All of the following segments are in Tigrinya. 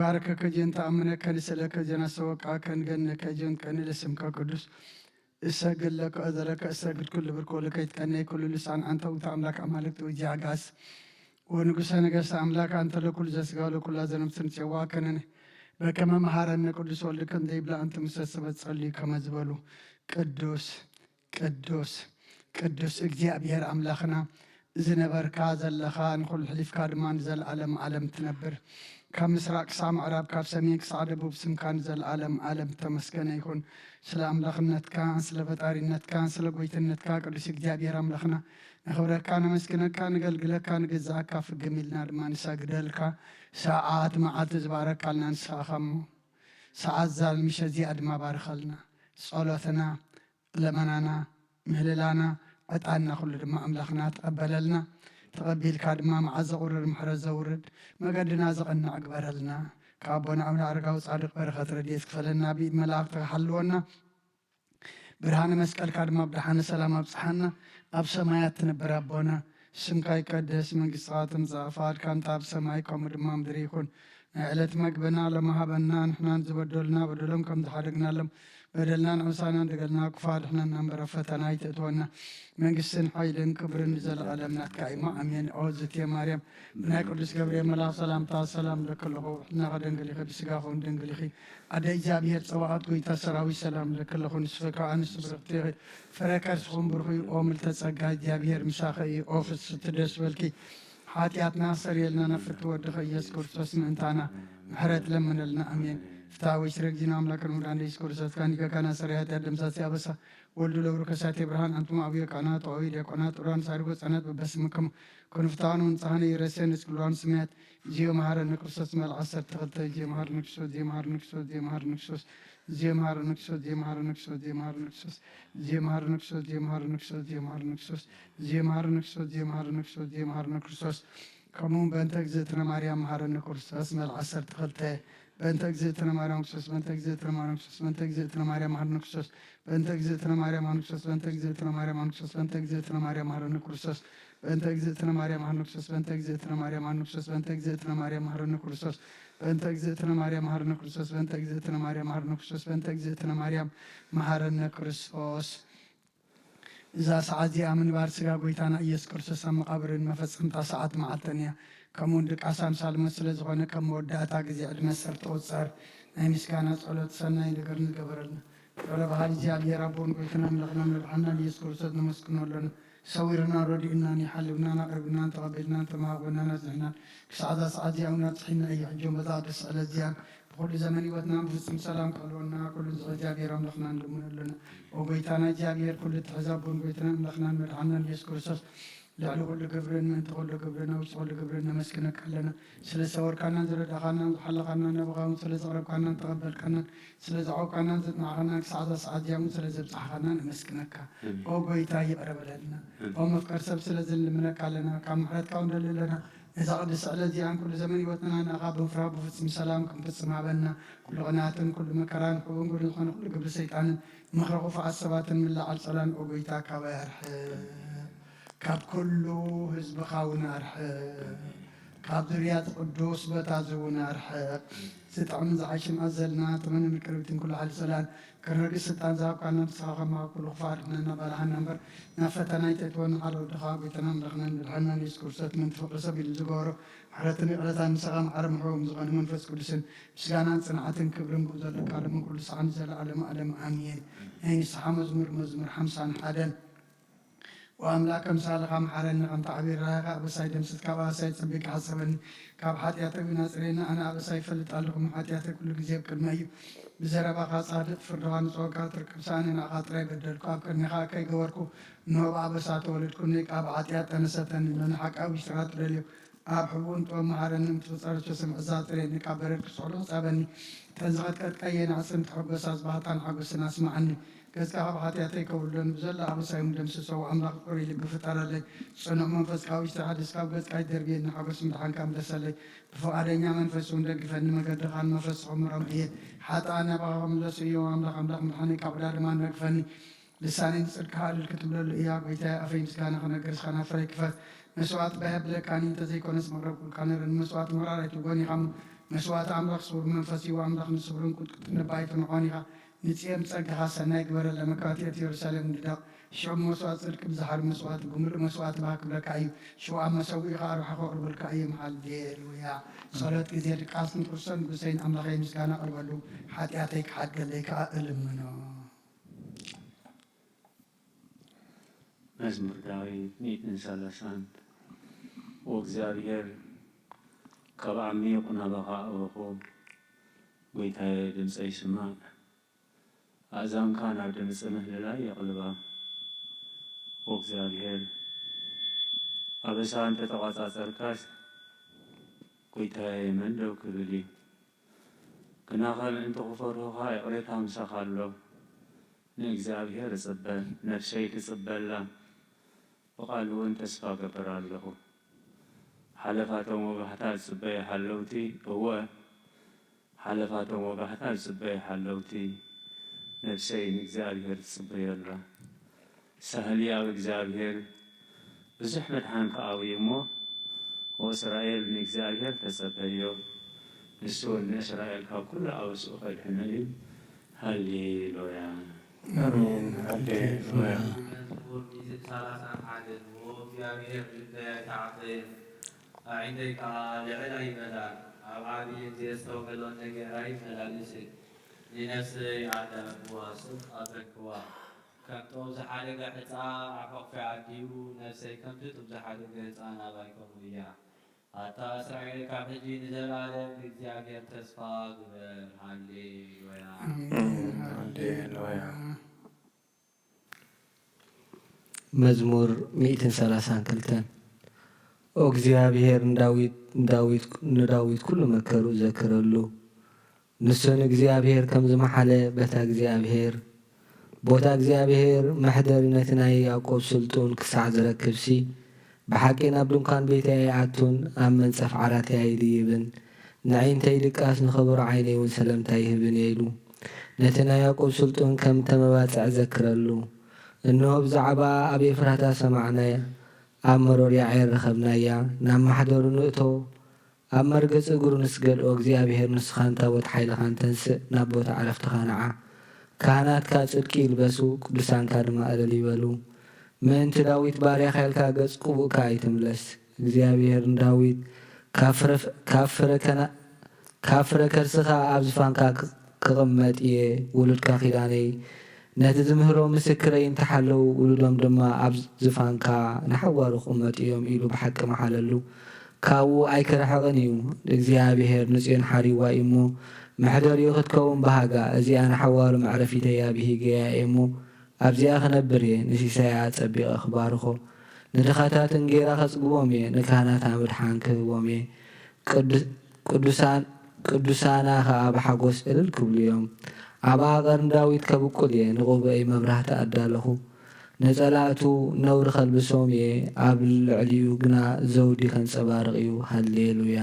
ባርከከ ጀን ተኣምነከ ንስእለከ ጀን ኣሰወቃከ ንገነከ ጀን ቀኒ ለስምከ ቅዱስ እሰግድ ለከ እዘለከ እሰግድ ኩሉ ብርኮ ለከ ይትቀነይ ኩሉ ልሳን ኣንተ ውእቱ ኣምላክ ኣማልክት ወእግዚእ ኣጋእዝት ወንጉሰ ነገስት ኣምላክ ኣንተ ለኩሉ ዘስጋ ለኩላ ዘነፍስ ንጽዋ ከነነ በከመ መሃረነ ቅዱስ ወልድከ እንዘ ይብላ ኣንቲ ምሰ ሰበት ጸልዩ ከመ ዝበሉ ቅዱስ ቅዱስ ቅዱስ እግዚኣብሔር ኣምላኽና ዝነበርካ ዘለኻ ንኹሉ ሕሊፍካ ድማ ንዘለኣለም ዓለም ትነብር። ካብ ምስራቅ ክሳብ ምዕራብ ካብ ሰሜን ክሳብ ደቡብ ስምካ ንዘለኣለም ዓለም ተመስገነ ይኹን። ስለ ኣምላኽነትካ ስለ ፈጣሪነትካ ስለ ጎይትነትካ ቅዱስ እግዚኣብሔር ኣምላኽና ነኽብረካ ነመስግነካ ንገልግለካ ንግዛኣካ ፍግም ኢልና ድማ ንሰግደልካ። ሰዓት መዓልቲ ዝባረካልና ንስኻ እሞ ሰዓት ዛልምሸ እዚኣ ድማ ባርኸልና። ጸሎትና ለመናና ምህልላና ዕጣንና ኩሉ ድማ ኣምላኽና ተቐበለልና። ተቐቢልካ ድማ መዓት ዘቑርር ምሕረት ዘውርድ መገድና ዘቐንዕ ግበረልና። ካብ ኣቦና ኣቡነ ኣረጋዊ ጻድቕ በረኸት ረድኤት ክፈለና ብኢድ መላእኽትኻ ሓልወና። ብርሃነ መስቀልካ ድማ ብደሓነ ሰላም ኣብጽሓና። ኣብ ሰማያት ትነብር ኣቦና ስምካ ይቀደስ፣ መንግስትኻ ትምጻእ፣ ፍቓድካ እንተ ኣብ ሰማይ ከምኡ ድማ ምድሪ ይኹን። ናይ ዕለት መግብና ሎሚ ሃበና፣ ንሕናን ዝበደሉና በደሎም ከም ዝሓደግናሎም በደልና ንዕውሳና እንደገልና ክፉ ኣድሕነና እምበር ኣብ ፈተና ኣይተእትወና። መንግስትን ሓይልን ክብርን ንዘለኣለም ናትካ እሞ ኣሜን። ኦ ዝትየ ማርያም ብናይ ቅዱስ ገብርኤል መልኣኽ ሰላምታ ሰላም ለኪ ኣለኹ፣ ሕልናኺ ድንግል ኢኺ፣ ብስጋኺ እውን ድንግል ኢኺ። ኣደ እግዚኣብሔር ጸባኦት ጎይታ ሰራዊት ሰላም ለኪ ኣለኹ፣ ንስኺ ከኣ ኣንስቲ ብርኽቲ ኢኺ፣ ፍረ ከርስኹም ብሩኽ እዩ። ኦ ምልተ ጸጋ እግዚኣብሔር ምሳኺ እዩ። ኦ ፍስሕቲ ደስ በልኪ፣ ሓጢኣትና ኣስተሰርየልና ናብ ፍትዊ ወድኺ ኢየሱስ ክርስቶስ ምእንታና ምሕረት ለምነልና። ኣሜን። ፍትሐ ወይስረ እግዚእነ አምላክነ ወመድኃኒነ ኢየሱስ ክርስቶስ ካን ይገካና ሰሪ ኃጢአት ደምሳሴ አበሳ ወልዱ ለብሩ ከሳቴ ብርሃን አንትሙ አብዮ ካህናት ወአዊ ዲያቆናት ጥሩያን ሳድጎ ጸነት በበስምክሙ ኩንፍታውን ወንጻህነ ይረሴ ንጽግሏን ስሜት እግዚኦ መሐረነ ክርስቶስ መልክ ዓሰርተ ክልተ። እግዚኦ መሐረነ ክርስቶስ፣ እግዚኦ መሐረነ ክርስቶስ፣ እግዚኦ መሐረነ ክርስቶስ፣ እግዚኦ መሐረነ ክርስቶስ፣ እግዚኦ መሐረነ ክርስቶስ፣ እግዚኦ መሐረነ ክርስቶስ፣ እግዚኦ መሐረነ ክርስቶስ፣ እግዚኦ መሐረነ ክርስቶስ፣ እግዚኦ መሐረነ ክርስቶስ፣ እግዚኦ መሐረነ ክርስቶስ፣ እግዚኦ መሐረነ ክርስቶስ። ከምኡ እውን በእንተ እግዝእትነ ማርያም መሐረነ ክርስቶስ መልክ ዓሰርተ ክልተ። በእንተ እግዝእትነ ማርያም ክርስቶስ፣ በእንተ እግዝእትነ ማርያም ክርስቶስ፣ በእንተ እግዝእትነ ማርያም መሐረነ ክርስቶስ፣ በእንተ እግዝእትነ ማርያም መሐረነ ክርስቶስ፣ በእንተ እግዝእትነ ማርያም መሐረነ ክርስቶስ፣ በእንተ እግዝእትነ ማርያም መሐረነ ክርስቶስ፣ በእንተ እግዝእትነ ማርያም መሐረነ ክርስቶስ፣ በእንተ እግዝእትነ ማርያም መሐረነ ክርስቶስ፣ በእንተ እግዝእትነ ማርያም መሐረነ ክርስቶስ፣ በእንተ እግዝእትነ ማርያም መሐረነ ክርስቶስ፣ በእንተ እግዝእትነ ማርያም መሐረነ ክርስቶስ፣ በእንተ እግዝእትነ ማርያም መሐረነ ክርስቶስ። እዛ ሰዓት እዚኣ ምንባር ስጋ ጎይታና ኢየሱስ ክርስቶስ ኣብ መቓብርን መፈጸምታ ሰዓት መዓልትን እያ። ከምኡውን ድቃስ ኣምሳል ሞት ስለ ዝኾነ፣ ከም መወዳእታ ግዜ ዕድመ ሰብ ትቑጸር። ናይ ምስጋና ጸሎት ሰናይ ነገር ንገበረልና። ልዑለ ባህሪ እግዚኣብሔር ኣቦን ጎይታና ኣምላኽና መድሓንናን ኢየሱስ ክርስቶስ ነመስግኖ ኣለና። ሰዊርናን ረዲኡናን ይሓልውናን ኣቕሪብናን ተቐቢልናን ተመሃቕበናን ኣጽኒሕናን ክሳዕ እዛ ሰዓት እዚኣ እውን ኣብጽሒና እዩ። ሕጂ እውን በዛ ቅድስቲ ዕለት እዚኣ ብኹሉ ዘመን ህይወትና ብፍጹም ሰላም ክሕልወና ኩሉ ዝኽእል እግዚኣብሔር ኣምላኽና ንልምኖ ኣለና። ኦ ጎይታና እግዚኣብሔር ኩሉ እትሕዝ ኣቦን ጎይታና ኣምላኽናን መድሓንናን ኢየሱስ ክርስቶስ ልዕሊ ኩሉ ግብርን ምእንቲ ኩሉ ግብርን ኣብ ውሽጢ ኩሉ ግብርን ነመስግነካ ኣለና። ስለ ዝሰወርካናን ዝረዳእካናን ዝሓለኻናን ናባኻ እውን ስለ ዘቕረብካናን ተቐበልካናን ስለ ዘዕቆብካናን ዘጽናዕካናን ክሳዕ እዛ ሰዓት እዚኣ እውን ስለ ዘብጻሕካና ነመስግነካ። ኦ ጎይታ ይቕረ በለልና። ኦ መፍቀር ሰብ ስለዚ ንልምነካ ኣለና። ካብ ምሕረትካ እውን ንደሊ ኣለና። ነዛ ቅድስቲ ዕለት እዚኣን ኩሉ ዘመን ህይወትና ንኣኻ ብምፍራህ ብፍጹም ሰላም ክንፍጽም ሃበና። ኩሉ ቅንኣትን ኩሉ መከራን ሕቡን ግብሪ ዝኾነ ኩሉ ግብሪ ሰይጣንን ምኽሪ ክፉኣት ሰባትን ምልዓል ጸላን ኦ ጎይታ ካባይ ኣርሕቕ። ካብ ኩሉ ህዝብኻ እውን ኣርሕቕ። ካብ ዝርያት ቅዱስ ቦታ እዚ እውን ኣርሕቕ። ዝጥዕምን ዝዓይሽን ኣዘልና ተመንን ቅርብትን ኩሉ ሓይሊ ጸላን ክነግስ ስልጣን ዝሃብካና ንስኻ ከማኻ ኩሉ ክፉእ ኣድሕነና ባልሓና እምበር ናብ ፈተና ኣይተእትወና። ሓደ ወድኻ ጎይታና ኣምላኽናን መድሓንናን የሱስ ክርስቶስ ምእንቲ ፍቕሪ ሰብ ኢሉ ዝገበሮ ምሕረትን ይቕረታን ንስኻ መሓሪ ምሕረዎም ዝኾነ መንፈስ ቅዱስን ምስጋናን ጽንዓትን ክብርን ብኡ ዘለካ ሎምን ኩሉ ሰዓን ንዘለኣለመ ኣለም ኣሜን። ናይ ንስሓ መዝሙር መዝሙር ሓምሳን ሓደን። ወኣምላክ ከምሳልኻ መሓረኒ፣ ከምቲ ዓብዪ ርህራሄኻ ኣበሳይ ደምስስ፣ ካብ ኣበሳይ ጸቢብካ ሕጸበኒ፣ ካብ ሓጢኣተይ እውን ኣጽርየኒ። ኣነ ኣበሳይ ይፈልጥ ኣለኹ፣ እሞ ሓጢኣተይ ኩሉ ግዜ ኣብ ቅድመይ እዩ። ብዘረባኻ ጻድቕ፣ ፍርድኻ ንጹህ፣ ካብ ትርከብ ሰኣነ ንዓኻ ጥራይ በደልኩ፣ ኣብ ቅድሜኻ ከይገበርኩ፣ እንሆ ብኣበሳ ተወለድኩ። እነይ ከኣ ብሓጢኣት ጠነሰተኒ፣ ነንሓቃዊ ውሽጥኻ ትደልዮ፣ ኣብ ሕቡእን ጥበብ መሃረኒ፣ ምትፍጸረቶ ስምዒ ዛጽረየኒ፣ ካብ በረድ ክጽዕሉ ሕጸበኒ፣ እተን ዝቐጥቀጥካየን ኣዕጽምቲ ሕጎስ ኣስባህታን ሓጎስን ኣስምዓኒ። ገጽካ ካብ ሓጢኣተይ ከውርደኒ፣ ብዘሎ ኣበሳይ እውን ደምስሶ። ኣምላኽ ፍቑር ልቢ ፍጠረለይ፣ ጽኑዕ መንፈስ ካብ ውሽጢ ሓድስ፣ ካብ ገጽካ ኣይትደርብየኒ፣ ሓጎስ ምድሓንካ ምለሰለይ። ብፍቓደኛ መንፈስ እውን ደግፈኒ፣ መገድኻን መፍረስኹም ምሮም እየ። ሓጥኣን ናባኻ ክምለሱ እዮም፣ ኣምላኽ ኣምላኽ ምድሓነይ ካብ ዕዳ ድማ ነግፈኒ። ልሳነይ ንጽድቅኻ እልል ክትብለሉ እያ። ጐይታየ፣ ኣፈይ ምስጋና ክነግር፣ ንስኻ ናፍረይ ክፈት። መስዋእቲ ባህ የብለካን እዩ፣ እንተዘይኮነስ መቕረብ ኩልካ ነይሩ። ንመስዋእቲ ምቕራር ኣይትብጎን ኢኻ እሞ፣ መስዋእቲ ኣምላኽ ስውር መንፈስ እዩ። ኣምላኽ ንስውርን ቁጥቁጥን ነባይቱ ንዖን ኢኻ። ንጽዮን ብጸጋኻ ሰናይ ግበረላ። መካትያት ኢየሩሳሌም ንደቕ። ሽዑ መስዋእቲ ጽድቂ ብዝሓሉ መስዋእቲ ብምሉእ መስዋእቲ ባህ ክብለካ እዩ። ሽዑ ኣብ መሰውኢ ኸኣ ርብሓ ከቕርበልካ እዮም። ሃሌሉያ። ጸሎት ግዜ ድቃስ ንክርስቶስ ንጉሰይን ኣምላኸይ ምስጋና ኣቕርበሉ። ሓጢኣተይ ክሓድገለይ ከኣ እልምኖ። መዝሙር ዳዊት ሚእትን ሰላሳን። ኦ እግዚኣብሔር፣ ካብ ዓሚቕ ናባኻ ኣበኹ፣ ጐይታየ፣ ድምጸይ ስማዕ። ኣእዛንካ ናብ ድምጺ ምህልላይ የቕልባ። ኦ እግዚኣብሔር፣ ኣበሳ እንተ ተቋጻጸርካስ፣ ጐይታየ፣ መን ደው ክብል እዩ? ግናኸ ምእንቲ ክፈርሁኻ ይቕሬታ ምሳኻ ኣሎ። ንእግዚኣብሔር እጽበ፣ ነፍሰይ ትጽበ ኣላ፣ ብቓሉ እውን ተስፋ እገብር ኣለኹ። ሓለፋቶም ወጋሕታ ዝጽበዩ ሓለውቲ፣ እወ፣ ሓለፋቶም ወጋሕታ ዝጽበዩ ሓለውቲ፣ ነፍሰይ ንእግዚኣብሔር ትጽበዮ ኣላ። ሳህሊ ኣብ እግዚኣብሔር ብዙሕ ምድሓን ከኣዊ እሞ፣ ወእስራኤል ንእግዚኣብሔር ተጸበዮ፣ ንሱ እውን ንእስራኤል ካብ ኩሉ ኣበስኡ ከድሕኖ እዩ። ሃሌሉያ። ኣሜን። ሃሌሉያ። መዝሙር ሚእትን ሰላሳን ሓደ። ኦ እግዚኣብሔር፣ ልበይ ኣይተዓጸየን፣ ኣዒንተይ ከኣ ልዕል ኣይበላን። ኣብ ዓብይን ዘየስተውዕሎን ነገር ኣይመላለስን። ንነፍሰይ ኣዳልዋ፣ ስቕ ኣበልክዋ። ከም ጡብ ዝሓደገ ሕጻ ኣሕቑፊ ኣዲኡ፣ ነፍሰይ ከምቲ ጡብ ዝሓደገ ህጻን ኣባይ ከምኡ እያ። ኣታ እስራኤል፣ ካብ ሕጂ ንዘለኣለም ብእግዚኣብሔር ተስፋ ግበር። ሃሌሉያ። ኣሜን። ሃሌሉያ። መዝሙር ሚእትን ሰላሳን ክልተን። ኦ እግዚኣብሔር ንዳዊት ንዳዊት ንዳዊት ኩሉ መከሩ ዘክረሉ። ንሱ ንእግዚኣብሔር ከም ዝመሓለ በታ እግዚኣብሔር ቦታ እግዚኣብሔር መሕደሪ ነቲ ናይ ያዕቆብ ስልጡን ክሳዕ ዝረክብሲ ብሓቂ ናብ ድንኳን ቤተይ ኣይኣቱን ኣብ መንጸፍ ዓራተይ ኣይድይብን። ንዒንተይ ድቃስ ንኸበሮ ዓይነይ እውን ሰለምታ ይህብን እየ ኢሉ ነቲ ናይ ያዕቆብ ስልጡን ከም እተመባጽዐ ዘክረሉ። እንሆ ብዛዕባኣ ኣብ ኤፍራታ ሰማዕናያ፣ ኣብ መሮር ያዔር ረኸብናያ። ናብ ማሕደሩ ንእቶ፣ ኣብ መርገጺ እግሩ ንስገድ። ኦ እግዚኣብሄር፣ ንስኻን ታቦት ሓይልኻን ተንስእ፣ ናብ ቦታ ዕረፍትኻ ንዓ። ካህናትካ ጽድቂ ይልበሱ፣ ቅዱሳንካ ድማ እልል ይበሉ። ምእንቲ ዳዊት ባርያኻ ኢልካ ገጽ ቅቡእካ ኣይትምለስ። እግዚኣብሄር ንዳዊት፣ ካብ ፍረ ከርስኻ ኣብ ዝፋንካ ክቕመጥ እየ፣ ውሉድካ ኪዳነይ ነቲ ዝምህሮ ምስክረይ እንተሓለዉ፣ ውሉዶም ድማ ኣብ ዝፋንካ ንሓዋሩ ክቕመጡ እዮም ኢሉ ብሓቂ መሓለሉ። ካብኡ ኣይክርሕቕን እዩ። እግዚኣብሄር ንጽዮን ሓሪዋ እዩ እሞ፣ መሕደሪኡ ክትከውን በሃጋ። እዚኣ ንሓዋሩ መዕረፊተይ ኣብሂገያ እየ እሞ፣ ኣብዚኣ ክነብር እየ። ንሲሳያ ኣጸቢቐ ክባርኾ፣ ንድኻታት እንጌራ ከጽግቦም እየ። ንካህናት ምድሓን ክህቦም እየ። ቅዱሳና ኸኣ ብሓጎስ እልል ክብሉ እዮም። ኣብኣ ቐርኒ ዳዊት ከብቁል እየ፣ ንቕቡኤይ መብራህቲ ኣዳለኹ። ንጸላእቱ ነውሪ ከልብሶም እየ፣ ኣብ ልዕሊኡ ግና ዘውዲ ከንጸባርቕ እዩ። ሃሌ ሉያ።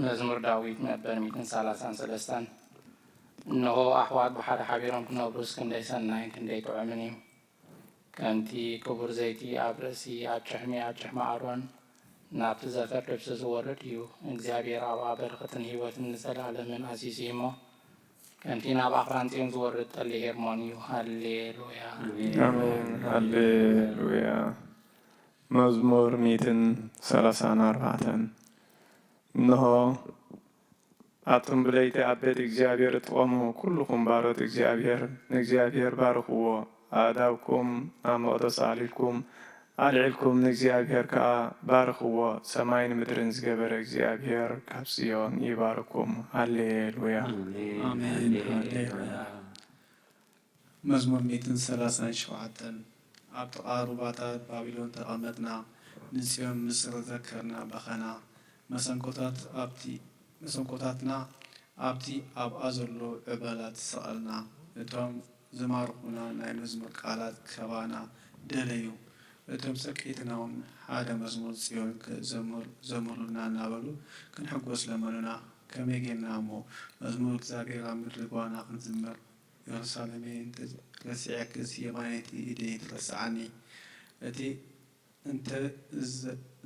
መዝሙር ዳዊት መበል ሚእትን ሰላሳን ሰለስተን። እንሆ፣ ኣሕዋት ብሓደ ሓቢሮም ክነብሩስ ክንደይ ሰናይን ክንደይ ጥዑምን እዩ። ከምቲ ክቡር ዘይቲ ኣብ ርእሲ ኣብ ጭሕሚ ኣብ ጭሕሚ ኣሮን ናብቲ ዘፈር ልብሲ ዝወርድ እዩ። እግዚኣብሔር ኣብኣ በረኸትን ህይወትን ንዘለኣለምን ኣዚዙ እዩ እሞ፣ ከምቲ ናብ ኣኽራን ጽዮን ዝወርድ ጠሊ ሄርሞን እዩ። ሃሌ ሉያ። ኣሜን። ሃሌ ሉያ። መዝሙር ሚእትን ሰላሳን ኣርባዕተን። እንሆ፣ ኣቱም ብለይቲ ኣብ ቤት እግዚኣብሔር እትቖሙ ኩልኹም ባሮት እግዚኣብሔር፣ ንእግዚኣብሔር ባርኽዎ። ኣእዳውኩም ኣብ መቕደስ ኣዕሊልኩም ኣልዒልኩም ንእግዚኣብሔር ከኣ ባርኽዎ። ሰማይን ምድርን ዝገበረ እግዚኣብሔር ካብ ጽዮን ይባርኩም። ሃሌ ሉያ። ኣሜን። ሃሌ ሉያ። መዝሙር ሚእትን ሰላሳን ሸውዓተን። ኣብ ጥቓ ሩባታት ባቢሎን ተቐመጥና፣ ንጽዮን ምስር ዘከርና በኸና። መሰንቆታት ኣብቲ መሰንቆታትና ኣብቲ ኣብኣ ዘሎ ዕበላት ሰቐልና። እቶም ዝማርኹና ናይ መዝሙር ቃላት ካባና ደለዩ። እቶም ጸቂጥናውን ሓደ መዝሙር ጽዮን ክዘምሩልና እናበሉ ክንሕጎስ ለመኑና። ከመይ ጌርና እሞ መዝሙር እግዚኣብሔር ኣብ ምድሪ ጓና ክንዝምር? የሩሳሌመይ እንተ ረሲዐክስ የማነይቲ ኢደይ ትረስዓኒ። እቲ እንተ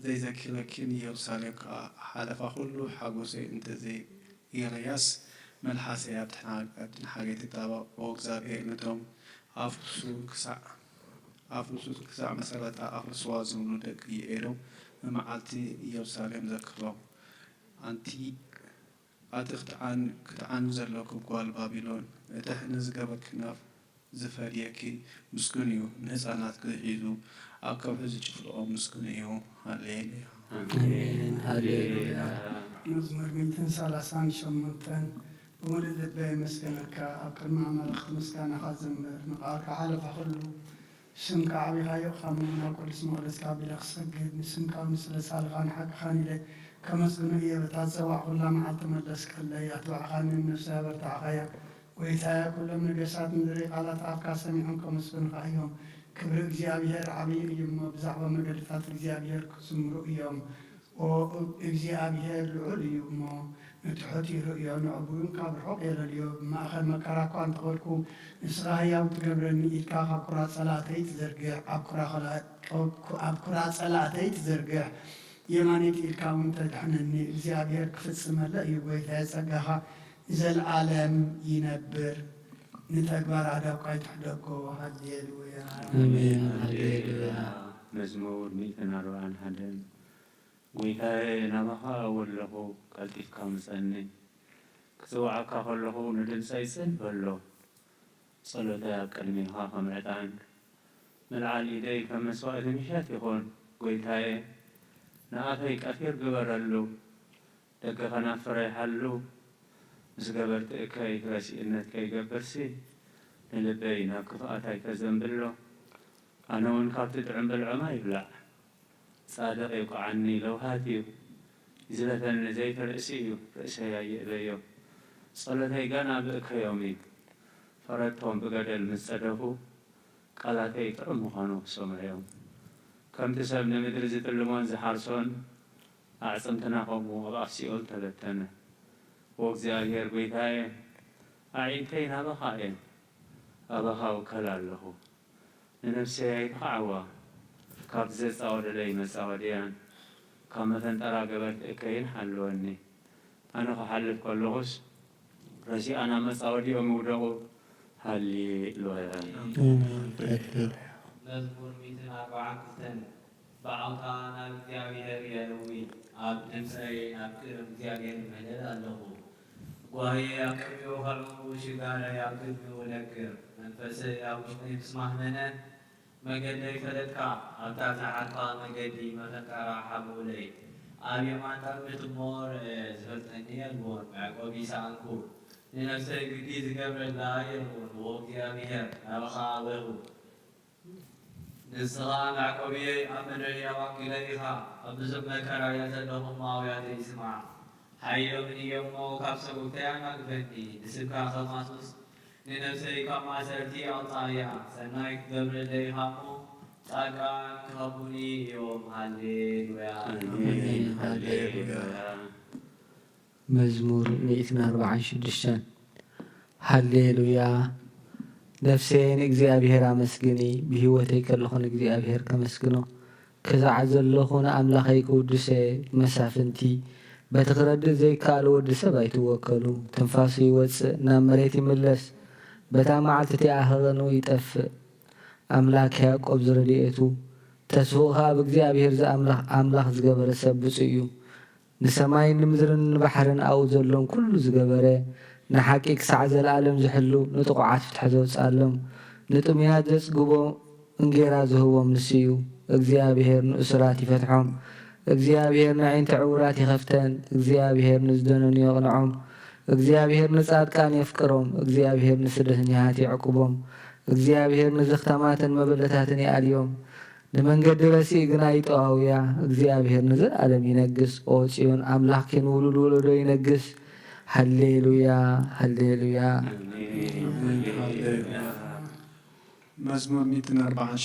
ዘይዘኪረኪ ንኢየሩሳሌም ከኣ ሓለፋ ኩሉ ሓጎሰይ እንተ ዘይገረያስ፣ መልሓሰይ ኣብ ትሕና-፣ ኣብ ትንሓገ ትጣበቕ። ኦ እግዚኣብሔር፣ ነቶም ኣፍርሱ ክሳዕ፣ ኣፍርሱ ክሳዕ መሰረታ ኣፍርስዋ ዝብሉ ደቂ ኤዶም፣ ንመዓልቲ ኢየሩሳሌም ዘክሮም። ኣንቲ፣ ኣቲ ክትዓን-፣ ክትዓኒ ዘለኪ ጓል ባቢሎን፣ እቲ ሕነ ዝገበርኪ ናፍ ዝፈድየኪ ምስጉን እዩ። ንህፃናትኪ ሒዙ ኣብ ከብሒ ዝጭፍልቖ ምስጉን እዩ። ሃሌሉያ። ኣሜን። ሃሌሉያ። መዝሙር ሚእትን ሰላሳን ሸሞንተን። ብምሉእ ልበይ የመስግነካ፣ ኣብ ቅድሚ ኣማልኽቲ ምስጋናኻ ዝዘምር፣ ንቃልካ ሓለፋ ኩሉ፣ ስምካ ኣዕቢኻዮ፣ ካብ መና ቅዱስ መቕደስካ ኣቢለ ክሰግድ፣ ንስምካ ምስለ ጻልኻን ሓቅኻን ኢለ ከመስግኖ እየ። በታ ዝጸዋዕኩላ መዓልቲ መለስካለይ፣ ኣትባዕኻኒ፣ ንነፍሰይ ኣበርታዕካያ። ጐይታየ፣ ኩሎም ነገስታት ምድሪ ቃላት ኣፍካ ሰሚዖም ከመስግኑኻ እዮም። ክብሪ እግዚኣብሄር ዓብዪ እዩ እሞ፣ ብዛዕባ መገድታት እግዚኣብሄር ክዝምሩ እዮም። ኦ፣ እግዚኣብሄር ልዑል እዩ እሞ፣ ንትሑት ይርእዮ፣ ንዕቡይ እውን ካብ ርሑቕ የለልዮ። ብማእከል መከራ እኳ እንተኸድኩ፣ ንስኻ ህያው ትገብረኒ፣ ኢድካ ካብ ኩራ ጸላእተይ ትዘርግሕ፣ ኣብ ኩራ ኸላ-፣ ኣብ ኩራ ጸላእተይ ትዘርግሕ፣ የማነይቲ ኢድካ እውን ተድሕነኒ። እግዚኣብሄር ክፍጽመለ እዩ፣ ጐይታየ፣ ጸጋኻ ንዘለኣለም ይነብር። ንተግባር ኣእዳውካ ይትሕደጎ። ሃሌሉያ። ኣሜን። ሃሌሉያ። መዝሙር ሚእትን ኣርባዓን ሓደን። ጐይታየ፣ ናባኻ እወ ኣለኹ፣ ቀልጢፍካ ምጸኒ። ክጽውዓካ ከለኹ ንድምጸይ ጽን በሎ። ጸሎተይ ኣብ ቅድሜኻ ከም ዕጣን፣ ምልዓል ኢደይ ከም መስዋእቲ ምሸት ይኹን። ጐይታየ፣ ንኣፈይ ቀፊር ግበረሉ፣ ደገ ከናፍረይ ሓሉ። ምስ ገበርቲ እከይ ረሲእነት ከይገብርሲ፣ ንልበይ ናብ ክፍኣት ኣይተዘንብሎ። ኣነ እውን ካብቲ ጥዑም ብልዖም ኣይብላዕ። ጻድቕ ይውቅዓኒ ለውሃት እዩ፣ ይዝለፈኒ ዘይትርእሲ እዩ፣ ርእሰይ ኣየእበዮ። ጸሎተይ ገና ብእከዮም እዩ። ፈረድቶም ብገደል ምስ ጸደፉ፣ ቃላተይ ጥዑም ምዃኑ ክሰምዑ እዮም። ከምቲ ሰብ ንምድሪ ዝጥልሞን ዝሓርሶን፣ ኣዕጽምትና ከምኡ ኣብ ኣፍ ሲኦል ተበተነ። ኦ እግዚኣብሔር ጐይታየ፣ ኣዒንተይ ናባኻ እየን፣ ኣባኻ እውከል ኣለኹ። ንነፍሰይ ኣይትኽዓዋ፣ ካብ ዘጻወደለይ መጻወድያን ካብ መፈንጠራ ገበርቲ እከይን ሓልወኒ። ኣነ ክሓልፍ ከለኹስ፣ ረሲኣን ኣብ መጻወዲኦም ይውደቑ። ሃሌሉያ። ኣሜን። መዝሙር ሚእትን ኣርባዓን ክልተን። ብዓውታ ናብ እግዚኣብሔር የእዊ፣ ኣብ ድምፀይ ናብ ቅድሚ እግዚኣብሔር እምሕለል ኣለኹ። ጓህየይ ኣብ ቅድሚኡ ኸልኡ፣ ሽጋራይ ኣብ ቅድሚኡ እነግር። መንፈሰይ ኣብ ውሽጠይ ምስ ማህመነ፣ መገደይ ፈለጥካ፣ ኣብታ ዝለዓልካ መገዲ መፈንጠራ ሓብኡለይ። ኣብ የማን ጠርኒፍ እሞ ርአ፣ ዝፈልጠኒ የልቦን፣ መዕቆቢ ሰኣንኩ። ንነፍሰይ ግዲ ዝገብረላ የልቦን፣ ዎ እግዚኣብሔር፣ ናባኻ ኣበኹ። ንስኻ መዕቆብየይ፣ ኣብ ምድሪ ኣዋኪለይ ኢኻ። ኣብ ብዙሕ መከራ እየ ዘለኹ እሞ፣ ኣውያተይ ስማዕ። ሓይሎምን እዮም እሞ፣ ካብ ሰብኡተይ ኣናግፈኒ። ንስምካ ከማስስ፣ ንነፍሰይ ካብ ማእሰርቲ ኣውጽኣያ። ሰናይ ክትገብረለይ ኢኻ እሞ፣ ጻድቃን ክኸቡኒ እዮም። ሃሌሉያ። ኣሜን። ሃሌሉያ። መዝሙር ሚእትን ኣርባዓን ሽዱሽተን። ሃሌሉያ። ነፍሰየ ንእግዚኣብሔር ኣመስግኒ፣ ብህይወተይ ከለኹ ንእግዚኣብሔር ከመስግኖ፣ ክዛዕ ዘለኹ ንኣምላኸይ ክውድሰ። መሳፍንቲ በቲ ክረድእ ዘይከኣል ወዲ ሰብ ኣይትወከሉ። ትንፋሱ ይወጽእ፣ ናብ መሬት ይምለስ፣ በታ መዓልቲ እቲኣ ሀቐኑ ይጠፍእ። ኣምላክ ያዕቆብ ዝረድኤቱ፣ ተስፍኡ ኸኣ ኣብ እግዚኣብሔር ዝኣምላኽ ኣምላኽ ዝገበረ ሰብ ብፁዕ እዩ። ንሰማይን ንምድርን ንባሕርን ኣብኡ ዘሎን ኩሉ ዝገበረ፣ ንሓቂ ክሳዕ ዘለኣለም ዝሕሉ፣ ንጥቑዓት ፍትሒ ዘውጽኣሎም፣ ንጥሙያት ዘጽግቦ እንጌራ ዝህቦም ንሱ እዩ። እግዚኣብሔር ንእሱራት ይፈትሖም፣ እግዚኣብሔር ንኣዒንቲ ዕዉራት ይኸፍተን፣ እግዚኣብሔር ንዝደነኑ የቕንዖም። እግዚኣብሔር ንጻድቃን የፍቅሮም፣ እግዚኣብሔር ንስደተኛታት የዕቁቦም፣ እግዚኣብሔር ንዝኽታማትን መበለታትን ይኣልዮም። ንመንገዲ ረሲእ ግና ይጠዋውያ። እግዚኣብሔር ንዘለኣለም ይነግስ። ኦ ጽዮን፣ ኣምላኽኪ ንውሉድ ወለዶ ይነግስ። ሃሌሉያ፣ ሃሌሉያ። ኣሜን። ሃሌሉያ። መዝሙር ሚእትን ኣርባዓን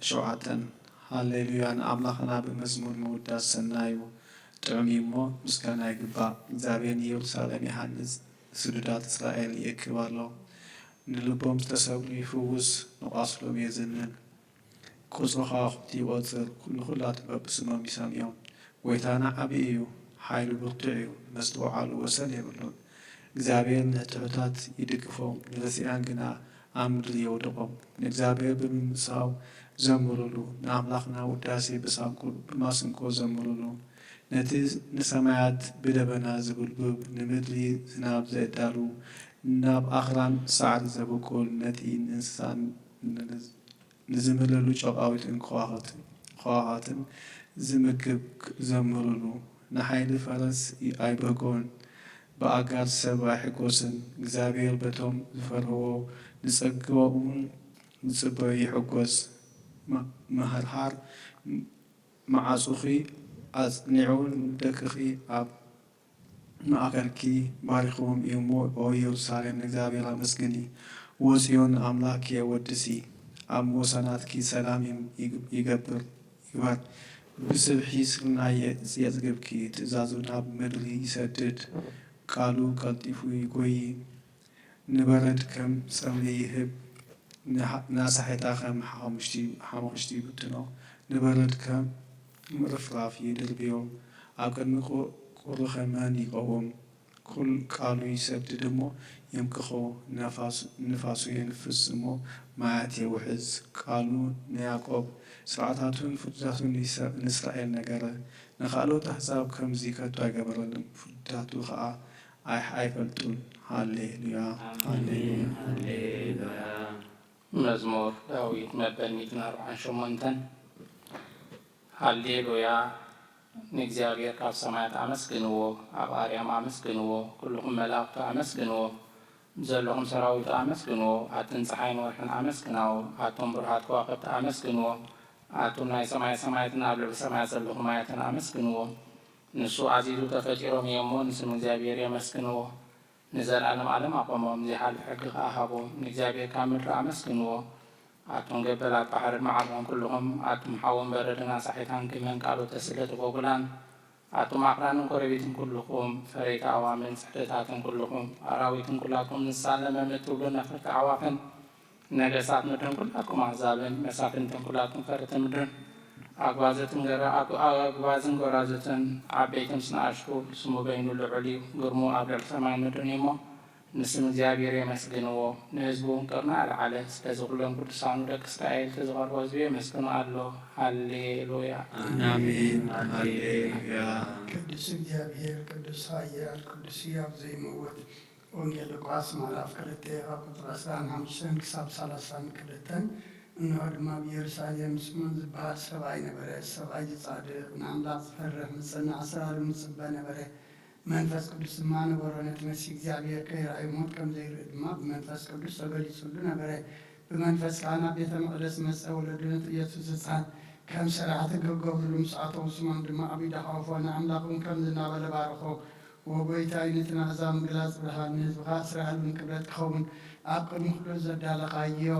ሸውዓተን። ሃሌሉያ ንኣምላኽና ብመዝሙር ምውዳስ ሰናዩ ጥዑም እዩ እሞ ምስጋና ይግባእ። እግዚኣብሔር ንኢየሩሳሌም ይሃንጽ፣ ስዱዳት እስራኤል ይእክብ ኣሎ። ንልቦም ዝተሰብሩ ይፍውስ፣ ንቋስሎም የዝንን። ቁጽሪ ከዋኽብቲ ይቖጽር፣ ንኹላቶም በብስሞም ይሰምዮም። ጐይታና ዓቢ እዩ፣ ሓይሉ ብርቱዕ እዩ፣ መስትውዓሉ ወሰን የብሉን። እግዚኣብሔር ንትሑታት ይድግፎም፣ ንረሲኣን ግና ኣብ ምድሪ የውድቖም። ንእግዚኣብሔር ብምምሳው ዘምሩሉ፣ ንኣምላኽና ውዳሴ ብሳንቁ-፣ ብማስንቆ ዘምሩሉ። ነቲ ንሰማያት ብደበና ዝጉልብብ፣ ንምድሪ ዝናብ ዘዳሉ፣ ናብ ኣኽራን ሳዕሪ ዘብቁል፣ ነቲ ንእንስሳን ንዝምለሉ ጨቓዊትን ከዋኽብትን ዝምግብ ዘምሩሉ። ንሓይሊ ፈረስ ኣይበግዖን፣ ብኣጋር ሰብ ኣይሕጎስን። እግዚኣብሔር በቶም ዝፈርህዎ ንጸግቦም ዝጽበዩ ይሕጎስ። መ-፣ መሃርሃር መዓጹኺ ኣጽኒዑ ንደቅኺ ኣብ ማእከልኪ ባሪኽዎም እዩ እሞ፣ ኦ ኢየሩሳሌም፣ ንእግዚኣብሔር ኣመስግኒ፣ ወጽዮን፣ ንኣምላኽኪ ኣወድሲ። ኣብ ወሰናትኪ ሰላም ይም-፣ ይግ-፣ ይገብር፣ ይግበር። ብስብሒ ስርናይ የጽ-፣ የጽግብኪ፣ ትእዛዙ ናብ ምድሪ ይሰድድ፣ ቃሉ ቀልጢፉ ይጎዪ። ንበረድ ከም ጸምሪ ይህብ፣ ንሓ-፣ ንኣሳሒታ ከም ሓሙሽቲ-፣ ሓሙኽሽቲ ይብትኖ። ንበረድ ከም ምርፍራፍ ይድርብዮ፣ ኣብ ቅድሚ ቁ-፣ ቁሪ ከመን ይቀውም። ኩል ቃሉ ይሰድድ እሞ የምክኾ፣ ነፋስ-፣ ንፋሱ የንፍስ እሞ ማያት የውሕዝ። ቃሉ ንያዕቆብ፣ ስርዓታቱን ፍርድታቱን ንይስ-፣ ንእስራኤል ነገረ። ንኻልኦት ኣሕዛብ ከምዚ ከቶ ኣይገበረሉን፣ ፍርድታቱ ኸኣ ኣይ-፣ ኣይፈልጡን። ሃሌሉያ፣ ሃሌሉያ። ኣሜን። ሃሌሉያ። መዝሙር ዳዊት መበል ሚእትን ኣርባዓን ሸሞንተን። ሃሌሉያ። ንእግዚኣብሔር ካብ ሰማያት ኣመስግንዎ፣ ኣብ ኣርያም ኣመስግንዎ፣ ኩልኹም መላእኽቱ ኣመስግንዎ፣ ዘለኹም ሰራዊቱ ኣመስግንዎ። ኣትን ጸሓይን ወርሕን ኣመስግናዎ፣ ኣቱም ብሩሃት ከዋኽብቲ ኣመስግንዎ፣ ኣቱም ናይ ሰማይ ሰማያትን ኣብ ልዕሊ ሰማያት ዘለኹም ማያትን ኣመስግንዎ። ንሱ ኣዚዙ ተፈጢሮም እዮም እሞ፣ ንስም እግዚኣብሔር የመስግንዎ። ንዘለኣለም ዓለም ኣቖሞም፣ ዘይሓልፍ ሕጊ ኸኣ ሃቦም። ንእግዚኣብሔር ካብ ምድሪ ኣመስግንዎ። ኣቱም ገበላት ባሕርን መዓርሮን ኩልኹም፣ ኣቱም ሓውን በረድን ኣሳሒታን ግመን ካልኦት ተስለ ተጎጉላን፣ ኣቱም ኣኽራንን ኮረቢትን ኩልኹም፣ ፈረይቲ ኣእዋምን ጽሕድታትን ኩልኹም፣ ኣራዊትን ኩላትኩም እንስሳን ለመምቲ ትብሉ ነፈርቲ ኣዕዋፍን፣ ነገስታት ምድርን ኩላትኩም ኣህዛብን፣ መሳፍንትን ኩላትኩም ፈረድቲ ምድርን፣ ኣጉባዝትን ገራ-፣ ኣጉ-፣ ኣጉባዝን ጎራዙትን፣ ዓበይቲ ምስ ንኣሽቱ፣ ስሙ በይኑ ልዑል እዩ፣ ግርምኡ ኣብ ልዕሊ ሰማይን ምድርን እዩ እሞ፣ ንስም እግዚኣብሔር የመስግንዎ፣ ንህዝቡ እውን ቅርኒ ኣልዓለ። ስለዚ ኩሎም ቅዱሳኑ ደቂ እስራኤል፣ እቲ ዝቐርቦ ህዝቢ የመስግኖ ኣሎ። ሃሌሉያ። ኣሜን። ሃሌሉያ። ቅዱስ እግዚኣብሔር፣ ቅዱስ ኃያል፣ ቅዱስ ሕያው ዘይመውት። ወንጌል ሉቃስ ምዕራፍ ክልተ ካብ ቁጽሪ ዕስራን ሓሙሽተን ክሳብ ሰላሳን ክልተን። እንሆ ድማ ኣብ ኢየሩሳሌም ስምዖን ዝበሃል ሰብኣይ ነበረ። ሰብኣይ እዚ ጻድቕ፣ ንኣምላኽ ዝፈርህ፣ ንጽንዕ ኣሰላልሙ ዝጽበ ነበረ። መንፈስ ቅዱስ ድማ ነበሮ። ነቲ መሲህ እግዚኣብሔር ከይረኣዩ ሞት ከም ዘይርኢ ድማ ብመንፈስ ቅዱስ ተገሊጹሉ ነበረ። ብመንፈስ ከኣ ናብ ቤተ መቕደስ መጸ። ወለዱ ነቲ ኢየሱስ ህጻን ከም ሰራሕቲ ክገብሩሉ ምስ ኣተዉ፣ ስምዖን ድማ ኣብ ኢዱ ሓቑፎ፣ ንኣምላኽ እውን ከምዚ እናበለ ባረኾ። ወጎይታይ፣ ነቲ ንኣሕዛብ ምግላጽ ብርሃን፣ ንህዝብኻ እስራኤል እውን ክብረት ክኸውን ኣብ ቅድሚ ኩሉ ዘዳለኻዮ፣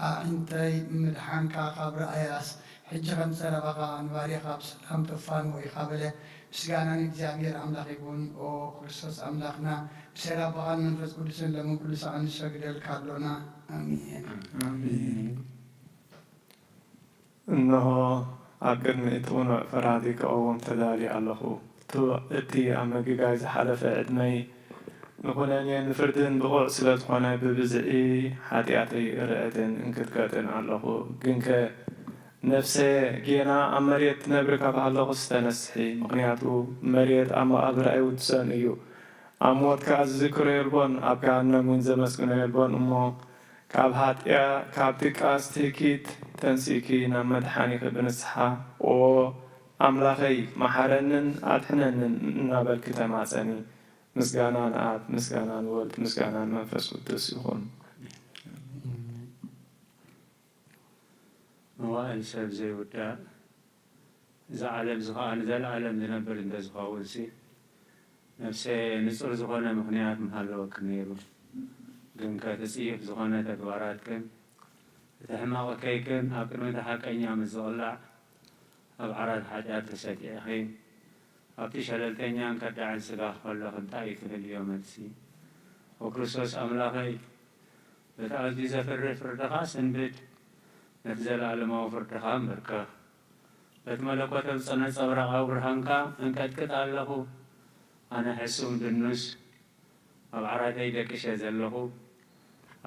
ኣዒንተይ ምድሓንካ ካብ ረኣያስ፣ ሕጂ ከም ጸረባኻ ንባርያኻ ብሰላም ተፋንዎ ኢኻ በለ። ምስጋና ንእግዚኣብሔር ኣምላኽ ይኹን። ኦ ክርስቶስ ኣምላኽና፣ ብሰይሪ ኣቦኻን መንፈስ ቅዱስን ሎምን ኩሉ ሰዓት ንሰግደልካ ኣሎና። ኣሜን። ኣሜን። እንሆ፣ ኣብ ቅድሚ እቲ ቅኑዕ ፈራዲ ክቐውም ተዳልየ ኣለኹ። ቱ-፣ እቲ ኣብ ምግጋይ ዝሓለፈ ዕድመይ ንኹነኔን ንፍርድን ብቑዕ ስለ ዝኾነ፣ ብብዝሒ ሓጢኣተይ እርዕድን እንቅጥቀጥን ኣለኹ። ግንከ ነፍሰ ጌና ኣብ መሬት ትነብር ካብ ሃለኹስ ተነስሒ፣ ምኽንያቱ መሬት ኣብ መቓብር ኣይውድሰን እዩ። ኣብ ሞት ከኣ ዝዝክሮ የልቦን፣ ኣብ ገሃነም እውን ዘመስግኖ የልቦን። እሞ ካብ ሃጥያ-፣ ካብ ድቃስ ትህኪት ተንሲእኪ ናብ መድሓኒኺ ብንስሓ፣ "ኦ ኣምላኸይ፣ መሓረንን ኣድሕነንን" እናበልኪ ተማጸኒ። ምስጋና ንኣብ፣ ምስጋና ንወልድ፣ ምስጋና ንመንፈስ ቅዱስ ይኹን። መዋእል ሰብ ዘይውዳእ፣ እዚ ዓለም እዚ ኸኣ ንዘለኣለም ዝነብር እንተዝኸውንሲ፣ ነፍሰ ንጹር ዝኾነ ምኽንያት ምሃለወኪ ነይሩ። ግንከ እቲ ጽዩፍ ዝኾነ ተግባራትክን እቲ ሕማቕ እከይክን ኣብ ቅድሚ እቲ ሓቀኛ ምስ ዝቕላዕ፣ ኣብ ዓራት ሓጢኣት ተሰኪዕኺ፣ ኣብቲ ሸለልተኛን ከዳዕን ስጋኺ ከለኺ እንታይ እዩ ክህልዮ መልሲ? ኦ ክርስቶስ ኣምላኸይ፣ በቲ ኣዝዩ ዘፍርህ ፍርድኻ ስንብድ፣ ነቲ ዘለኣለማዊ ፍርድኻ ኣንበርከኽ። በቲ መለኮት ኣብ ነጸብራቓዊ ብርሃንካ እንቀጥቅጥ ኣለኹ። ኣነ ሕሱም ድኑስ፣ ኣብ ዓራተይ ደቂሸ ዘለኹ፣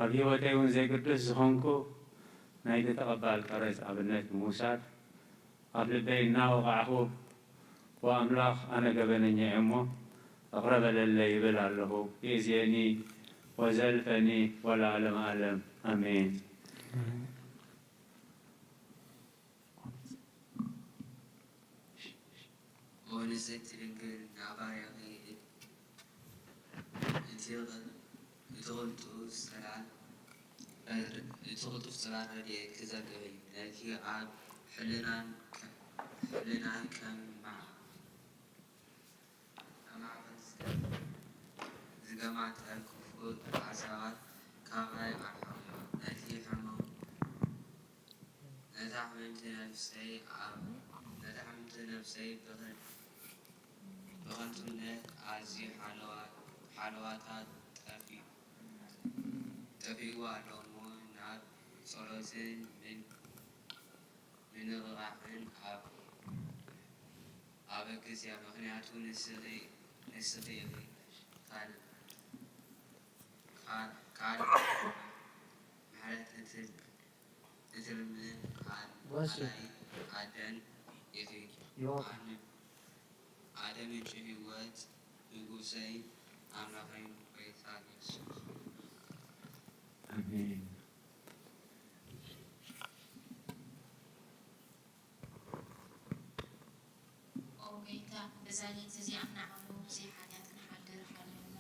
ኣብ ህይወተይ እውን ዘይግዱስ ዝኾንኩ፣ ናይቲ ተቐባል ቀረጽ ኣብነት ብምውሳድ፣ ኣብ ልበይ እናወቓዕኹ፣ "ዎ ኣምላኽ፣ ኣነ ገበነኛ እየ እሞ፣ እቕረ በለለይ" ይብል ኣለኹ። ይእዝየኒ ወዘልፈኒ ወለዓለመ ዓለም። ኣሜን። ኦ ንጽሕቲ ድንግል፣ ንባርያኺ እቲ ቕል-፣ እቲ ቅልጡፍ ጽላል፣ እቲ ቅልጡፍ ጽላል ረድኤትኪ ዘርግሒ፣ ነቲ ኣብ ሕልናን ከ-፣ ሕልናን ከም ማ-፣ ከም ማዕበል ዝገ-፣ ዝገማጠ ክፉእ ሓሳባት ካባይ ኣርሕቕዮ። ነቲ ሕሙም ነታ ሕምምቲ ነፍሰይ ኣብ-፣ ነታ ሕምምቲ ነፍሰይ ብኸ-፣ ብኸንቱነት ኣዝዩ ሓለዋ-፣ ሓለዋታ ጠፊ-፣ ጠፊእዋ ኣሎ እሞ፣ ናብ ጸሎትን ምን-፣ ምንቕቓሕን ኣብ-፣ ኣበግስያ። ምኽንያቱ ንስኺ፣ ንስኺ ኢኺ ካል-፣ ካል-፣ ካልእ ምሕረት እትል-፣ እትልምን ኣል-፣ ኣላይ ኣደን ኢኺ። ኣነ ኣደ ምንጪ ህይወት ንጉሰይ ኣምላኸይ ጎይታ ኢየሱስ። ኣሜን። ኦ ጎይታ፣ በዛ ለይቲ እዚኣ ንዓኡ ብዘይ ሓጢኣት ክንሓድር ሓልየና።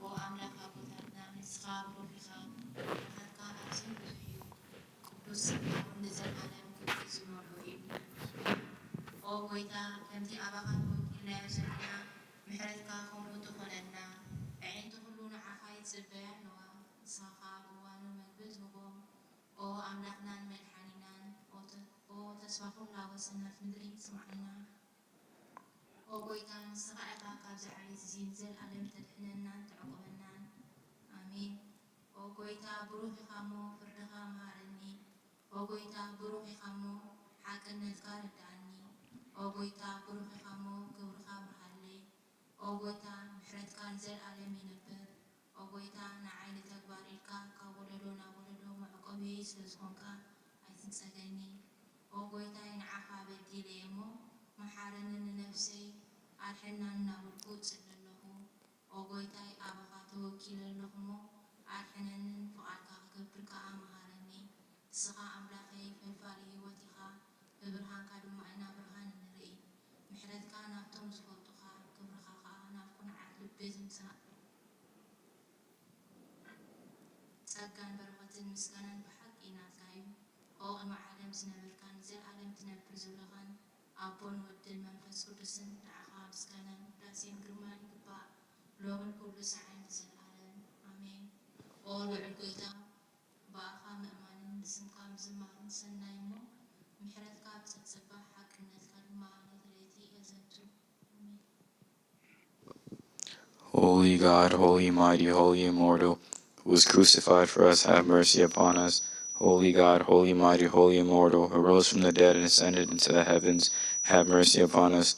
ኦ ኣምላኽ ኣቦታትና፣ ንስኻ ብሩኽ ኢኻ፣ ምሕረትካ ኣዝዩ ብዙሕ እዩ። ቅዱስ ስምካ እውን ንዘለኣለም ክብሪ ዝመልኦ እዩ። ኦ ጎይታ፣ ከምቲ ኣባኻ ተወኪልናዮ ዘለና፣ ምሕረትካ ከምኡ ትኾነልና። ኣዒንቲ ኩሉ ንዓኻ ይጽበያ ኣለዋ። ንስኻ ከኣ ብእዋኑ መግቢ ትህቦም። ኦ ኣምላኽናን መድሓኒናን፣ ኦ ተ-፣ ኦ ተስፋ ኩላ ወሰናት ምድሪ፣ ስምዓና። ኦ ጎይታ፣ ንስኻ ኢኻ ካብዚ ዓሌት እዚ ንዘለኣለም ተድሕነናን ተዕቁበናን። ኣሜን። ኦ ጎይታ፣ ብሩኽ ኢኻ እሞ ፍርድኻ መሃረኒ። ኦ ጎይታ፣ ብሩኽ ኢኻ እሞ ሓቅነትካ ርድኣኒ። ኦ ጎይታ፣ ብሩኽ ኢኻ እሞ ክብርኻ ኣብርሃለይ። ኦ ጎይታ፣ ምሕረትካ ንዘለኣለም ይነብር። ኦ ጎይታ፣ ንዓይ ንተግባር ኢልካ ካብ ወለዶ ናብ ወለዶ መዕቆቢየይ ስለ ዝኾንካ ኣይትንጸገኒ። ኦ ጎይታይ፣ ንዓኻ በዲለ እየ እሞ መሓረኒ፣ ንነፍሰይ ኣድሕና እናበልኩ እጽሊ ኣለኹ። ኦ ጎይታይ፣ ኣባኻ ተወኪለ ኣለኹ እሞ ኣድሕነንን ፍቓድካ ክገብር ከኣ መሃረኒ። ንስኻ ኣምላኸይ ፈልፋሊ ህይወት ኢኻ፣ ብብርሃንካ ድማ ኢና ብርሃን እንርኢ። ምሕረትካ ናብቶም ዝፈልጡኻ፣ ክብርኻ ከኣ ናብ ቅኑዓት ልቢ ትምጻእ። ጸጋን በረኸትን ምስጋናን ብሓቂ ናትካ እዩ። ኦ ቅድሚ ዓለም ዝነበርካን ንዘለኣለም ትነብር ዘለኻን ኣቦን ወድን መንፈስ ቅዱስን፣ ንዓኻ ምስጋናን ውዳሴን ግርማን ይግባእ፣ ሎምን ኩሉ ሳዕን ንዘለኣለም። ኣሜን። ኦ ልዑል ጎይታ፣ ብኣኻ ምእማንን ብስምካ ምዝማርን ሰናይ እሞ፣ ምሕረትካ ኣብ ጸጸባ፣ ሓቅነትካ ድማ ነቲ ለይቲ የዘንቱ። ኣሜን። Holy God, holy, mighty, holy, immortal, who was crucified for us, have mercy upon us. Holy God, holy, mighty, holy, immortal, who rose from the dead and ascended into the heavens, have mercy upon us.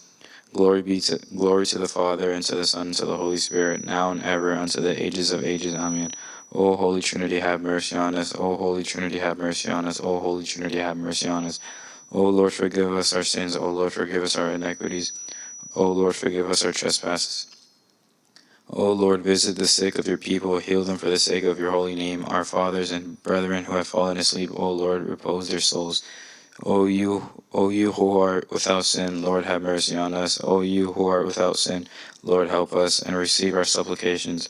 Glory be to, glory to the Father, and to the Son, and to the Holy Spirit, now and ever, unto the ages of ages. Amen. O Holy Trinity, have mercy on us. O Holy Trinity, have mercy on us. O Holy Trinity, have mercy on us. O Lord, forgive us our sins. O Lord, forgive us our iniquities. O Lord, forgive us our trespasses. O Lord, visit the sick of your people, heal them for the sake of your holy name. Our fathers and brethren who have fallen asleep, O Lord, repose their souls. O you, O you who are without sin, Lord, have mercy on us. O you who are without sin, Lord, help us and receive our supplications.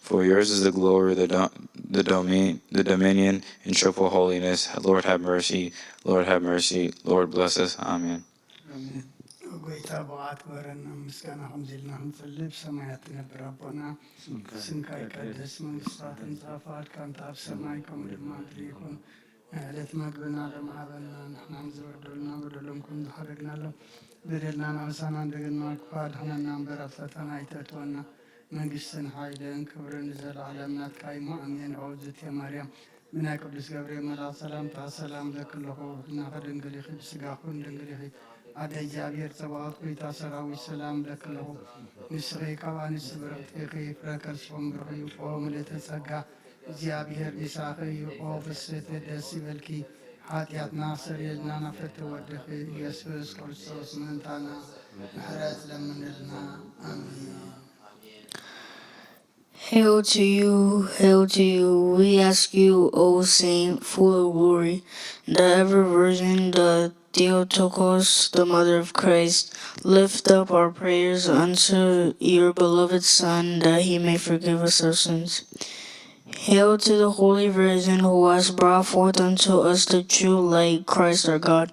For yours is the glory, the do-, the domain, the dominion, and triple holiness. Lord, have mercy. Lord, have mercy. Lord, bless us. Amen. ኣሜን። ጎይታ ብቕዓት ግበረና፣ ምስጋና ከምዚ ኢልና ክንጽሊ፣ ብሰማያት ትነብር ኣቦና፣ ስምካ ይቀደስ፣ መንግስትካ ትምጻእ፣ ፍቓድካ ከምቲ ኣብ ሰማይ ከምኡ ድማ ኣብ ምድሪ ይኹን። ናይ ዕለት መግብና ሎሚ ሃበና፣ ንሕና ንዝበደሉና በደሎም ከም ዝሓደግናሎም፣ በደልናን ኣበሳናን ደገና ክፋ ኣድሕነና እምበር፣ ኣብ ፈተና ኣይተእትወና፣ መንግስትን ሓይልን ክብርን ንዘለኣለም ናትካ እዩ፣ ኣሜን። ኦ እግዝእትየ ማርያም፣ ብናይ ቅዱስ ገብርኤል መልኣኽ ሰላምታ ሰላም እብለኪ ኣለኹ። ብሕልናኺ ድንግል ኢኺ፣ ብስጋኺ እውን ድንግል ኢኺ። ኣደ እግዚኣብሔር ጸባኦት፣ ጎይታ ሰራዊት፣ ሰላም እብለኪ ኣለኹ። ንስኺ ካብ ኣንስቲ ብርኽቲ ኢኺ፣ ፍረ ከርስኺ እውን ብሩኽ እዩ። ኦ ምልእተ ጸጋ፣ እግዚኣብሔር ምሳኺ እዩ። ኦ ፍስሕቲ፣ ደስ ይበልኪ፣ ሓጢኣትና ኣስተሰርየልና ናብ ፍትሒ ወድኺ ኢየሱስ ክርስቶስ ምእንታና ምሕረት ለምንልና። ኣሜን። Hail to you, hail to you. We ask you, O Saint, full of glory, the ever Virgin, the Theotokos, the Mother of Christ, lift up our prayers unto your beloved Son, that he may forgive us our sins. Hail to the Holy Virgin, who has brought forth unto us the true light, Christ our God.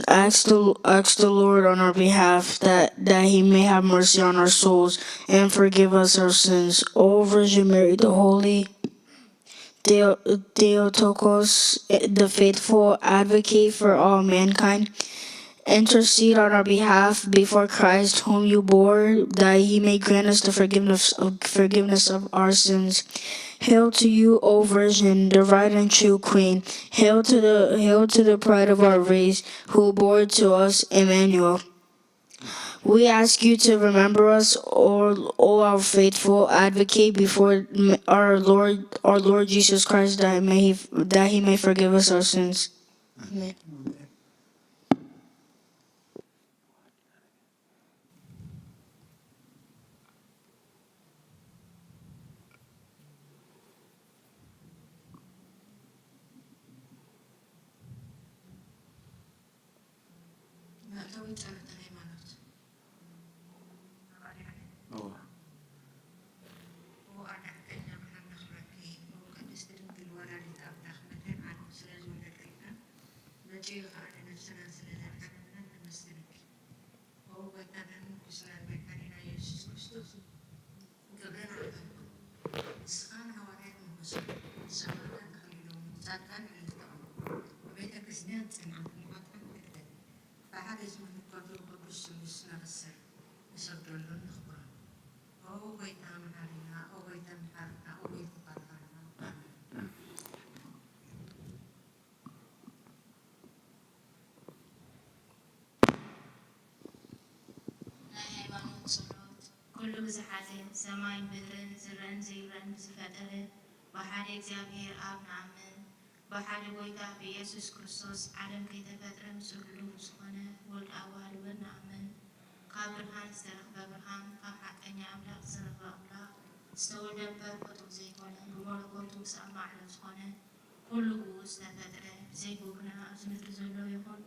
Ask the, ask the Lord on our behalf that, that he may have mercy on our souls and forgive us our sins. O Virgin Mary, the holy Theo- Theotokos, the faithful advocate for all mankind, intercede on our behalf before Christ, whom you bore, that he may grant us the forgiveness of, forgiveness of our sins. Hail to you, O Virgin, the right and true Queen. Hail to the hail to the pride of our race, who bore to us Emmanuel. We ask you to remember us, O, O our faithful advocate, before m- our Lord, our Lord Jesus Christ, that may he, that he may forgive us our sins. Amen. መእተዊ ጸሎተ ሃይማኖት። እወ። ኦ ኣርባዕተኛ መሓሪ ነኽብረኪ፣ ኦ ቅድስቲ ድንግል ወላዲት ኣምላኽ፣ መድኃኔ ዓለም ስለ ዝወለድክልና፣ መጺኡ ኸኣ ንነፍስና ስለ ዘድሓነልና ነመስግነኪ። ኦ ጎይታናን ንጉስናን መድሓኒና ኢየሱስ ክርስቶስ፣ ክብሪ ንዓኻ ይኹን። ንስኻ ንሃዋርያት ሞጎሶም፣ ንሰማእታት ኣኽሊሎም፣ ንጻድቃን ዕልልታኦም፣ ንቤተ ክርስቲያን ጽንዓት፣ ንኃጥኣን ሕድገት፣ ብሓደ ዝምልከቱ ቅዱስ ስሉስ ነበስር፣ ንሰግደሉን ነኽብሮን። ኦ ጐይታ መሓሪና፣ ኦ ጐይታ መሓሪና፣ ኦ ጐይታ ባርኻና። ኣሜን። ናይ ሃይማኖት ጸሎት። ኩሉ ብዝሓዘ ሰማይን ምድርን ዝረኣን ዘይረኣን ብዝፈጠረ ብሓደ እግዚኣብሔር ኣብ ንኣምን። ብሓደ ጎይታ ብኢየሱስ ክርስቶስ ዓለም ከይተፈጥረ ምስኡ ህሉው ዝኾነ ወልድ ኣዋህድ እውን ንኣምን። ካብ ብርሃን ዝተረኽበ ብርሃን፣ ካብ ሓቀኛ ኣምላኽ ዝተረኽበ ኣምላኽ፣ ዝተወልደ እምበር ፈጡር ዘይኮነ፣ ብመለኮቱ ምስ ኣብ ማዕዶ ዝኾነ ኩሉ ብኡ ዝተፈጥረ፣ ብዘይ ብኡ ግና ኣብዚ ምድሪ ዘሎ ይኹን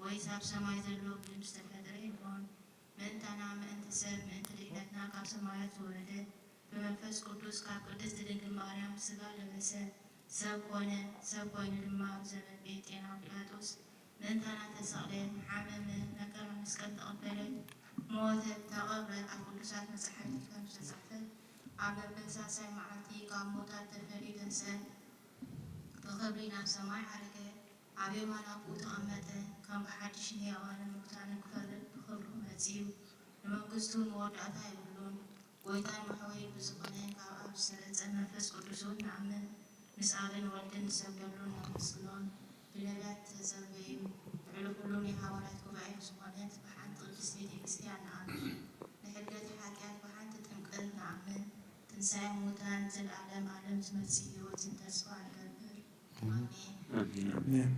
ወይስ ኣብ ሰማይ ዘሎ ምንም ዝተፈጥረ የልቦን። ምእንታና፣ ምእንቲ ሰብ፣ ምእንቲ ድሕነትና ካብ ሰማያት ዝወረደ፣ ብመንፈስ ቅዱስ ካብ ቅድስቲ ድንግል ማርያም ስጋ ለበሰ፣ ሰብ ኮነ፣ ሰብ ኮይኑ ድማ ኣብ ዘመን ጴንጤና ጲላጦስ ምእንታና ተሰቕለ፣ ሓመመ፣ መከራ መስቀል ተቐበለ፣ ሞተ፣ ተቐብረ፣ ኣብ ቅዱሳት መጻሕፍቲ ከም ዝተጻሕፈ ኣብ መበል ሳልሳይ መዓልቲ ካብ ሙታት ተፈልዩ ተንስአ፣ ብኽብሪ ናብ ሰማይ ዓረገ፣ ኣብ የማን ኣቦኡ ተቐመጠ፣ ከም ብሓድሽ ንሕያዋንን ምውታንን ክፈርድ ብኽብሪ ክመጽእ እዩ፣ ንመንግስቱ መወዳእታ የብሉን። ጎይታን መሕወይን ብዝኾነ ካብ ኣብ ዝሰረጸ መንፈስ ቅዱስ እውን ንኣምን፣ ምስ ኣብን ወልድን ንሰግደሉን ነመስግኖን። ብነቢያት ዝተጸበዩ፣ ልዕሊ ኩሉ ናይ ሃዋርያት ጉባኤ ዝኾነት ብሓንቲ ቅድስት ቤተ ክርስቲያን ንኣምን። ንሕድገት ሓጢኣት ብሓንቲ ጥምቀት ንኣምን። ትንሳኤ ሙታን፣ ንዘለዓለም ዓለም ዝመጽእ ህይወትን ተስፋ ንገብር። ኣሜን።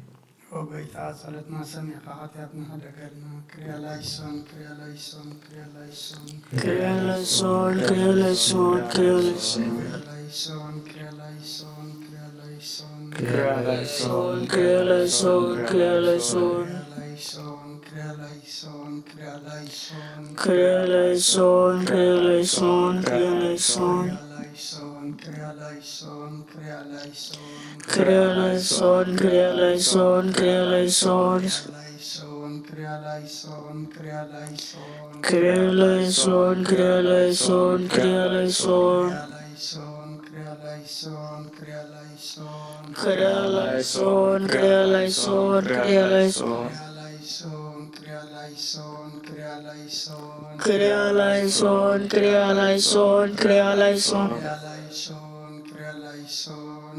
ኦ ጎይታ፣ ጸሎትና ሰሚዕካ ሓጢኣትና ሕደገልና። ክርያ ላይሶን፣ ክርያ ላይሶን፣ ክርያ ላይሶን፣ ክርያ ላይሶን፣ ክርያ ላይሶን፣ ክርያ ላይሶን። ክርያ ላይሶን፣ ክርያ ላይሶን፣ ክርያ ላይሶን፣ ክርያ ላይሶን፣ ክርያ ላይሶን፣ ክርያ ላይሶን። ላይሶን፣ ክርያ ላይሶን፣ ክርያ ላይሶን፣ ክርያ ላይሶን፣ ክርያ ላይሶን፣ ክርያ ላይሶን። ላይሶን፣ ክርያ ላይሶን፣ ክርያ ላይሶን፣ ክርያ ላይሶን፣ ክርያ ላይሶን፣ ክርያ ላይሶን። ላይሶን፣ ክርያ ላይሶን፣ ክርያ ላይሶን፣ ክርያ ላይሶን፣ ክርያ ላይሶን፣ ክርያ ላይሶን። ላይሶን፣ ክርያ ላይሶን፣ ክርያ ላይሶን፣ ክርያ ላይሶን፣ ክርያ ላይሶን፣ ክርያ ላይሶን። ላይሶን፣ ክርያ ላይሶን፣ ክርያ ላይሶን፣ ክርያ ላይሶን፣ ክርያ ላይሶን፣ ክርያ ላይሶን። ክርያ ላይሶን፣ ክርያ ላይሶን፣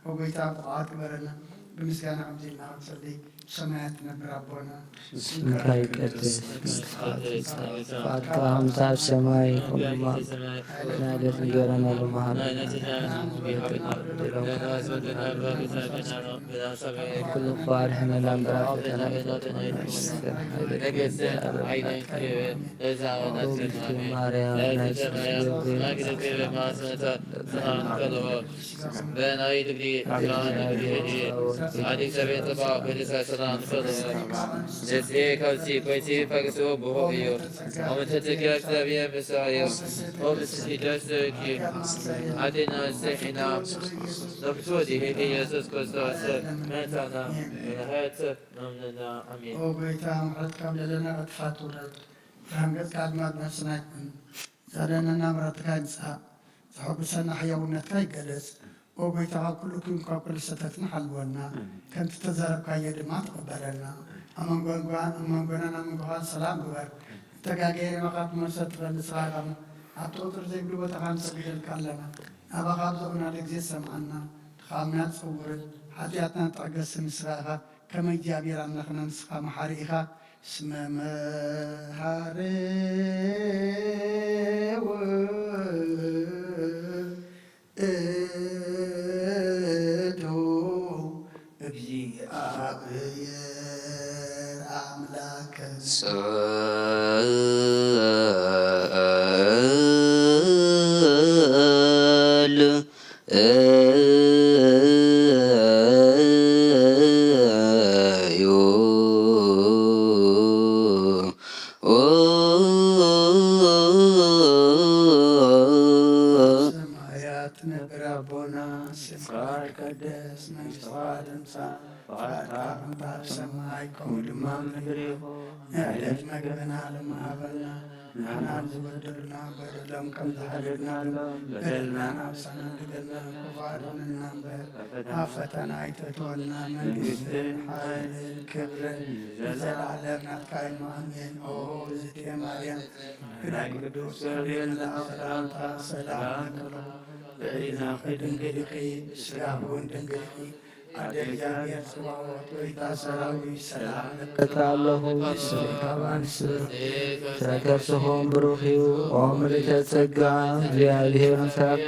ኦ ጎይታ፣ ብቑዓት ግበረና። ብምስጋና ከምዚ ኢልና ክንጽሊ፣ ብሰማያት ትነብር ኣቦና፣ ስምካ ይቀደስ፣ መንግስትኻ ትምጻእ፣ ፍቓድካ ከምቲ ኣብ ሰማይ ከምኡ ድማ ኣብ ምድሪ። ናይ ዕለት እንጀራና ሎሚ ሃበና፣ ኩሉ እኳ ኣድሕነና እምበር ኣብ ፈተና ኣይተእትወና፣ መንግስቲ፣ ሓይሊ፣ ክብሪ፣ ማርያም ናይ በናይ ድግሪ ኣጋን ድግሪ ሕጂ ኣዲስ ኣበባ ቅዱስ ሰላም ፈለወ። እዚ ከብሲ ኮይሲ ፈግሱ ብሆ እዩ። ኣመተ ትግረ እግዚኣብሔር ምሳዮ። ኦብስ ፊደስ ኪ ኣዲና ስሒና። ነብሱ ዲህ ኢየሱስ ክርስቶስ መታና ምሕረት ነምንና። ኣሜን። ኦ ጎይታ፣ ምሕረትካ ኣብ ልዕሌና ዕጽፋት ውረድ። ብርሃን ገጽካ ድማ ኣብ ነፍስና ይኹን። ዘደነና ምሕረትካ ይምጻእ። ዘሐጉሰና ሕያውነትካ ይገለጽ። ኦ ጎይታ፣ ካብ ኩሉ እኩይ ካብ ኩሉ ስሕተትና ሓልወና። ኣሜን። ከምቲ ተዛረብካዮ ድማ ተቐበለና። ኣብ መንጎ-፣ ኣብ መንጎናን ኣብ መንጎኻን ሰላም ግበር። እተጋገየ ንባኻት መሰ ትፈልጥ ንስኻ ኢኻ። ኣብቲ ቁጽሪ ዘይብሉ ቦታኻ ንሰግደልካ ኣለና። ናባኻ ኣብ ዘእውናሉ ግዜ ሰምዓና። ድኻምና ጸውርን ሓጢኣትና ተዕገስን ንስኻ ኢኻ። ከመ እግዚኣብሔር ኣምላኽና ንስኻ መሓሪ ኢኻ። እስመ መሃሪ ውእቱ እግዚኣብሔር ኣምላክ። ጸል እዩ። ሰማያት ትነብር ኣቦና፣ ስምካ ይቀደስ፣ መንግስትኻ ትምጻእ፣ ፍቓድካ ከምቲ ኣብ ሰማይ ከምኡ ድማ ኣብ ምድሪ ይኹን። ንዕለት መግብና ሎሚ ሃበና፣ ንሕና ዝበደሉና በደሎም ከም ዝሓደግናሎም በደልና ኣሳና፣ ኣድሕነና ካብ ክፉእ ኣድሕነና እምበር፣ ኣብ ፈተና ኣይተእትወና። መንግስትን ሓይልን ክብርን ንዘለዓለም ናትካ እዩ። ኣሜን። ኦ እግዝእትየ ማርያም፣ ብናይ ቅዱስ ገብርኤል መልኣኽ ሰላምታ ሰላም እብለኪ፣ ብእዝንኺ ድንግል ኢኺ፣ ብስጋኺ እውን ድንግል ኢኺ። ኣደ እግዚኣብሔር ጽባኦት፣ ጎይታ ሰራዊት፣ ሰላም እለኪ ኣለኹ። ብስፍሪ ካብ ኣንስቲ ፍሬ ከርሥኺ ብሩኽ እዩ። ኦ ምልዕተ ጸጋ፣ እግዚኣብሔር ምሳኺ፣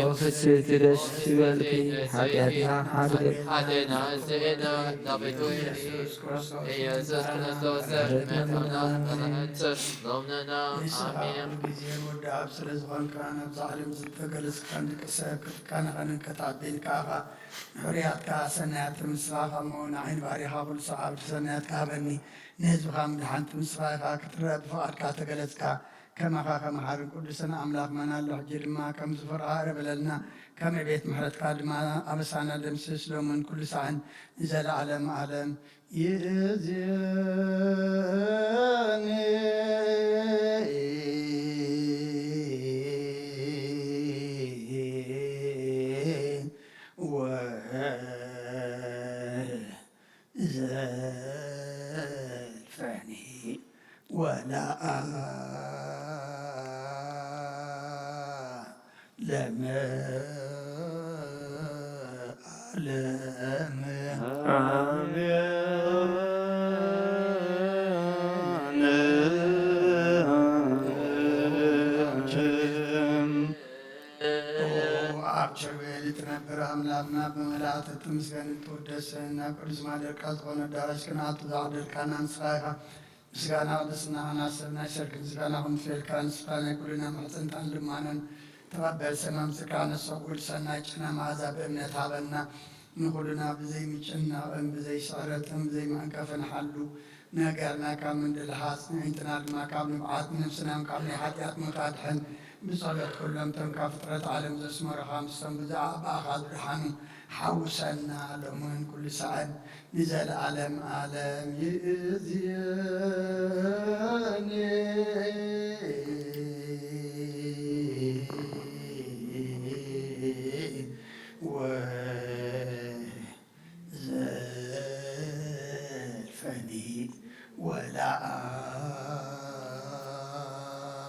ኦ ፍስሕቲ ደስ ይበልኪ፣ ሓጢኣትና ሓጥእ። ሓጢኣትና ስኢና ናፊቱ ኢየሱስ ክርስቶስ ኢየሱስ ክርስቶስ ምሕረትና ምሕረትና ሎምነና። ንስኻ ኣሜን። ኩሉ ግዜ ወዲ ኣብ ስለ ዝኾንካ፣ ናብዛ ዓለም ዝተገለጽካን ደቂ ሰብ ክትካነኸንን ከተዕብን ከኣኻ፣ ንሕሩያትካ ሰናያት ምስኻ፣ ከምኡ ንዓይኒ ባሪኻ ኩሉ ሰዓብ ሰናያትካ ሃበኒ። ንህዝብኻ ምድሓን ምስኻ ኢኻ ክትረአ ብፍቓድካ ተገለጽካ። ከማኻ ከመሓርን ቅዱስን ኣምላኽ መን ኣሎ? ሕጂ ድማ ከም ዝፈርሃ እረ በለልና። ከም ዕቤት ምሕረትካ ድማ ኣበሳና ደምስስ፣ ሎምን ኩሉ ሳዕን ንዘለዓለም ዓለም። ይእዜኒ ወዘልፈኒ ወለዓለመ ዓለም። ኣሜን። ኦ ኣብ ቸርቤል እትነብር ኣምላኽና፣ ብመላእክቲ እትምስገን እትውደስን ናብ ቅዱስ ማደርካ ዝኾነ ኣዳራሽ ክንኣቱ ዝዓደልካና ንስኻ ኢኻ። ምስጋና ቅድስና ኻናሰብ ናይ ሰርክ ምስጋና ክንፍልካ ንስኻ ናይ ኩልና ማሕፀንታን ልማናን ተቐበል። ሰማም ስጋ ነሰጉድ ሰናይ ጨና መዓዛ ብእምነት ሃበና። ንኹልና ብዘይ ምጭናቕን ብዘይ ስዕረትን ብዘይ ማንቀፍን ሓሉ። ነገርና ካብ ምንድልሓስ ንዕንትና ድማ ካብ ንብዓት ነፍስና ካብ ናይ ሓጢኣት ሞት ኣድሕን። ብጸሎት ኩሎም እቶም ካብ ፍጥረት ዓለም ዘስመሩኻ ምስቶም ብዛዕባኻ ዝደሓኑ ሓውሰና ሎምን ኩሉ ሰዓት ንዘለዓለም ዓለም ይእዝየኒ። ወዘልፈኒ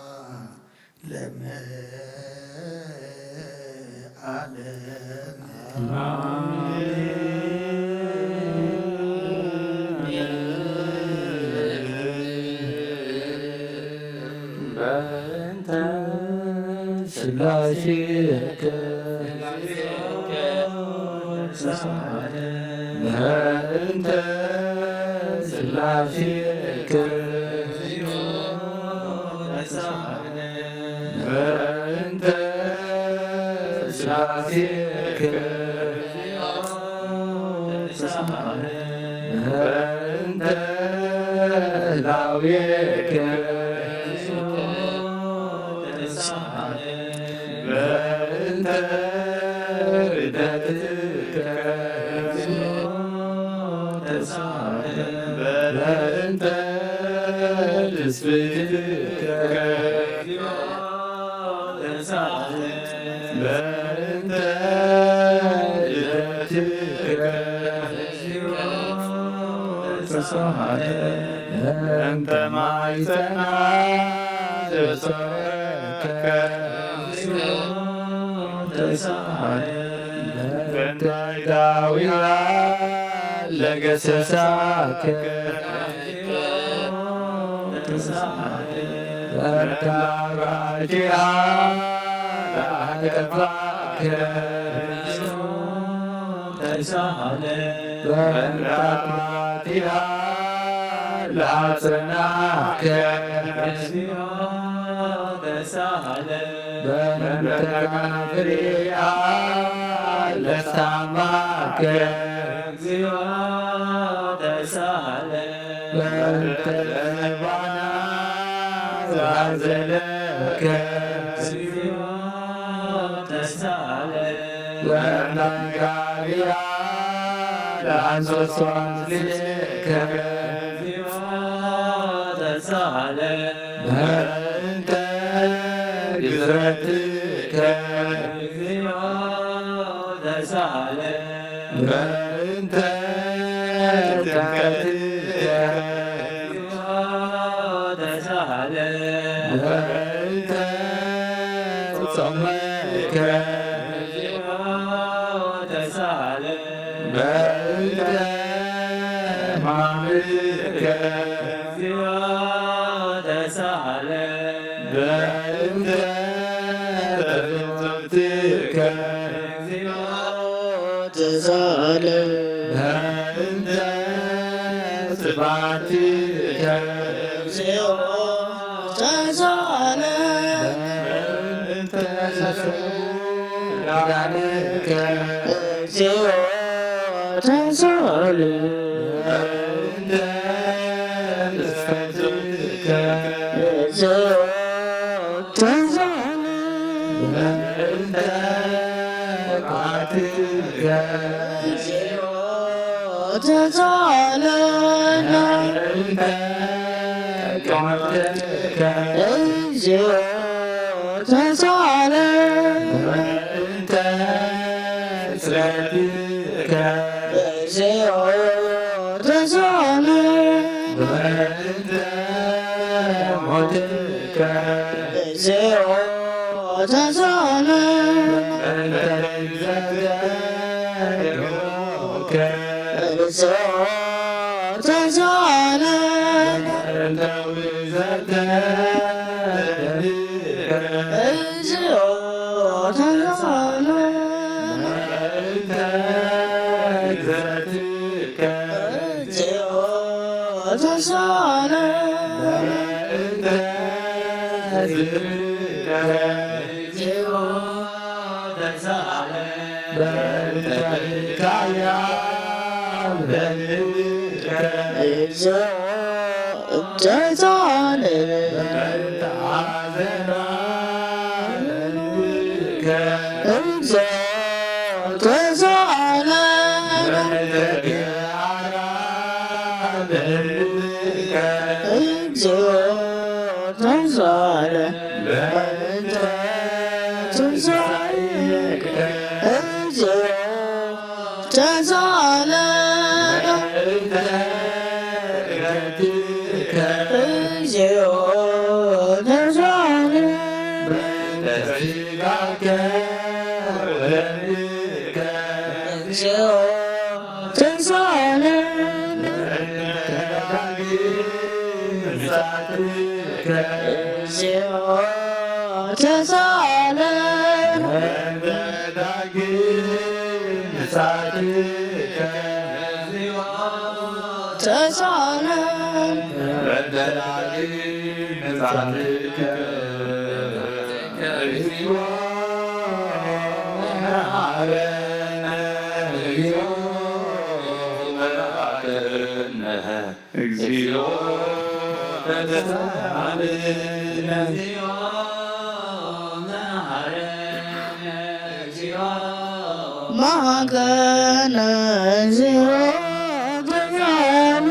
ወለዓለመ ዓለም። በእንተ ስላሴከ በእንተ ስላሴከ በእንተ ስላሴከ በእንተ ህላዌከ በእንተ ርደትከ በእንተ ትስብእትከ በእንተ ልደትከ በእንተ ማይፀና ዘጾረከ በእንተ ዳዊሃ ለገሰሳከ በእንተ አርባዕቲሃ ለአቀፋከ በእንተ አርባዕቲሃ ለአጸናከ በእንተ ፍሬሃ ለሳማከ በእንተ ለባና ዛዘለከ በእንተ ጋብያ ለአንሶሶ ምስሌከ በእንተ ግዝረትከ በእንተ ጥምቀትከ በእንተ ጾመከ በእንተ ሕማምከ በእንተ ተፍትከ በእንተ ስብሐትከ በእንተ ኪዳንከ ተሳለን። እግዚኦ ተሳለን። ተሳለን። እግዚኦ ተሳለን። መሃገነ እግዚኦ ተሳለን።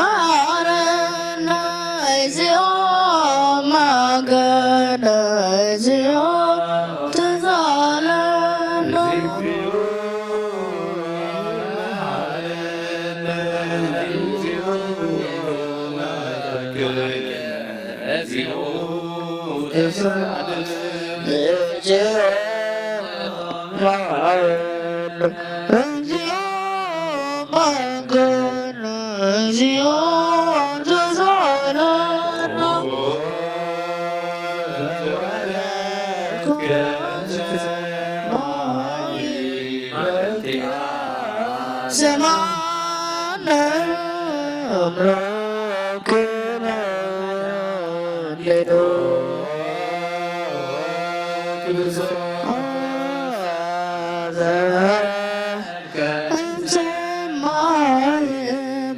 መሃረነ እግዚኦ መሃረነ እግዚኦ ተሳለነ። ሰማነ ኣምላክነ ሌሎ ሰማይ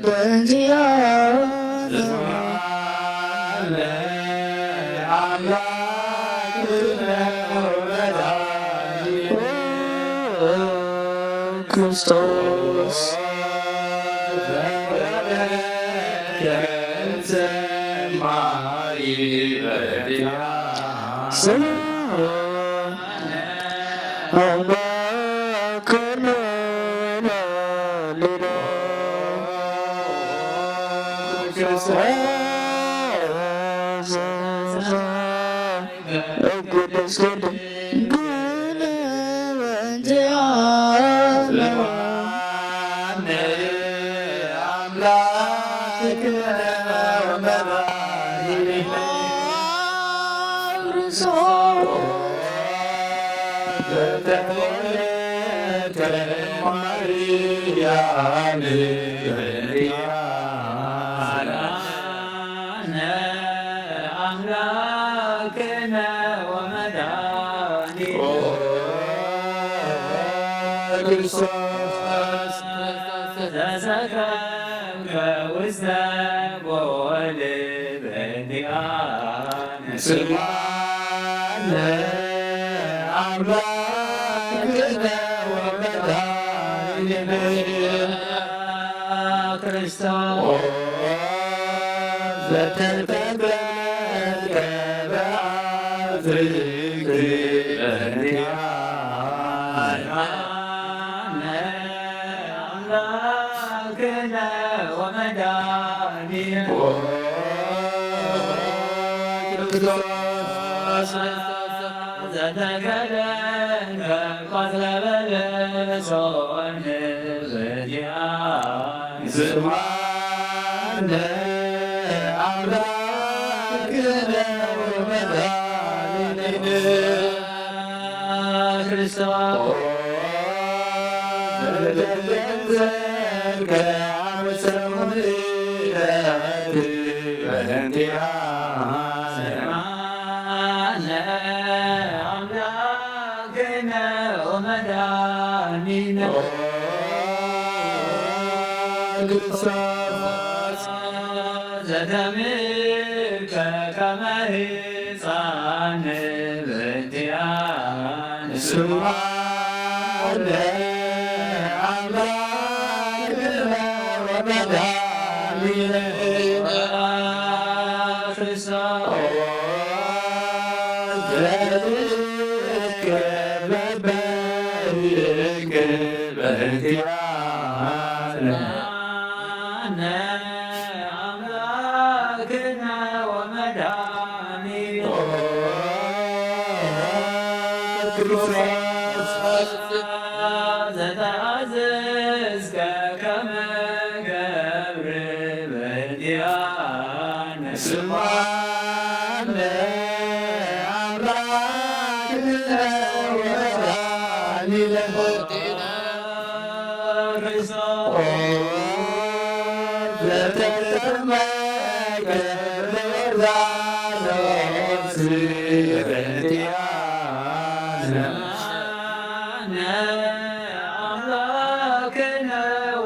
በዚያ ክርስቶስ ኪዳነ ኣምላክነ ወመድኃኒነ ክርስቶስ ዘተኣዘዝከ ከመ ገብር በእንቲአነ ስምዓነ ኣምላክነ ወመድኃኒነ ክርስቶስ ዘተጠመቀ በዮርዳኖስ በእንቲአነ ኣምላክነ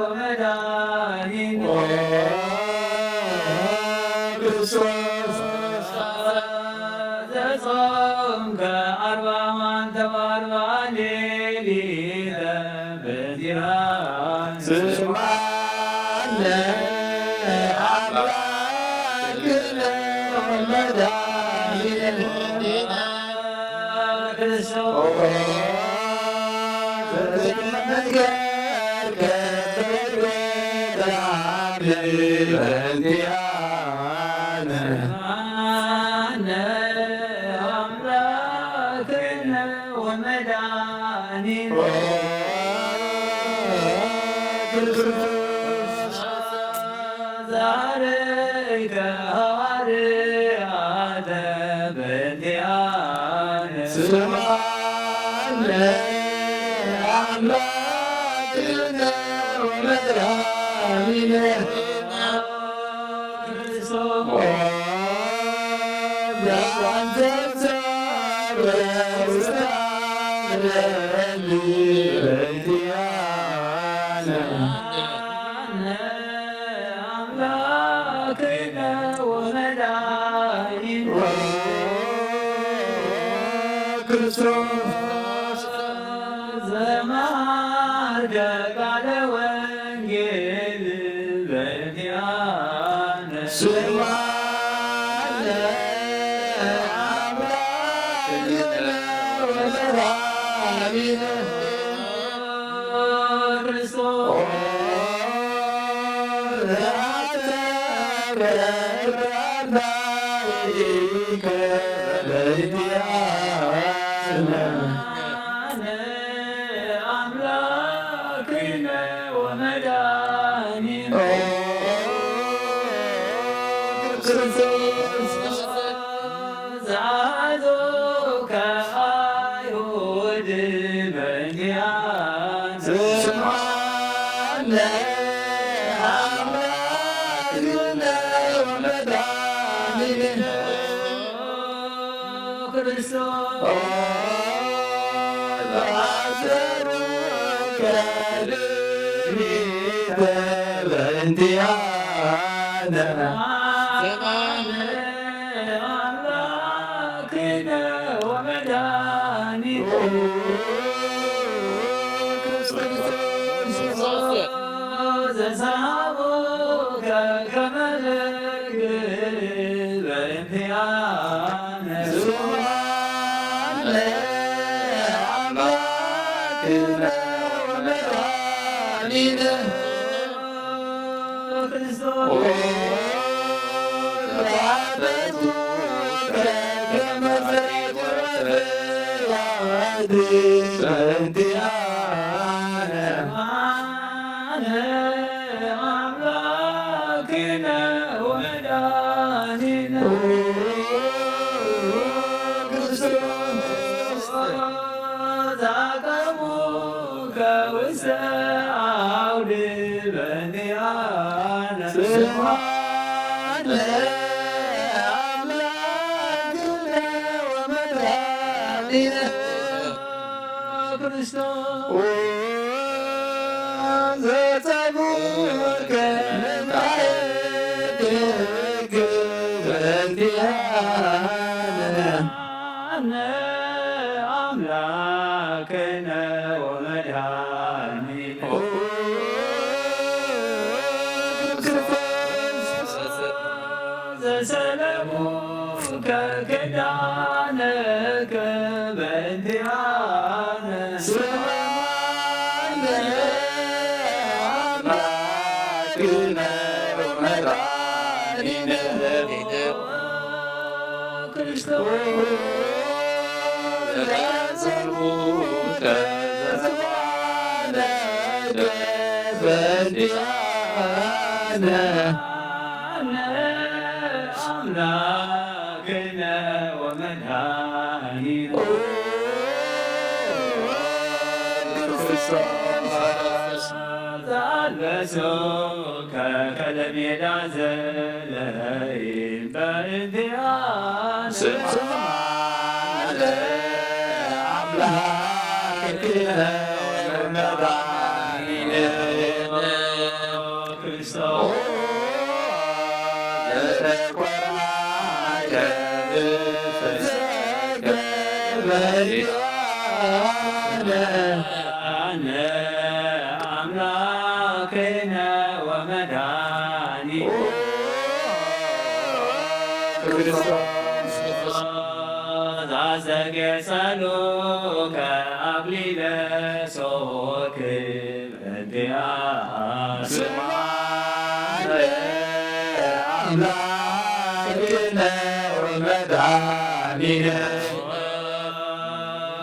ወመድኃኒነ ክርስቶስ ዘጾምከ አርባ መዓልተ ወአርባ ሌሊተ በእንቲአነ ስምዓነ አምላክነ ወመድኃኒነ ክርስቶስ ዘተጠመቀ በዮርዳኖስ በእንቲአነ አነ አምላክነ ወመድኃኒነ ክርስቶስ ዛረይከ ሐዋርያተ በእንቲአነ ስምዓነ አምላክነ ወመድኃኒነ ክርስቶስ አምላክነ ወመድኃኒነ ክርስቶስ ዘመሃርከ ቃለ ወንጌል በእንቲአነ ስምዓነ አምላክነ ወመድኃኒነ ክርስቶስ አምላክነ ወመድኃኒነ ክርስቶስ ዘአዞከ አይሁድ በእንቲአነ ስምዓነ አምላክነ ወመድኃኒነ ክርስቶስ አሰሩከ ድሚተ በእንቲአነ ስምዓነ አምላክነ ወመድኃኒነ ክርስቶስ ዘሰሃቦከ ከመ ርግብ በእንቲአነ ስምዓነ አምላክነ ወመድኃኒነ ክርስቶስ አምላክነ ወመድኃኒነ ክርስቶስ ዘአቅረብከ ውስተ አውድ በእንቲአነ ስምዓነ አምላክነ ወመድኃኒነ ክርስቶስ ዘጸጉከ በእንቲአነ አነ አምላክነ ወመድኃኒነ ዘሰለሙከ ኪዳነከ በእንቲአነ ስምዓነ ኣምላክነ ወመድኃኒነ ክርስቶስ። ዛልበሶከ ከለሜዳ ዘለይ በእንቲኣነ ስምዓነ ኣምላክነ ወመድኃኒነ ክርስቶስ። ዘተኮርናከ ብፍስሐከ በእንቲኣነ ኣነ ኣምላክነ ወመድኃኒ ክርስቶስ። ዛዘጌ ጸሎከ አክሊለ ሶክ በእንቲኣ ስምዓነ ኣምላክነ ወመድኃኒነ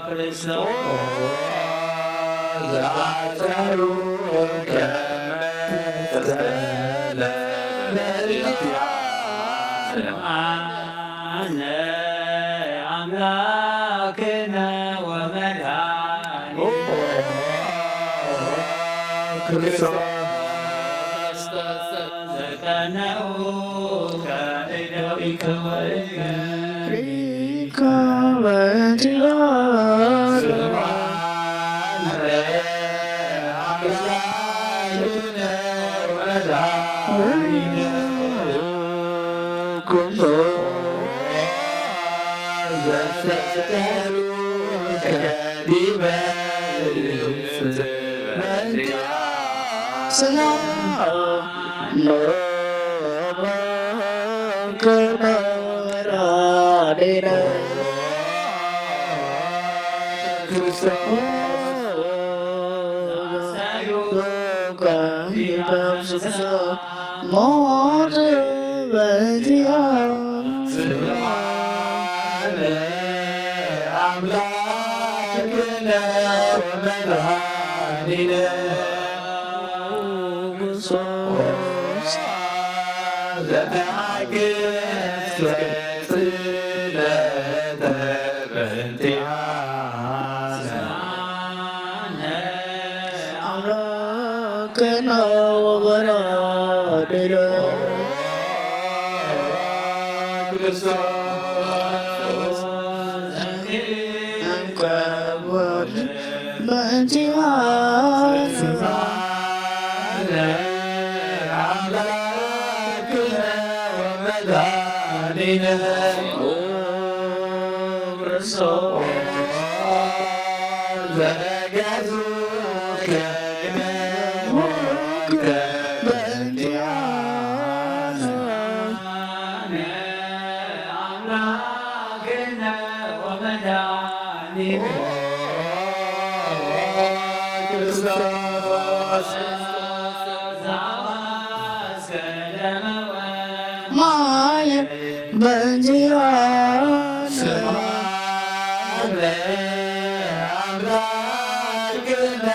ክርስቶስ። ዘአጸሩከ መሰለ በእንቲኣ ስምዓነ ኣምላክነ ወመድኃኒነ ክርስቶስ። ዘቀነውከ እደዊከ ወእገሪከ በእንቲኣ ስምዓነ ኣምላክነ ወመድኃኒነ ሞት በዚኣ ስምዓነ ኣምላክነ ወመድኃኒነ ክርስቶስ። ዘተሓገዝከ ስእለተ በእንቲኣነ ኣምላክነ ወበራድለ ክርስቶስ። እንከ ወልድ በእንቲኣነ ኣምላክነ ወመድኃኒነ ክርስቶስ። ዘገዙከ ሞትከ በእንቲኣነ ኣምላክነ ወመድኃኒነ ክርስቶስ። ማየ በእንቲኣነ ስምዓነ ኣምላክነ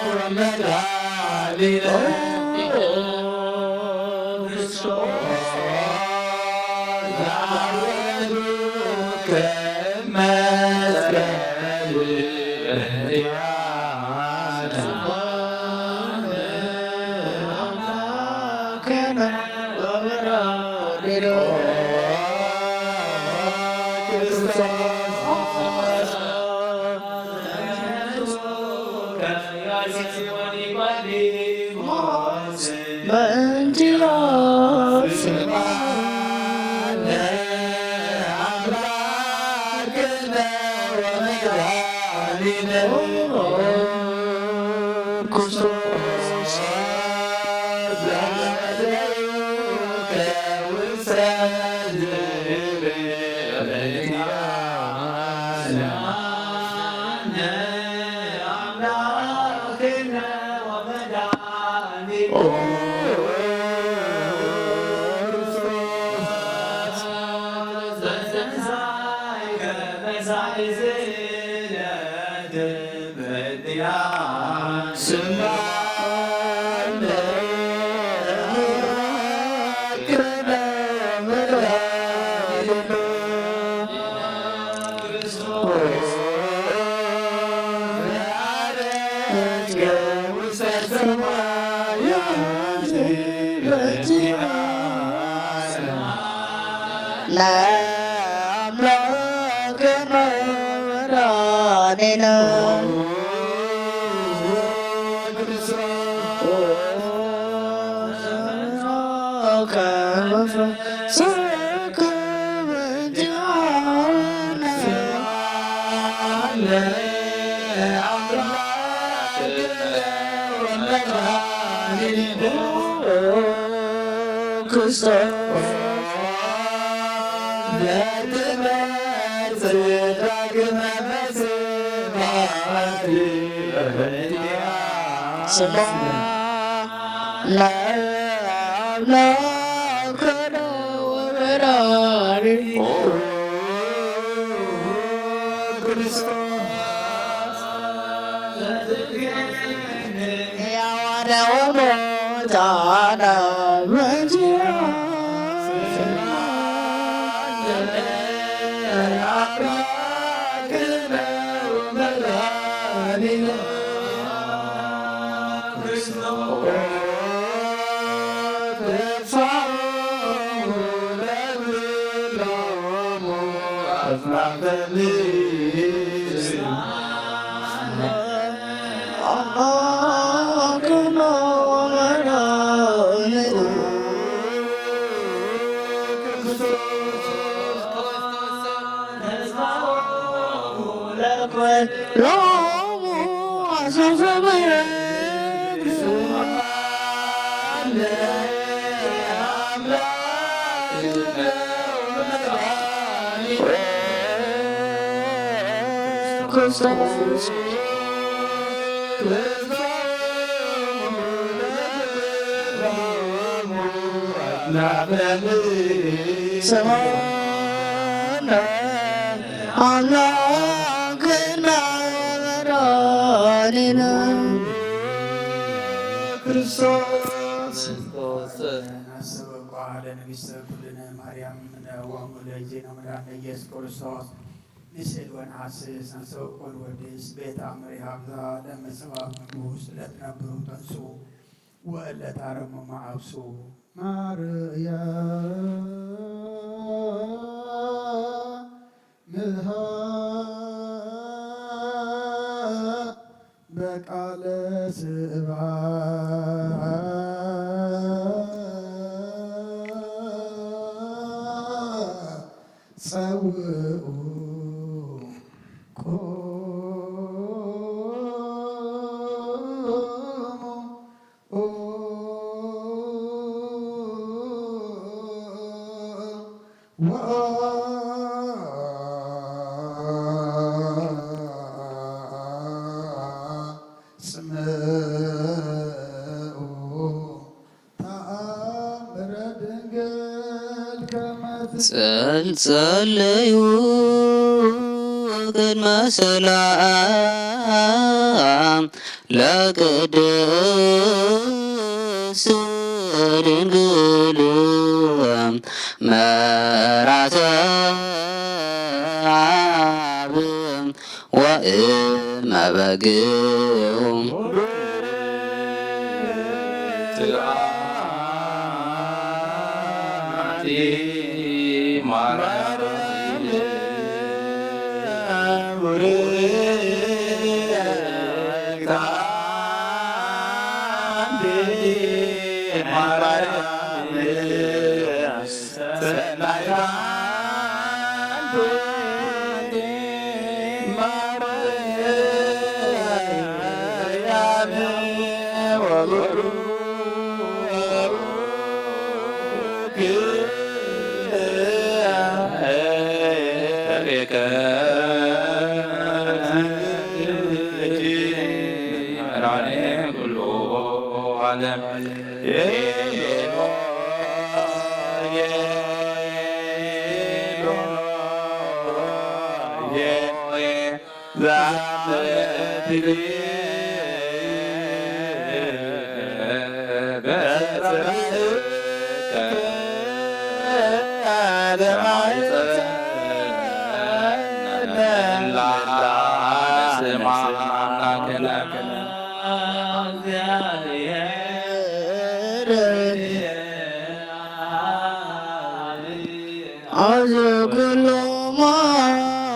ወመድኃኒነ ክርስቶስ። ዘዓረዱከ መስቀል በእንቲኣነ ናይ ኣምላኽና መድኃኒነ ክርስቶስ ክርስቶስ። ነስብ እንኳ ለንግሥተ ኩልነ ማርያም እምነ ወእሙ ለእግዚእነ መድኃኒነ ኢየሱስ ክርስቶስ። ንስእል ወነሐስስ፣ ነስተውቅል ወድስ፣ ቤት አምር ይሃብዛ፣ ለመሰባብ ንጉስ፣ ለትነብሩ ተንሱ፣ ወእለ ታረሙ መዓብሱ። ማርያም ምሃ በቃለ ስብሐት ጸውዑ ቆሙ ወአጽምዑ ተአምረ ድንግል ከመ ትስብክ። ጸልዩ ቅድመ ሰላም ለቅድስት ድንግል መራተ አብ ወእመ በግዑ። እዚ ኩሉ ማርነኡ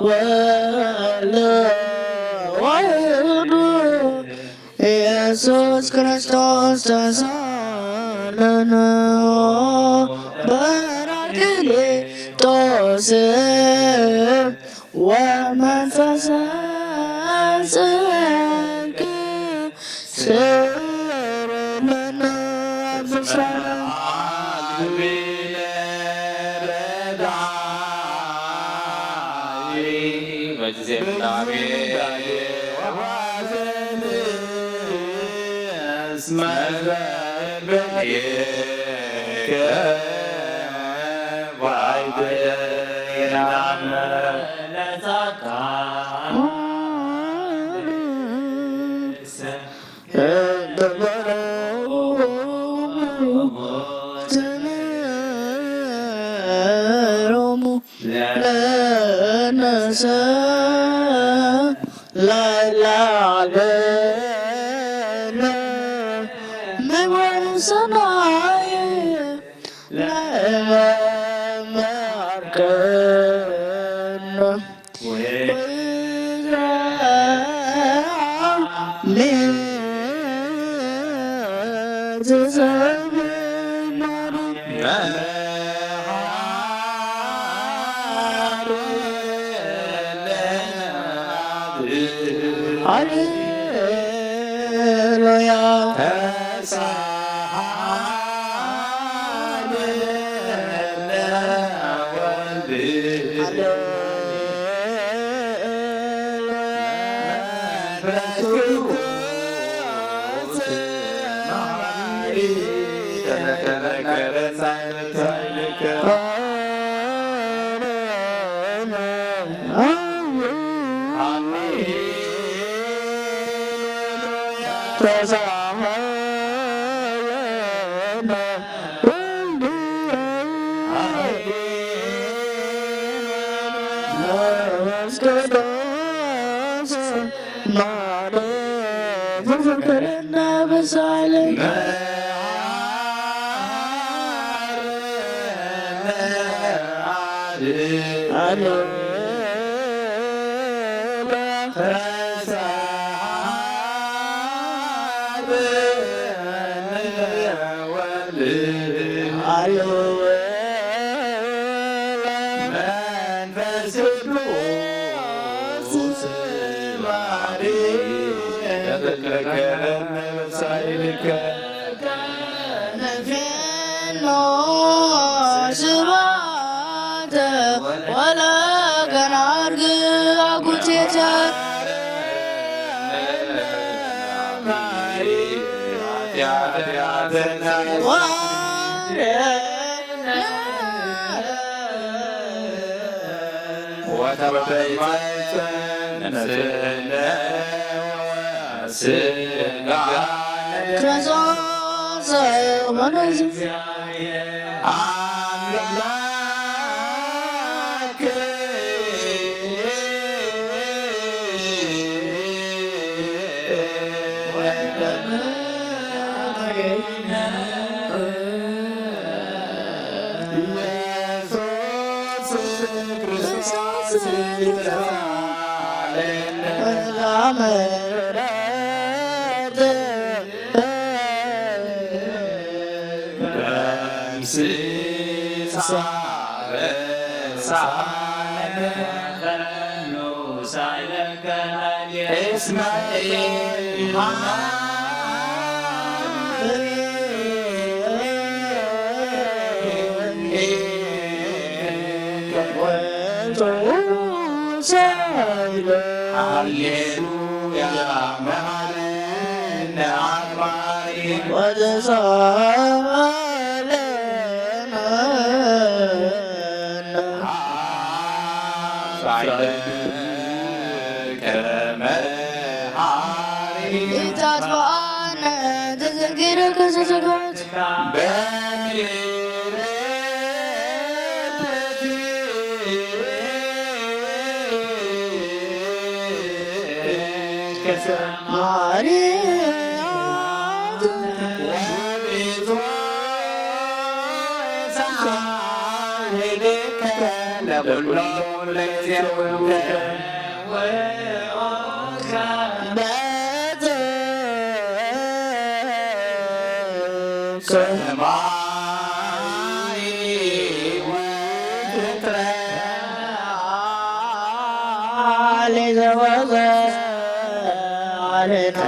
ወልደ ዋሕዱ ኢየሱስ ክርስቶስ ተሳለነ በራክሊጦስ ወመንፈሰ ጽድቅ ስር ለነ ብስራነ ሃሌሉያ። መሓሪ ኢታጥፋኣነ ተዘኪረ ከሰሰጋት በምልረት ሰማይ ወትትረ ዓሊ ዘወዘ ዓሌታ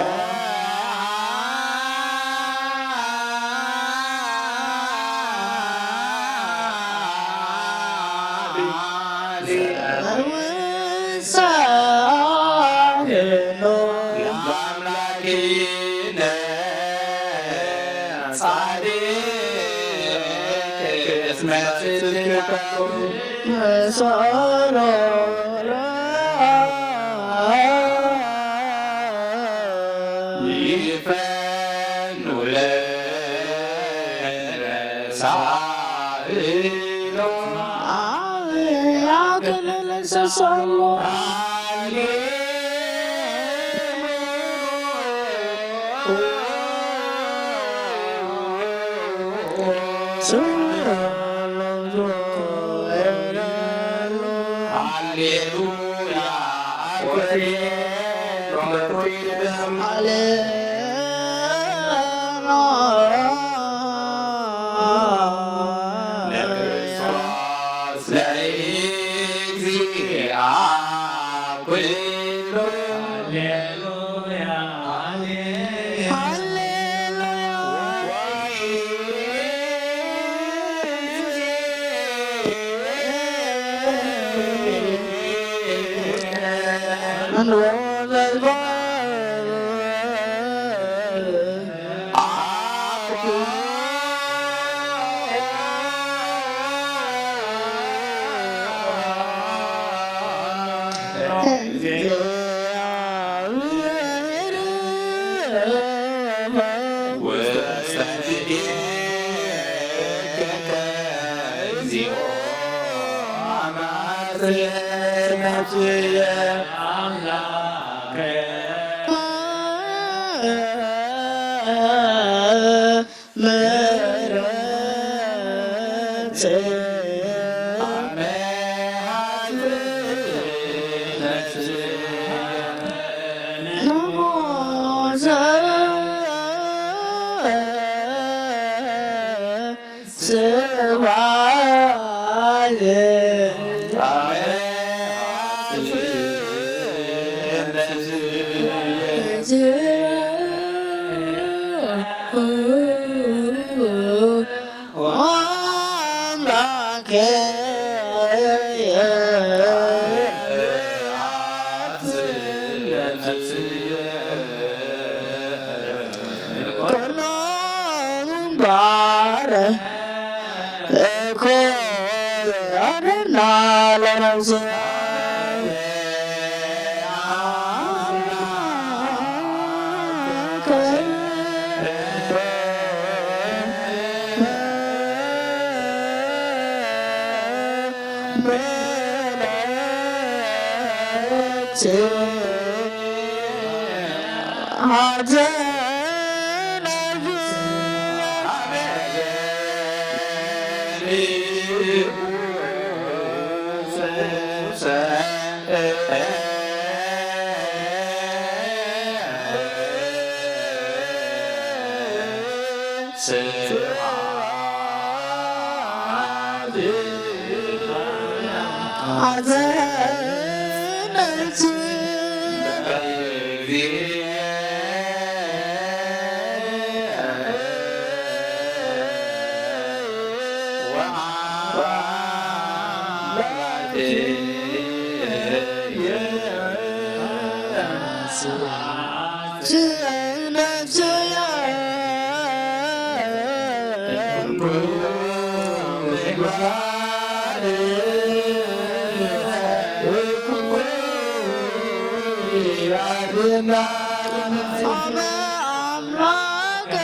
ኣምላክ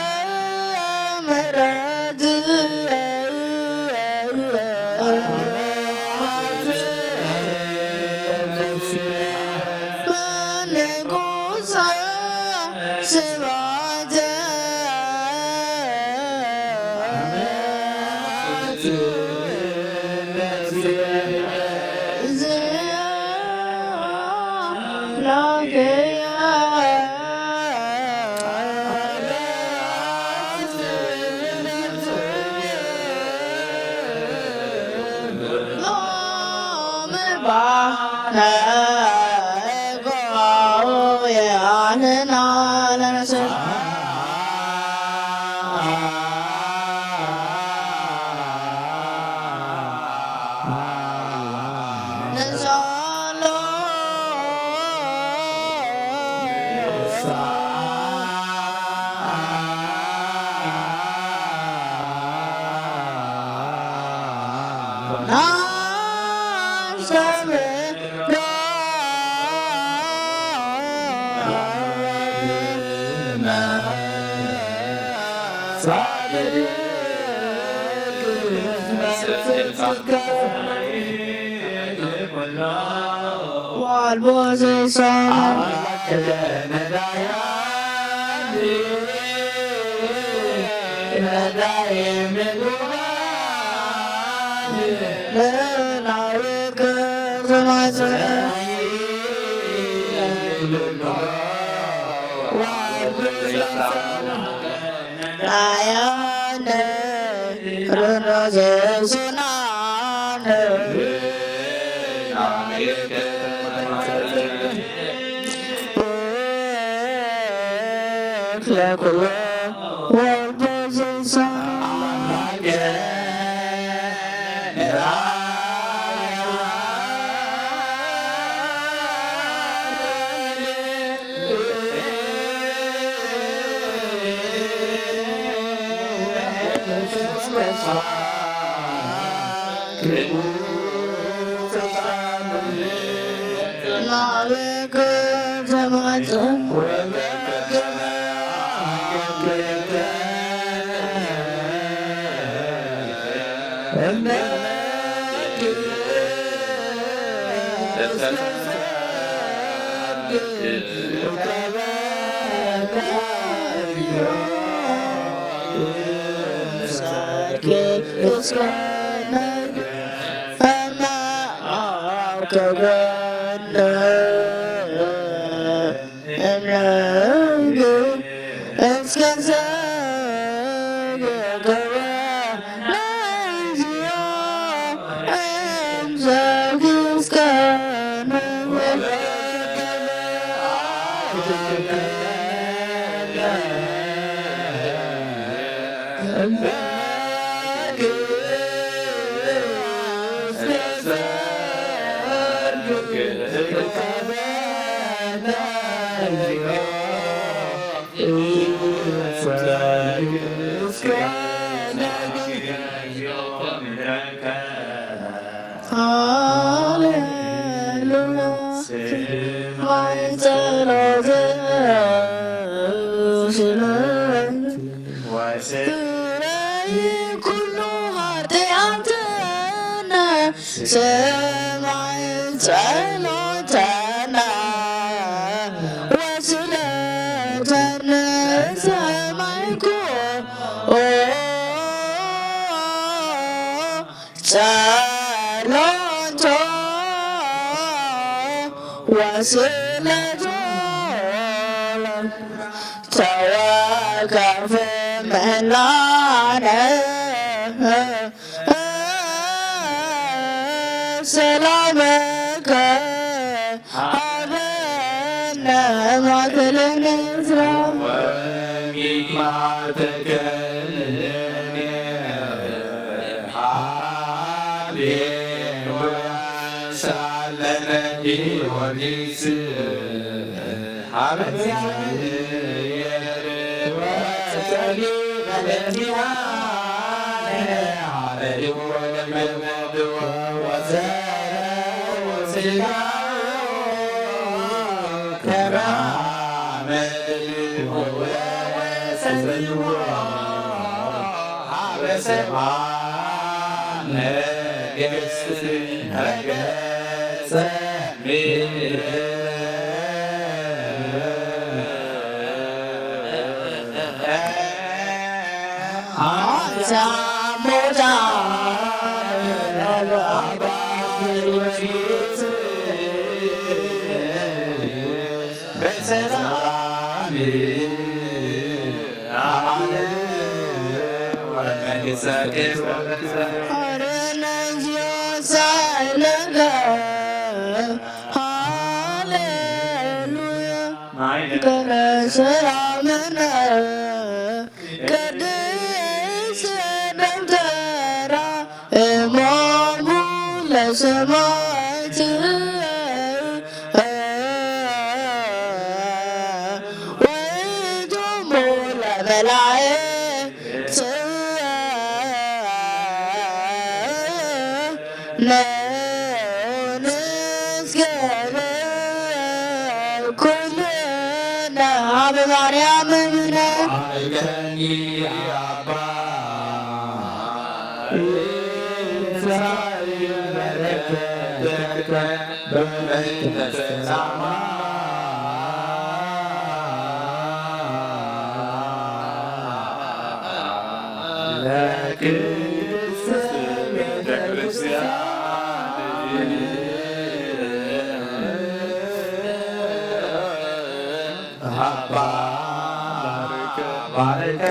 ምሕረት ንጉሰ ስብሐት ዋልቦ ዘይሳነ ሃሌሉያ። ማይ ጸሎት ስለ ስረይ ኩሉ ኃጢኣትና ሰማይ ጸሎተና ወስለ ቸርነት ሰማይኩ ጸሎቶ ወስለቶ ተወከፍ ምህላነ ሰላመከ ሀበነ ማእከለ ንስራ ወሚማተከልነ ሀቤ ወሳለነ ጊዮርጊስ ሀበ እግዚአብሔር ወጸሊ በለዚሃ ሀበ ወለመመድ ወዘረ ወስጋ ተራመድ ወወሰንዎ ሀበ ሰብአ ነገስት ረገጸ ምድር። አንተ ሞታ አባ ጊዮርጊስ በሰላም አለ ወመንግሥተ ኬፍ ወበሰላም። አረናንዚዮስ ኃይለከ ሃሌሉያ ማይደረ ሰላምነ ቅድስት ደብተራ እሞሙ ለሰማዕት ወይቶሙ ለመላእክት ነንስገድ ኩልነ ሀበ ማርያም እምነ። ባርከኒ አባ እስራኤል በረከትከ በመንግሥተ ሰማይ። ለቅድስት ቤተ ክርስቲያን አባ ባርከ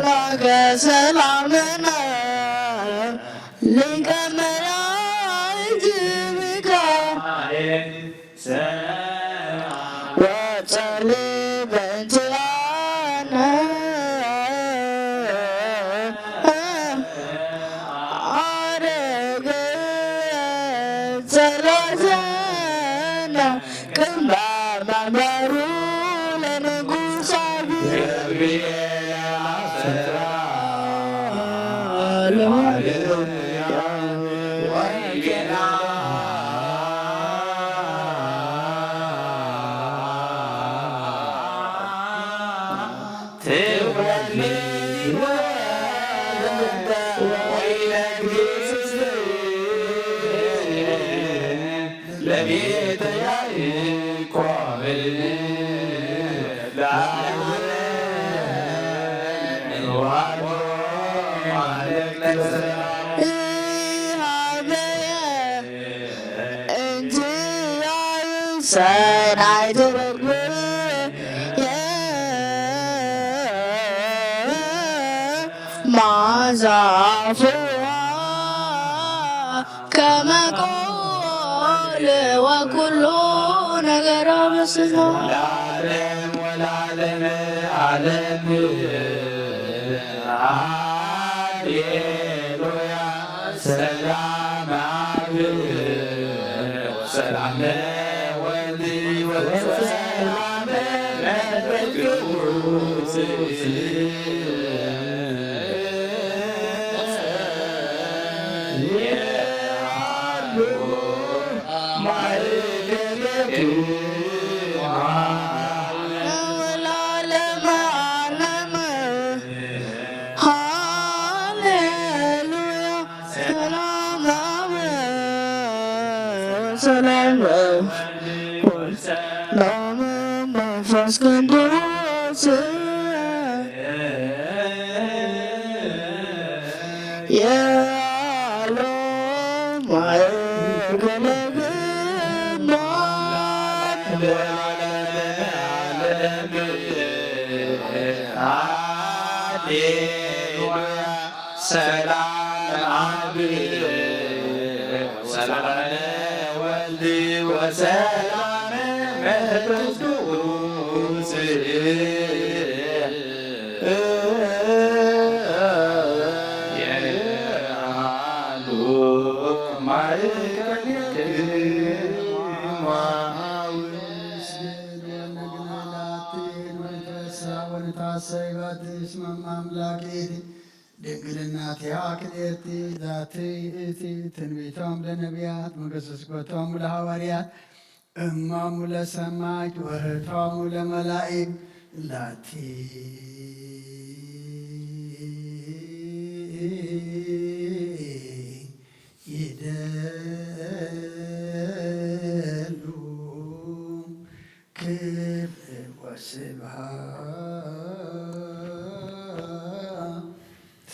ላከ ሰላምነ ሊቀ መላእክት ሚካኤል ወጸልእ በእንቲአነ። አረገ ጸሎተነ ቅድመ መንበሩ ለንጉሥ ገብርኤል አሰራ ለማርያም ወንጌላ። ትወልድ ወይነ ግዝእት ለቤተ ያዕቆብ ለአቡነ ዋኖ ማለቅለሰ ኢሃበየ እንጂ ሰናይ ትርጉም ማዛፉ ከመ ቆል ወኩሉ ነገራ በስጋ ለዓለም ወለዓለመ ዓለም። ሃሌሉያ። ሰላም አብ ወሰላም ወልድ ወሰላም መንፈስ ቅዱስ። ሃሌሉያ። ሰላም ሰላም መንፈስ ቅዱስ ያለው ማእከለ ግንባር ለዓለመ ዓለም። ሃሌሉያ። ሰላም አብ ወሰላም ወልድ ወሰላም መንፈስ ቅዱስ የሃሉ ማእከሌክማ። ወንትሐሰይ ባቲ እስመ አምላክ ይእቲ። ዲበ ድንግልናቲሃ ክልኤቲ ዛቲ እቲ ትንቢቶም ለነቢያት መገሰስጎቶም ለሃዋርያት እማሙ ለሰማዕት ወህታሙ ለመላእክት ላቲ ይደሉ ክብር ወስብሐት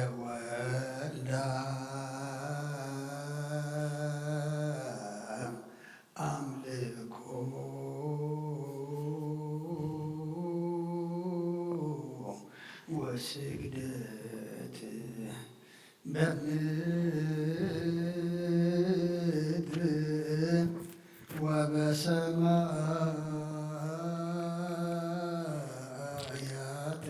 ወለወልዳ አምልኮ ወስግደት በምድር ወበሰማያት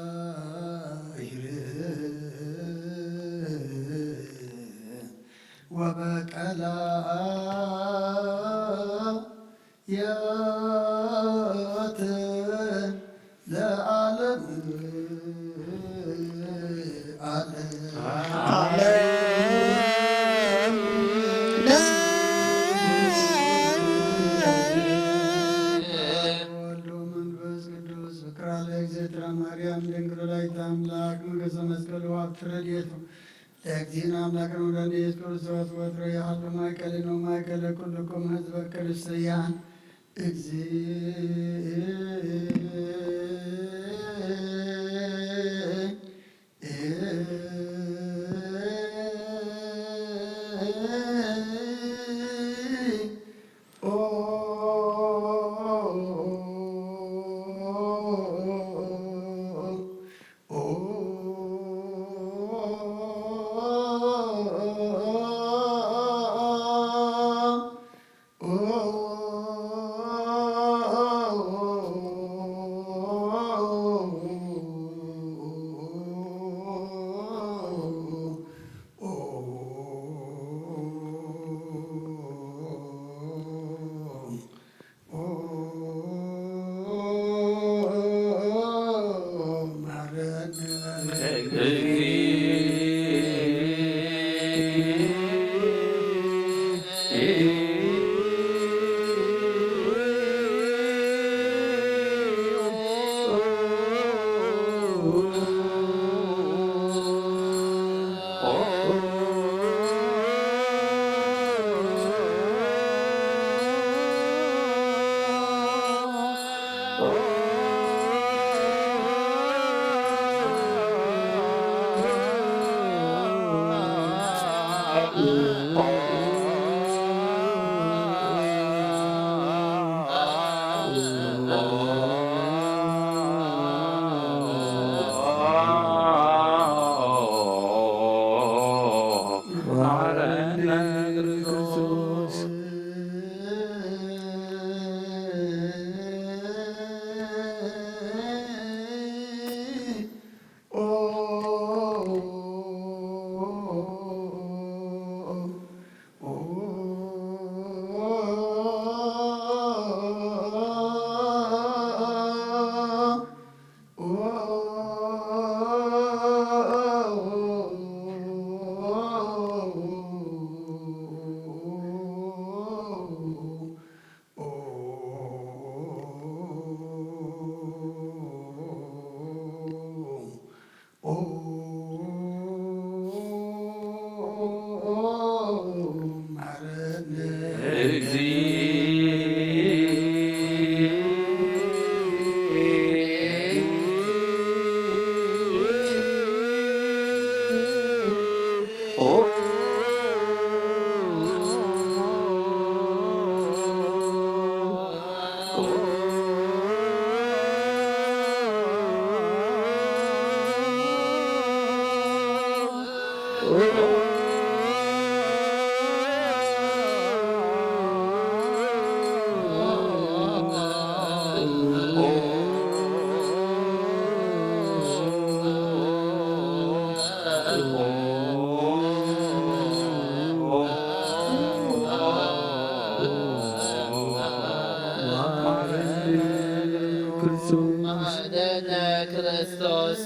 በባሕር ወበቀላ ያት ለዓለም ዓለም። ወወልድ ወመንፈስ ቅዱስ። ፍቅራ ለእግዝእትነ ማርያም ድንግል ወላዲተ አምላክ። መንግስተ መስቀሉ ሀብት ረድኤቱ ለእግዚእነ አምላክነ ወለወልደ ኢየሱስ ክርስቶስ ወትረ ይሃሉ ማእከልነ ወማእከለ ኩልኩም ህዝበ ክርስቲያን። እግዚእ መሐረነ ክርስቶስ።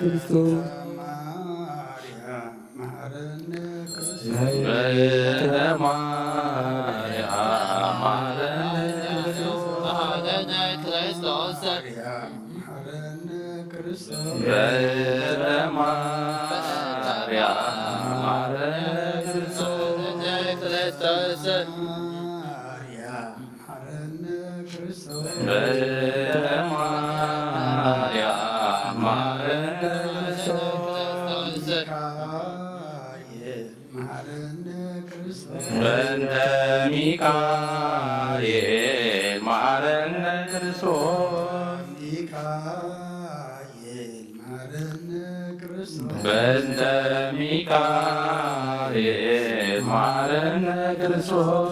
ክርስቶስ በእንተ ማርያም መሐረነ ክርስቶስ። መሐረነ ክርስቶስ። ማርያም መሐረነ ክርስቶስ። በእንተ ማርያም መሐረነ ክርስቶስ። መሐረነ ክርስቶስ። ማርያም መሐረነ ክርስቶስ። በእንተ ማርያም መሐረነ ክርስቶስ። ሚካኤል መሐረነ ክርስቶስ። በእንተ ሚካኤል መሐረነ ክርስቶስ። ሚካኤል መሐረነ ክርስቶስ። በእንተ ሚካኤል መሐረነ ክርስቶስ።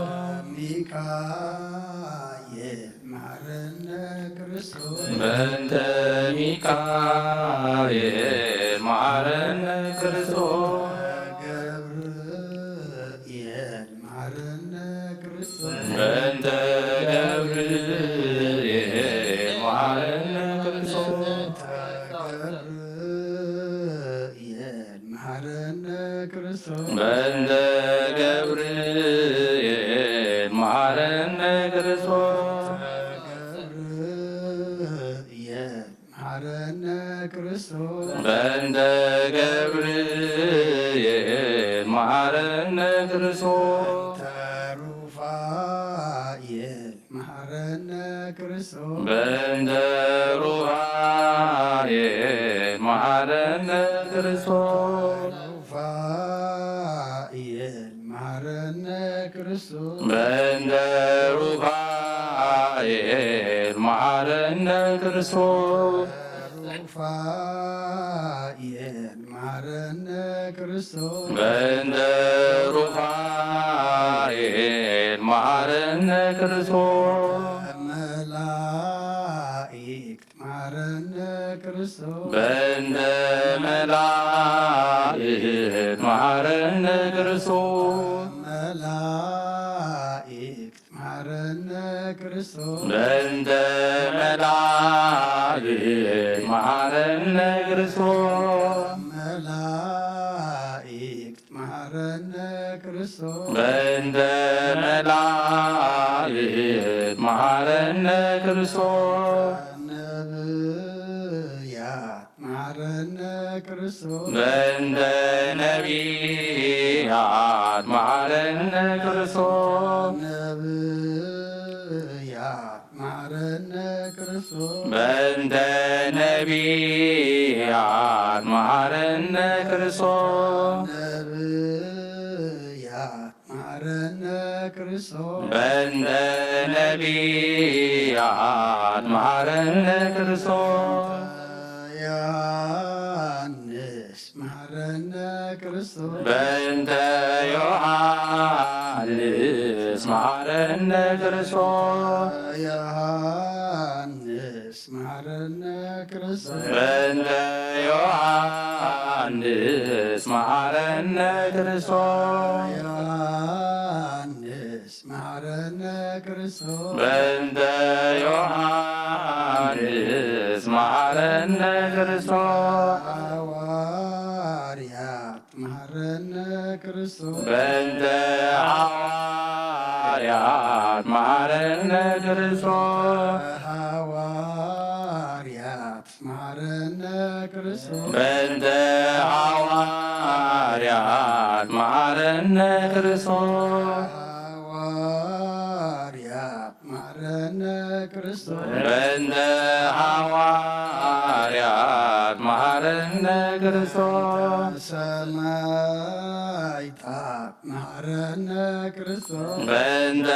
ሚካኤል መሐረነ ክርስቶስ። በእንተ ሚካኤል መሐረነ ክርስቶስ። ገብርኤል መሐረነ ክርስቶስ። በእንተ ገብርኤል መሐረነ ክርስቶስ። ገብርኤል መሐረነ ክርስቶስ። በእንተ ገብርኤል መሐረነ ክርስቶስ። ገብርኤል መሐረነ ክርስቶስ። በእንተ ገብርኤል መሐረነ ክርስቶስ። በእንተ ሩፋኤል መሐረነ ክርስቶስ። በእንተ ሩፋኤል መሐረነ ክርስቶስ። ሩፋኤል መሐረነ ክርስቶስ። በእንተ ሩፋኤል መሐረነ ክርስቶስ። ሩፋኤል መሐረነ ክርስቶስ። በእንተ ሩፋኤል መሐረነ ክርስቶስ። መላእክት መሐረነ ክርስቶስ። በእንተ መላእክት መሐረነ ክርስቶስ። መላእክት መሐረነ ክርስቶስ። በእንተ መላእክት መሐረነ ክርስቶስ። መላእክት መሐረነ ክርስቶስ። በእንተ መላእክት መሐረነ ክርስቶስ። ነብያት መሐረነ ክርስቶስ። በእንተ ነቢያት መሐረነ ክርስቶስ። ነብያት መሐረነ ክርስቶስ። በእንተ ነቢያት መሐረነ ክርስቶስ። ነብያት መሐረነ ክርስቶስ። በእንተ ነቢያት መሐረነ ክርስቶስ። ዮሐንስ መሐረነ ክርስቶስ። በእንተ ዮሐንስ መሓረነ ክርስቶስ። ዮሃንስ መሓረነ ክርስቶስ። በእንተ ዮሃንስ መሓረነ ክርስቶስ። ዮሃንስ መሓረነ ክርስቶስ። በእንተ ዮሃንስ መሓረነ ክርስቶስ። ሃዋርያት መሓረነ ክርስቶስ። በእንተ ሃዋርያት መሓረነ ክርስቶስ። ሃዋርያት መሓረነ ክርስቶስ። በእንተ ሃዋርያት መሓረነ ክርስቶስ። ሃዋርያት መሓረነ ክርስቶስ። በእንተ ሃዋርያት መሓረነ ክርስቶስ። ሰማዕታት መሓረነ ክርስቶስ። በእንተ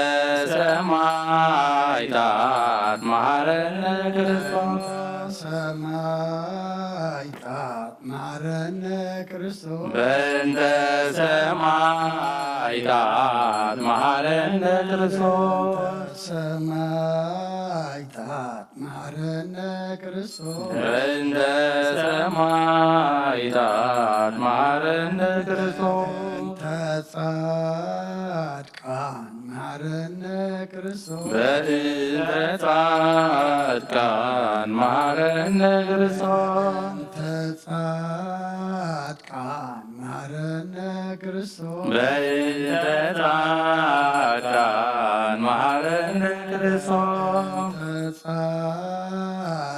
ሰማዕታት መሓረነ ክርስቶስ። ሰማዕታት መሓረነ ክርስቶስ። በእንተ ሰማዕታት መሓረነ ክርስቶስ። ሰማዕታት መሓረነ ክርስቶስ። በእንተ ሰማዕታት መሓረነ ክርስቶስ። በእንተ ጻድቃን መሓረነ ክርስቶስ። በእንተ ጻድቃን መሓረነ ክርስቶስ። በእንተ ጻድቃን መሓረነ ክርስቶስ። በእንተ ጻድቃን መሓረነ ክርስቶስ። በእንተ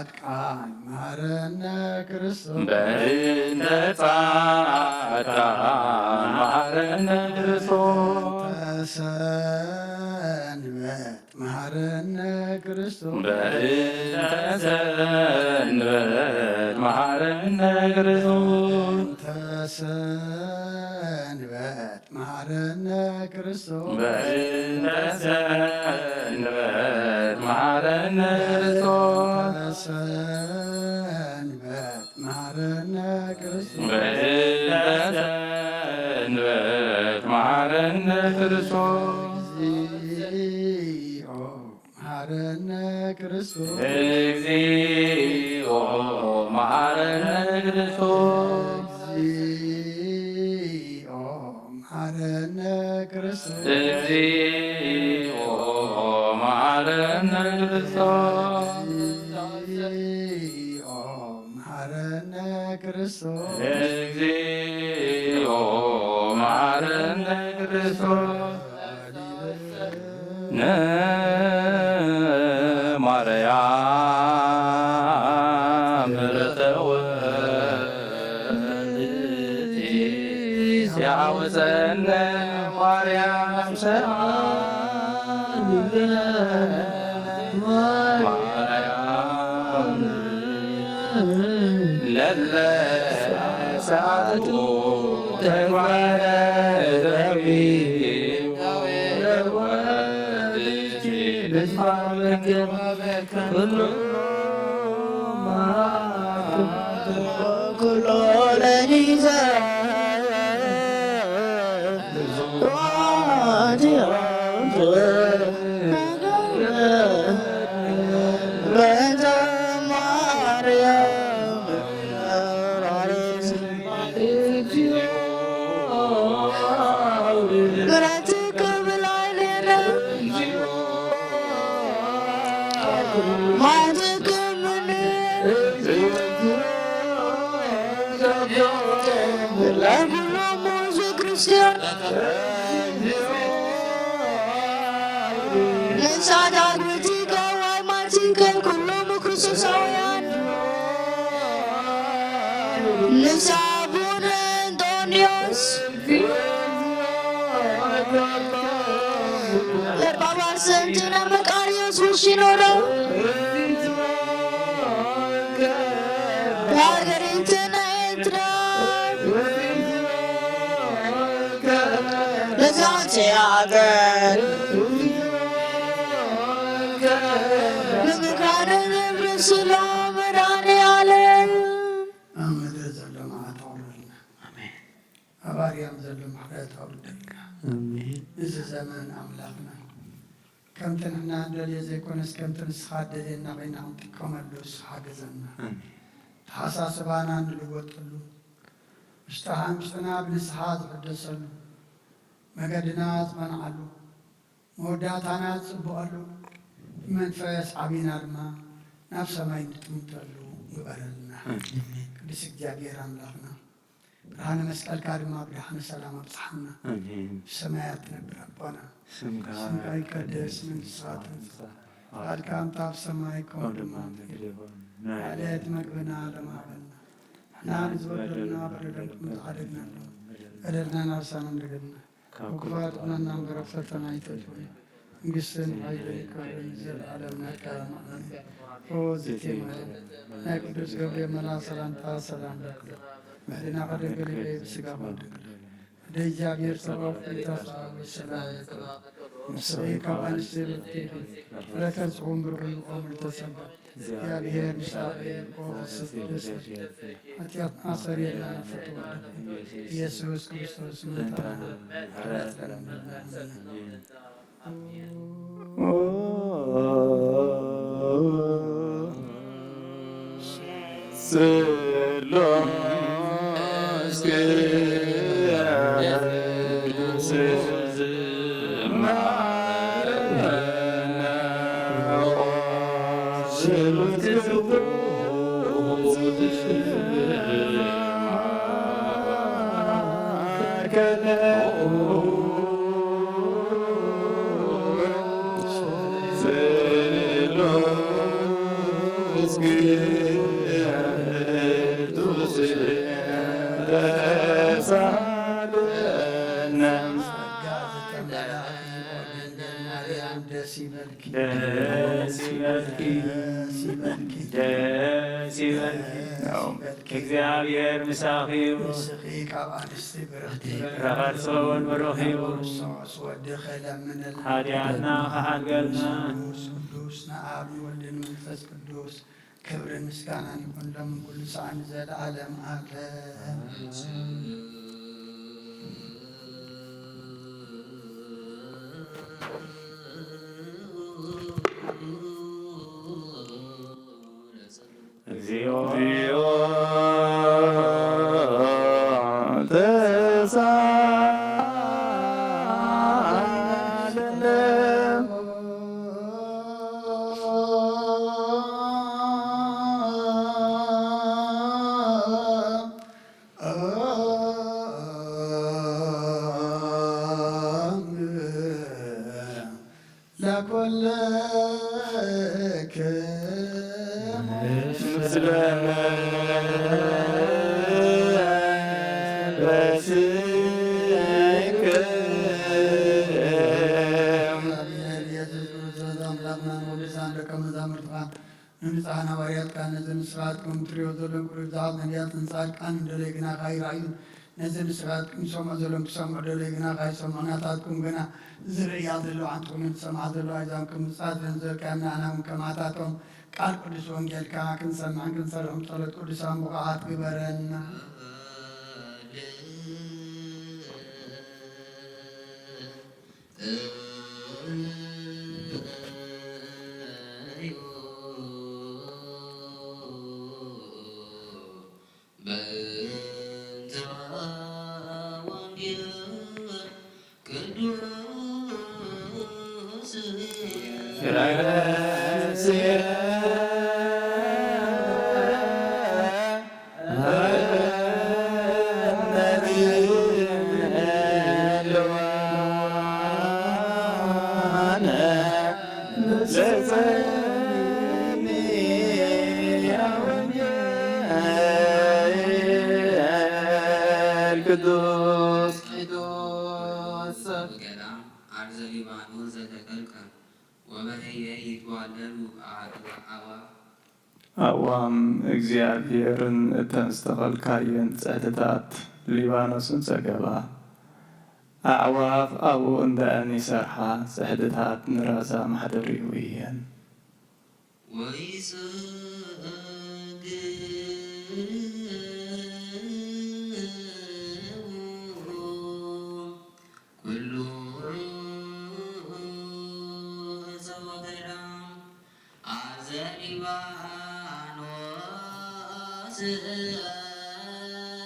ጻድቃን መሓረነ ክርስቶስ። በእንተ ጻድቃን መሓረነ ክርስቶስ። በእንተ ሰንበት መሓረነ ክርስቶስ። በእንተ ሰንበት መሓረነ ክርስቶስ። በእንተ ሰንበት መሓረነ ክርስቶስ። በእንተ ሰንበት መሓረነ ክርስቶስ። በእንተ ሰንበት መሓረነ ክርስቶስ። በእንተ ሰንበት መሓረነ ክርስቶስ። እግዚኦ መሐረነ ክርስቶስ። እግዚኦ መሐረነ ክርስቶስ። እግዚኦ መሐረነ ክርስቶስ። እግዚኦ መሐረነ ክርስቶስ። እግዚኦ መሐረነ ክርስቶስ። እግዚኦ መሐረነ ክርስቶስ። ንማርያም ርተወልድ ሲያውፀነ ማርያም ሰማይ ማርያም ለለ ሰዓቱ ተግባረ እደዊ ኩሎ ለሊዘ በእንተ ማርያም ምሕረትከ ብላዕሌነ ማትከ እምነ ለኩሎሙ ህዝበ ክርስቲያን ንሳ ዳግምቲከ ዋይማቲከ ኩሎሙ ክርስቶሳውያን ንሳ ኣቡነ እንጦንዮስ ለጳጳስ እንቲነ መቃርዮስ ውሽኖሮ ሃገሪትነ ኤርትራ ነዛቲ ሃገር ንምካነ ነብር ስሎ መድኃኔዓለም ኣብ ምድሪ ዘሎ መዓት ኣውርደልና። ኣሜን። ማርያም ዘሎ ምሕረት ኣውርደልና። ኣሜን። እዚ ዘመን ኣምላኽና ከምቲ ንሕና እንደልዮ ዘይኮነስ ከምቲ ንስኻ ደልየና ኮይና ክንጥቀመሉ ንስኻ ሓግዘና። ኣሜን። ተሓሳስባና ንልወጠሉ፣ ውሽጥኻ ውሽጥና ብንስሓ ዝሕደሰሉ፣ መገድና ዝቐንዓሉ፣ መወዳእታና ዝጽብቐሉ፣ ብመንፈስ ዓቢና ድማ ናብ ሰማይ ንጥምተሉ ግበረልና። ኣሜን። ቅዱስ እግዚኣብሔር ኣምላኽና፣ ብርሃነ መስቀልካ ድማ ብደሓነ ሰላም ኣብጽሓና። ኣሜን። ብሰማያት ትነብር ኣቦና፣ ስምካ ስምካ ይቀደስ፣ መንግስትኻ ትምጻእ፣ ፍቓድካ ከምታ ኣብ ሰማይ ከምኡ ከምኡ ድማ ድማ ኣብ ምድሪ ይኹን። ናይ ዕለት መግብና ሎም ሃበና፣ ንሕና ንዝበደሉና በደሎም ከም ዝሓደግናሎም፣ በደልና ናብ ሳና ንገድና፣ ካብ ክፉኣት ኣድሕነና እምበር ኣብ ፈተና ኣይተእትወና፣ መንግስትን ሓይልን ክብርን ዘለዓለም ናትካ እዩ። ኣሜን። ኦ ዝቴ ማርያም፣ ናይ ቅዱስ ገብርኤል መልኣኽ ሰላምታ ሰላም ለኪ፣ ምሕድናኺ ድንግል እየ፣ ብስጋኺ ድንግል፣ ኣደ እግዚኣብሔር ጸባኦት፣ ጌታ ሰራዊት ሰላም ለኪ፣ ንስኺ ካብ ኣንስቲ ብርክቲ ኢኺ፣ ፍረ ከርስኺ እውን ብሩኽ እዩ። ኦ ምልዕተ ጸጋ፣ እግዚኣብሔር ምሳኺ፣ ኦ ፍስሕቲ ደስ ይበልኪ፣ ሓጢኣትና ሰሪየልና፣ ንፍትወ ኢየሱስ ክርስቶስ ምሕረትና ምሕረት ለምንና። ጸጋ ዝተመላእኪ ኦ ድንግል ማርያም ደስ ይበልኪ። ደስ ይበልኪ፣ ደስ ይበልኪ፣ ደስ ይበልኪ። ደስ ይበልኪ። እግዚኣብሔር ምሳኺ እዩ። ንስኺ ካብ ኣንስቲ ብርኽቲ፣ ፍረ ከርስኺ እውን ብሩኽ እዩ። ክርስቶስ ወድኺ ለምንልና። ሓጢኣትና ክሓድገልና። ንስሉስ ቅዱስ ንኣብ ንወልድን መንፈስ ቅዱስ ክብርን ምስጋናን ይኹን ሎም ኩሉ ሰዓት ንዘለዓለም ዓለም። እግዚኦ ተሳለነ። ለኩልክሙ ምስለ መንፈስክሙ። ኢየሱስ ክርስቶስ ኣምላኽና ንቅዱሳን ደቀ መዛሙርትኻ፣ ንንጹሓን ሃዋርያትካ፣ ነዚ ንስኻትኩም ትርእዮ ዘለኹም ቅዱስ ብዙሓት ነቢያትን ጻድቃንን ደለይ ግናኻ ኣይረኣዩን። ነዚ ንስኻትኩም ዝሰምዑ ዘለኹም ክሰምዑ ደለይ ግናኻ ኣይሰምዑን። ናታትኩም ግና ዝርእያ ዘለዋ ሓንቲ ኮይነን ዝሰምዓ ዘለዋ ኣእዛን ከም ብጻት ዘንዘርካዮም ንኣና እውን ከማታቶም ቃል ቅዱስ ወንጌልካ ክንሰምዕን ክንሰርሕን ጸሎት ቅዱሳን ብቑዓት ግበረና። ቅዱስ ቅዱስ። ገዳም አርዘ ሊባኖስ ዘተከልከ ወበህየ ይትዋለዱ አዕዋፍ። ኣእዋም እግዚኣብሔርን እተን ዝተኸልካየን ጽሕድታት ሊባኖስን ጸገባ። ኣዕዋፍ ኣብኡ እንድዐን ይሰርሓ፣ ጽሕድታት ንራዛ ማሕደሪኡ እየን። ወይሰግድ ዘተከልከ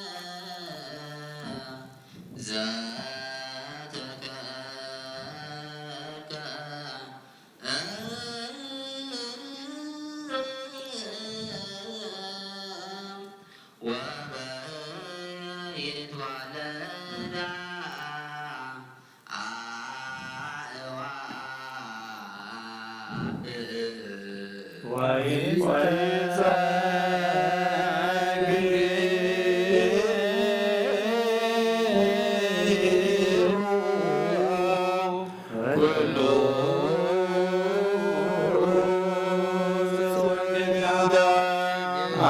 ወበይትዋለዳ አእዋፍ ወይትጸግቡ ኩሉ ኩሉ ገዳም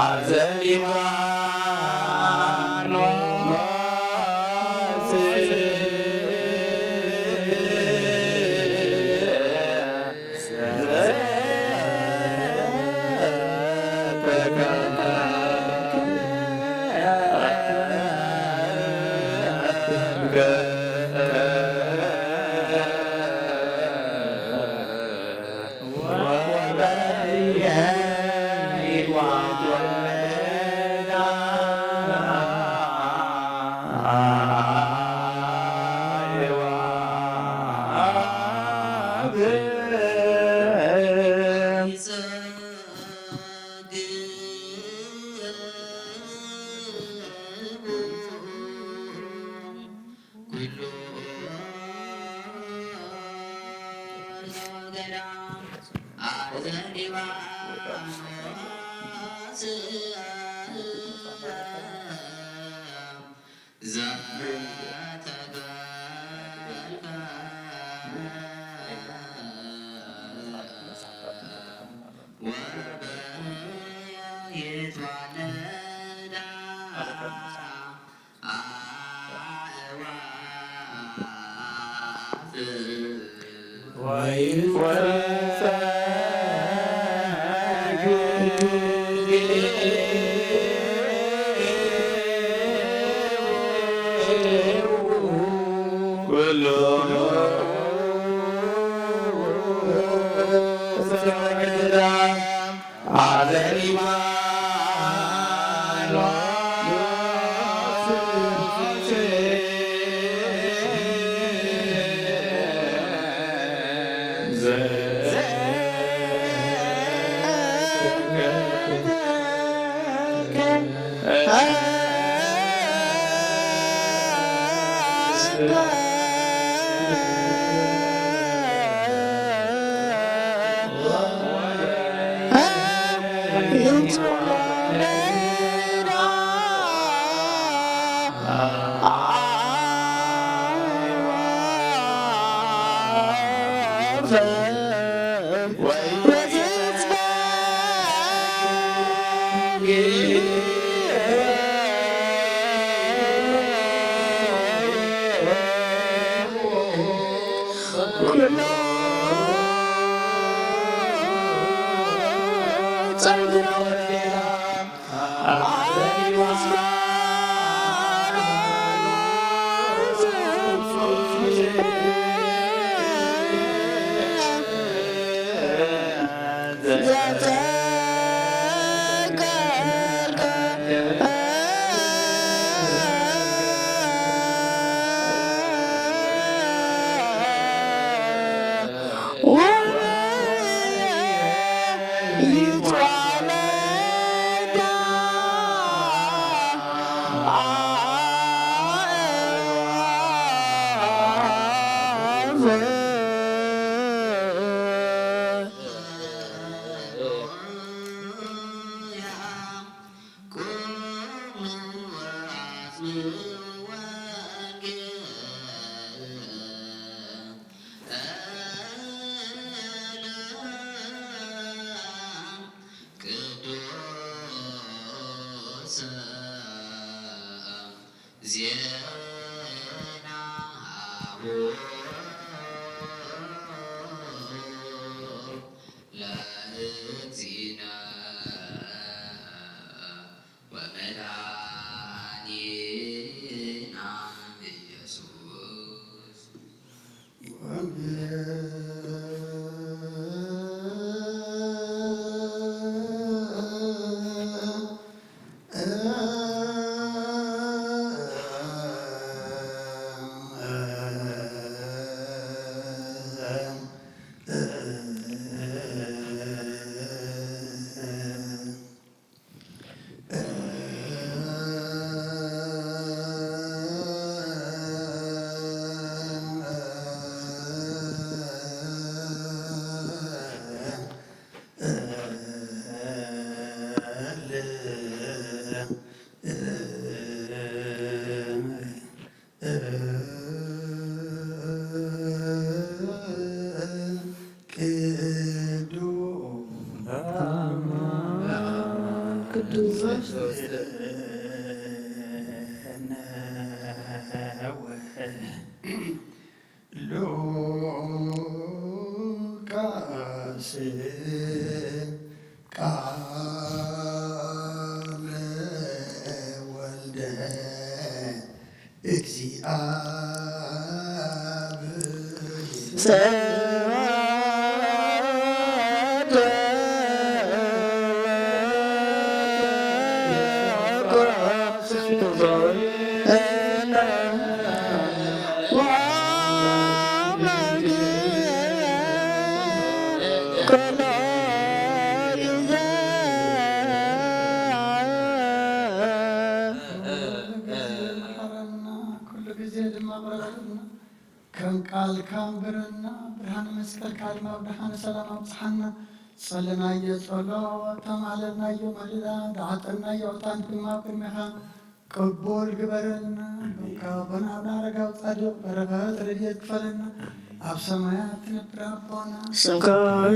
አዘ ሊባኖስ ዘተከልከ ወበይትዋለዳ አእዋፍ ወይትጸግቡ ኩሉ ሰው ገዳም አዘ ሊባኖስ ቅዱስ ዜናሁ ለእግዚእነ ወመድኃኒነ ኢየሱስ። ሉቃስ ቃለ ወልደ እግዚአብሔር። ኩሉ ግዜ መሓረና፣ ኩሉ ግዜ ድማ ቅረበልና። ከም ቃልካ ንበረልና፣ ብርሃነ መስቀልካ ድማ ብደሓነ ሰላም ኣብጽሓና። ጸለናዮ ጸሎት፣ ተማለልናዮ ማለዳ፣ ዝዓጠናዮ ዕጣን ድማ ኣብ ቅድሜኻ ቅቡል ግበረልና። ካብ ኣቦና ኣረጋዊ ጻድቕ በረኸት ረድኤት ክፈለና። ኣብ ሰማያት ትነብር ኣቦና፣ ስምካ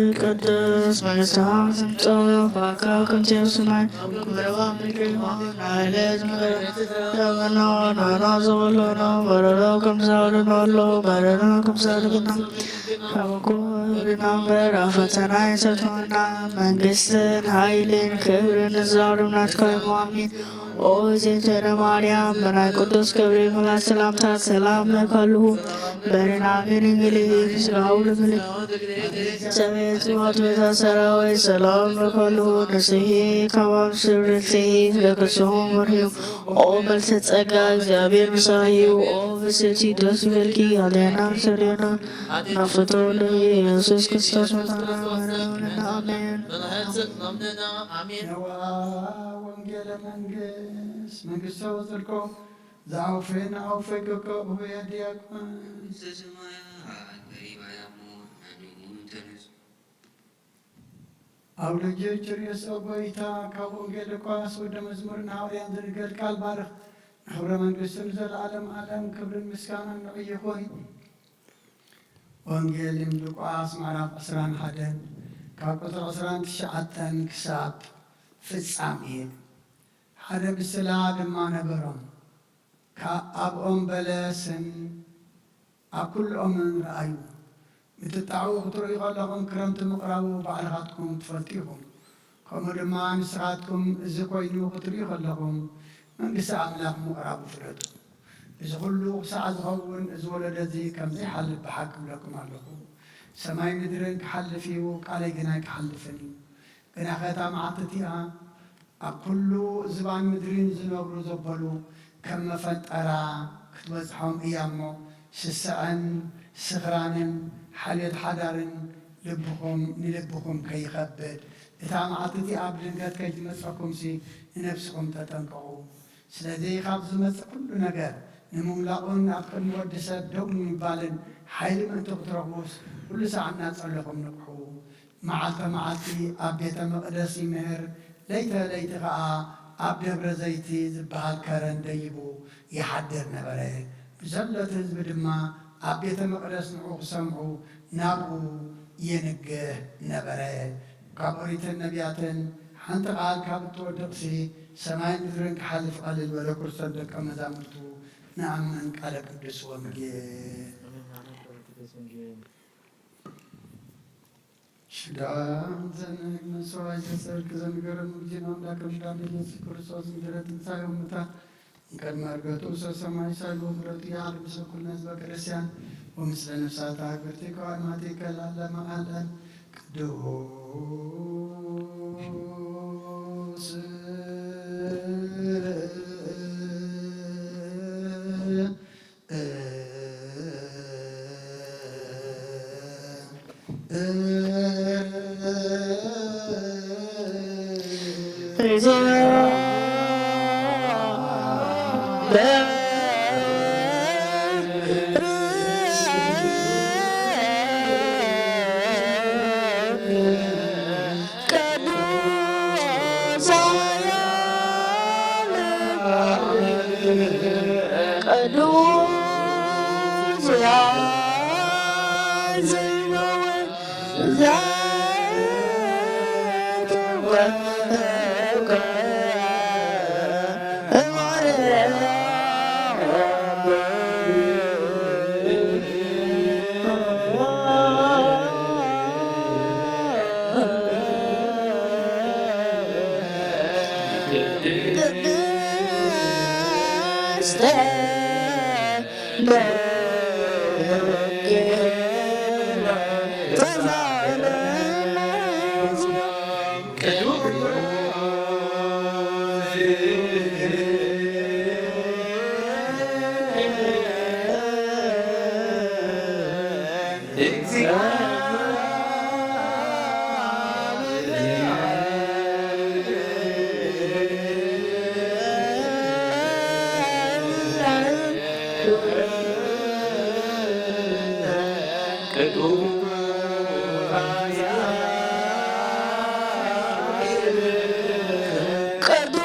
ይቀደስ፣ መንግስትኻ ትምጻእ፣ ፍቓድካ ከምቲ ኣብ ሰማይ ከምኡ ኣብ ምድሪ ይኹን። ናይዕለት እንጀራና ንህበና፣ ንሕና ዝኸፈልና በደልና ከም ንዝኣልን ንበድል፣ በደልና ከም ንዝኣልን ንበድል። ካብ ክፉእ ኣድሕነና እምበር፣ ኣብ ፈተና ኣይተእትወና፣ መንግስትን ሓይልን ክብርን ንዘለኣለም ናትካ እዩ። ኣሜን። ኦ እግዝእትነ ማርያም፣ ብናይ ቅዱስ ገብርኤል መልኣክ ሰላምታ ሰላም እልኪ ኣለኹ። በርናቤ ድንግል ኢኺ፣ ስጋሁ ድንግል ሰበየት ማት ቤታ ሰራዊት ሰላም እልኪ ኣለኹ። ንስኺ ካብ ኣንስቲ ፍሬ ከርስኺ ቡሩክ እዩ። ኦ ምልዕተ ጸጋ፣ እግዚኣብሔር ምሳኺ እዩ። ኦ ብስቲ ደስ ይበልኪ፣ ኣዴና ሰሪዮና ናፍቶ ኢየሱስ ክርስቶስ መታና። ኣሜን። ነዋ ወንጌለ መንግስት፣ መንግስተ ወጽድቆ፣ ዘአውፌ ነአውፌ ከከ እሁየ ዲያቆን። መንግስተ ሰማያት ቀሪባ እያ እሞ፣ ናንኡ ተነሱ። ኣውልጅ ርእሶ ጎይታ፣ ካብ ወንጌል ሉቃስ ወደ መዝሙርን ሃዋርያን ዝንገር ቃል ባርኽ። ንኽብረ መንግስቱ ንዘለዓለም ዓለም ክብርን ምስጋናን ንዑ ይኹን። ወንጌል ሉቃስ ምዕራፍ ዕስራን ሓደን ካብ ቁጽሪ ዕስራን ትሽዓተን ክሳብ ፍጻሜ። ሓደ ምስላ ድማ ነበሮም። ካብ ኣብ ኦም በለስን ኣብ ኩሉ ኦምን ረኣዩ። ምትጣዑ ክትርእዩ ከለኹም ክረምቲ ምቕራቡ ባዕልኻትኩም ትፈልጡ ኢኹም። ከምኡ ድማ ንስኻትኩም እዚ ኮይኑ ክትርእዩ ከለኹም መንግስቲ ኣምላኽ ምቕራቡ ፍለጡ። እዚ ኩሉ ክሳዕ ዝኸውን እዚ ወለዶ እዚ ከም ዘይሓልፍ ብሓቂ እብለኩም ኣለኹ። ሰማይ ምድርን ክሓልፍ እዩ፣ ቃለይ ግን ኣይክሓልፍን እዩ። ግናኸ እታ መዓልቲ እቲኣ ኣብ ኩሉ ዝባን ምድሪ ንዝነብሩ ዘበሉ ከም መፈንጠራ ክትበጽሖም እያ እሞ፣ ስስዐን ስኽራንን ሓልዮት ሓዳርን ልብኹም ንልብኹም ከይኸብድ፣ እታ መዓልቲ እቲኣ ብድንገት ከይትመጸኩምሲ ንነብስኹም ተጠንቀቑ። ስለዚ ካብ ዝመጽእ ኩሉ ነገር ንምምላቑን ኣብ ቅድሚ ወዲ ሰብ ደው ንምባልን ሓይሊ ምእንቲ ክትረኽቡስ፣ ኩሉ ሰዓት እናጸለኹም ንቕሑ። መዓልተ መዓልቲ ኣብ ቤተ መቕደስ ይምህር፣ ለይተ ለይቲ ኸኣ ኣብ ደብረ ዘይቲ ዝበሃል ከረን ደይቡ ይሓድር ነበረ። ብዘሎ እቲ ህዝቢ ድማ ኣብ ቤተ መቕደስ ንዕኡ ክሰምዑ ናብኡ የንግህ ነበረ። ካብ ኦሪትን ነቢያትን ሓንቲ ቃል ካብ እትወድቕሲ፣ ሰማይን ምድርን ክሓልፍ ቀልል በሎ። ክርስቶስ ደቀ መዛሙርቱ ንኣምን። ቃለ ቅዱስ ወንጌል። ሽዳን ዘንግ መስዋዕት ዘሰርክ ዘንገረ ሙግዜን ኣምላክ ምዳን ኢየሱስ ክርስቶስ ምድረ ትንሳኤ ሙታን እምቅድመ ዕርገቱ ውስተ ሰማይ ሳሉ ምሕረቱ ይዓርግ ምስለ ኩልነ ህዝበ ክርስቲያን ወምስለ ነፍሳተ ሀገርቲከ ወአድማቲከ ለዓለመ ዓለም። ቅዱስ ቅዱስ ኃያል ቅዱስ ኃያል ዘይመውት ዘይትወቀ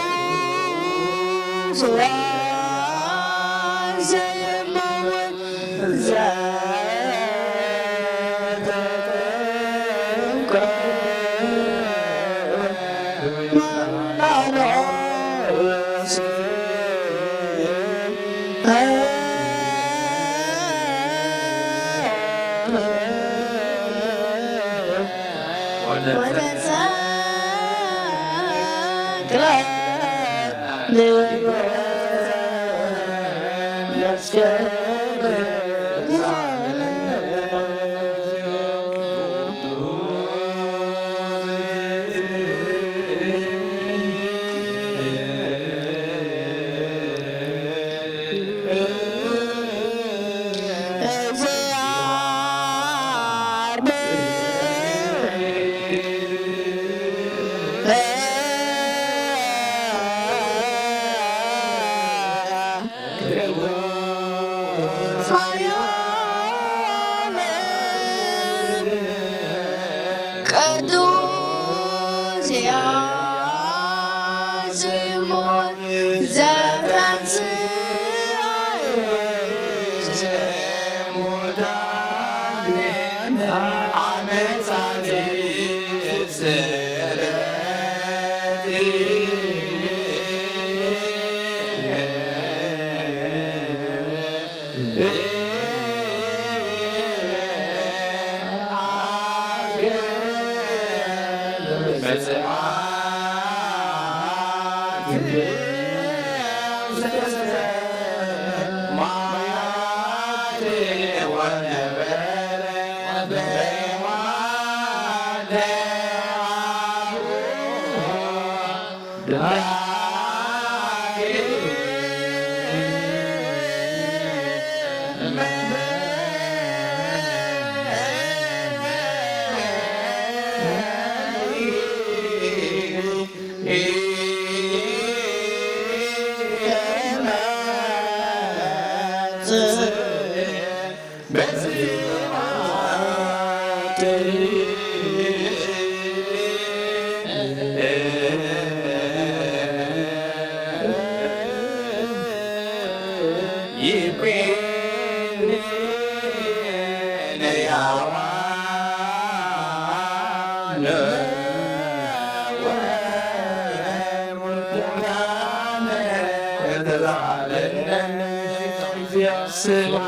ቅዱስ ወዘየማወ ዘተጠምቀ መናኖስ ወተሰቅለ ቅዱስ ያስሙ ዘተንሥእ እሙታን አመ ጻድቅ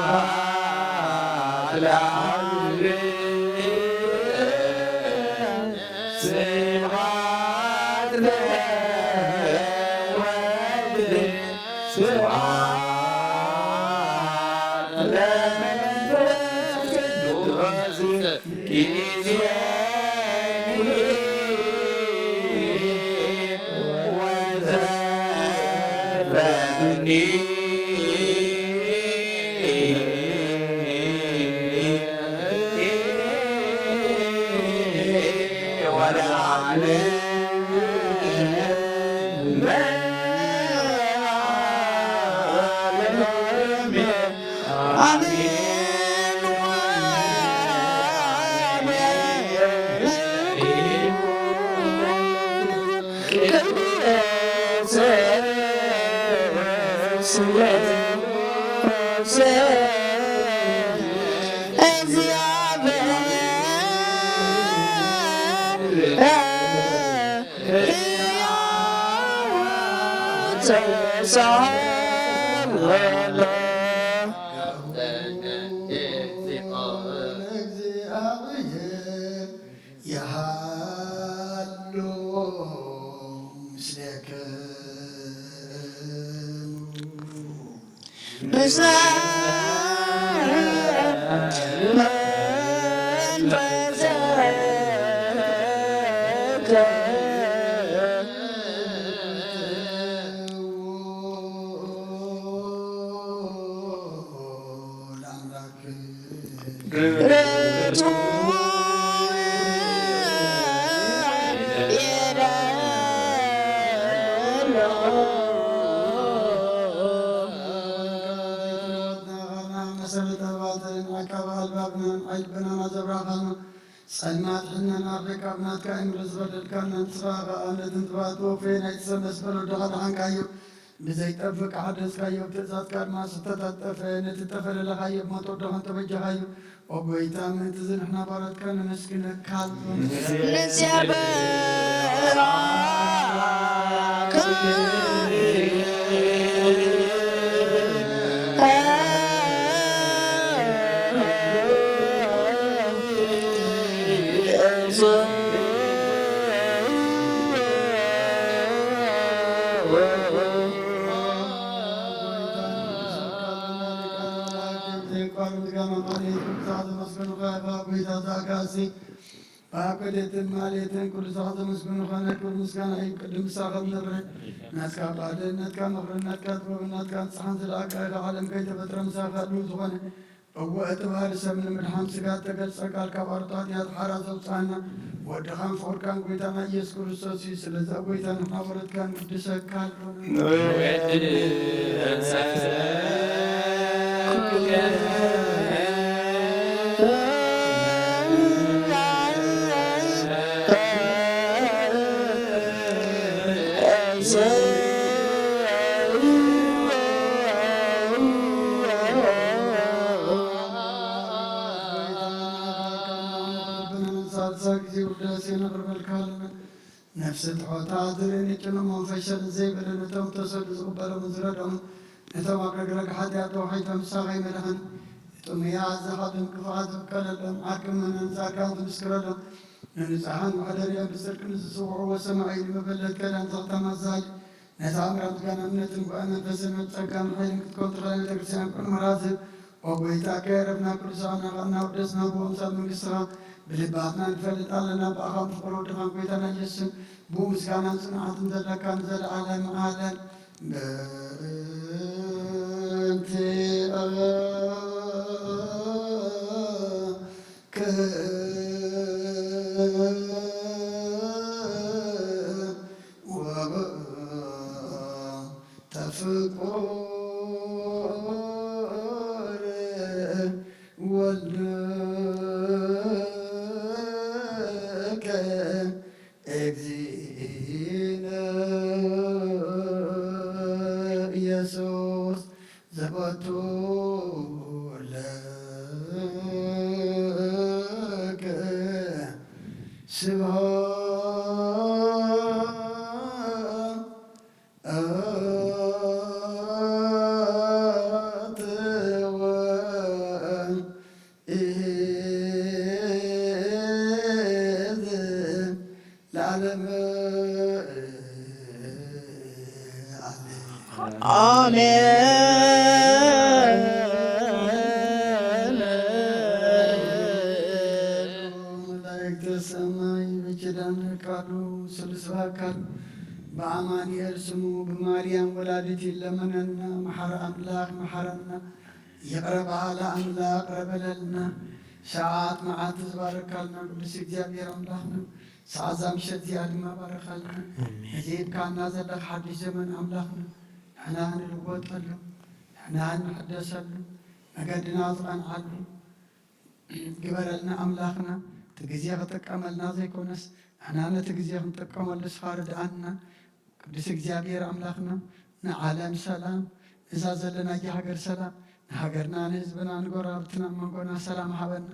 ስብሐት ለአብ ስብሐት ለወልድ ስብሐት ለመንፈስ ቅዱስ። ጊዜኒ ወዘልፈኒ ወለዓለመ ዓለመ። አሜን። እግዚአብሔር ይሃሉ ምስሌክሙ። መሰረተ ባትን ዓቃቢ ኣልባብናን ዓይልበናና ዘብራኻና ጸልማት ሕነና ኣፍሪካ ብናትካ እምሪ ዝበደልካና ንስኻ ኸኣ ነቲ ንጥፋት ወፈየ ናይቲ ሰብ መስፈር ወድኻ ደሓንካዮ። ብዘይጠፍእ ሓደስካዮ፣ ብትእዛዝካ ድማ ዝተታጠፈ ነቲ ተፈለለኻዮ ሞት ወድኻ እንተበጃኻዮ። ኦ ጎይታ፣ ምእንቲ እዚ ንሕና ባሮትካ ነመስግነካ ኣሎ። ንእግዚኣብሔር ባኮቴትን ማሌትን ቅዱሳት ዘመስግኑ ኾነ ክብር ምስጋና እዩ። ቅድም ምሳኸ ምድሪ ናትካ ባዕልነትካ ምኽርነትካ ጥበብነትካ ንጽሓን ዝለኣካ ኢኻ ዓለም ከይተፈጥረ ምሳኻ ህልው ዝኾነ እወ እቲ ባህሪ ሰብ ንምድሓን ስጋ እተገልጸ ቃል ካብ ኣርጣት ያት ሓራ ዘውፅኣና ወድኻን ፍቕርካን ጎይታና ኢየሱስ ክርስቶስ እዩ። ስለዚ ኣብ ጎይታ ንሕና ወረድካ ንቅድሰካ ኣሎ። ሳልሳይ ግዜ ውዳሴ ነቕርበልካ ኣለና። ነፍሲ ትሖታ ዝርኢ ንጭኑ መንፈሸል ዘይብልን ነቶም ተሰዱ ዝቕበሎም ዝረድኦም ነቶም ኣብ ረግረግ ሓጢኣት ተዋሒጦም ንስኻ ይመልኸን። ጥሙያ ኣዛኻብን ክፉኣት ዝብቀለሎም ዓርክን መነን ጻድቃን ዝምስክረሎም ንንጹሓን መሕደሪኦም ብጽድቂ ንዝጽውዕዎ ሰማዒ ንመበለት ከዳን ዘኽተማዛሊ ነታ ኣምራን ዝጋና እምነትን ጉባኤ መንፈስን መብጸጋን ሓይልን ክትኮን ትኽእል ቤተክርስትያን ቅድሚ ራዝብ ኦ ጎይታ ከየረፍና ቅዱሳን ናውደስና ብወምሳል መንግስትኻ ብልባትና ንፈልጥ ኣለና። ብኣኻ ብፍቕሪ ወድኻን ጎይታና ኢየሱስን ብኡ ምስጋናን ጽንዓትን ዘለካ ንዘለዓለም ዓለም። በእንቲኣከ ወበእንተ ፍቁር ወልድከ እግዚእነ ኢየሱስ ዘበቱ ለከ ስብሐት ለዓለም። ኣሜን። መላእክተ ሰማይ በኪዳን ቃሉ ስሉስ በአካል በአማኑኤል ስሙ ብማርያም ወላዲት ይለመነና። መሐረ አምላክ መሐረና። ይቕረ በሃሊ ኣምላኽ ይቕረ በለልና። ሰዓት መዓልቲ ዝባረካልና ቅዱስ እግዚኣብሔር ኣምላኽና፣ ሰዓት እዛ ምሸት እዚኣ ድማ ባረኻልና። ኣሜን። እዚ ሂብካና ዘለኻ ሓድሽ ዘመን ኣምላኽና፣ ንሕና ንልወጠሉ፣ ንሕና ንሕደሰሉ፣ መገድና ዝቐንዓሉ ግበረልና ኣምላኽና። እቲ ግዜ ክጥቀመልና ዘይኮነስ፣ ንሕና ነቲ ግዜ ክንጥቀመሉ ንስኻ ርድኣና። ቅዱስ እግዚኣብሔር ኣምላኽና፣ ንዓለም ሰላም፣ ነዛ ዘለናያ ሃገር ሰላም፣ ንሃገርና፣ ንህዝብና፣ ንጎረባብትና፣ ኣብ መንጎና ሰላም ሃበና።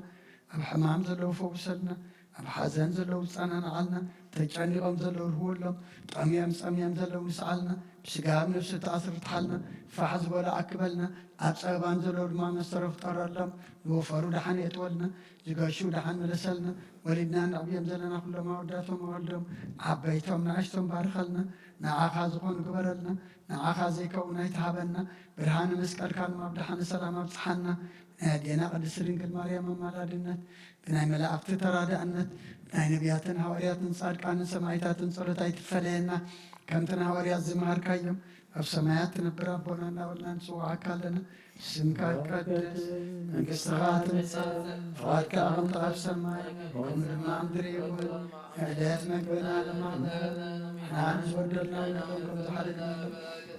ኣብ ሕማም ዘለዉ ፈውሰልና፣ ኣብ ሓዘን ዘለዉ ጸናንዓልና፣ ተጨኒቖም ዘለዉ ርህወሎም፣ ጠምዮም ጸምዮም ዘለዉ ንስዓልና፣ ስጋ ኣብ ነፍሲ ተኣስር ትሓልና፣ ፋሕ ዝበሉ ኣክበልና፣ ኣብ ጸበባን ዘሎ ድማ መስተሮ ፍጠረሎም፣ ዝወፈሩ ደሓን የጥወልና፣ ዝገሹ ደሓን መለሰልና፣ ወሊድና ነዕብዮም ዘለና ኩሎም ኣወዳቶም ኣወልዶም፣ ዓበይቶም ንኣሽቶም ባርኸልና፣ ንዓኻ ዝኾኑ ግበረልና፣ ንዓኻ ዘይከውን ኣይትሃበና፣ ብርሃነ መስቀልካ ድማ ብደሓነ ሰላም ኣብጽሓና፣ ናይ ኣዴና ቅድስት ድንግል ማርያም ኣማላድነት፣ ብናይ መላእክቲ ተራዳእነት፣ ብናይ ነቢያትን ሃዋርያትን ጻድቃንን ሰማዕታትን ጸሎት ኣይትፈለየና። ከምቲ ንሃዋርያት ዝመሃርካዮም፣ ኣብ ሰማያት ትነብር ኣቦና እናበልና ንጽውዓካ ኣለና። ስምካ ይቀደስ፣ መንግስትኻ ትምጻእ፣ ፍቓድካ ኣብ ከምቲ ኣብ ሰማይ፣ ከምኡ ድማ ኣብ ምድሪ ይኹን። ዕለት መግብና ንሃበና፣ ንሕና ንዝበደልና ንበድሎም ከም ዝሓለና፣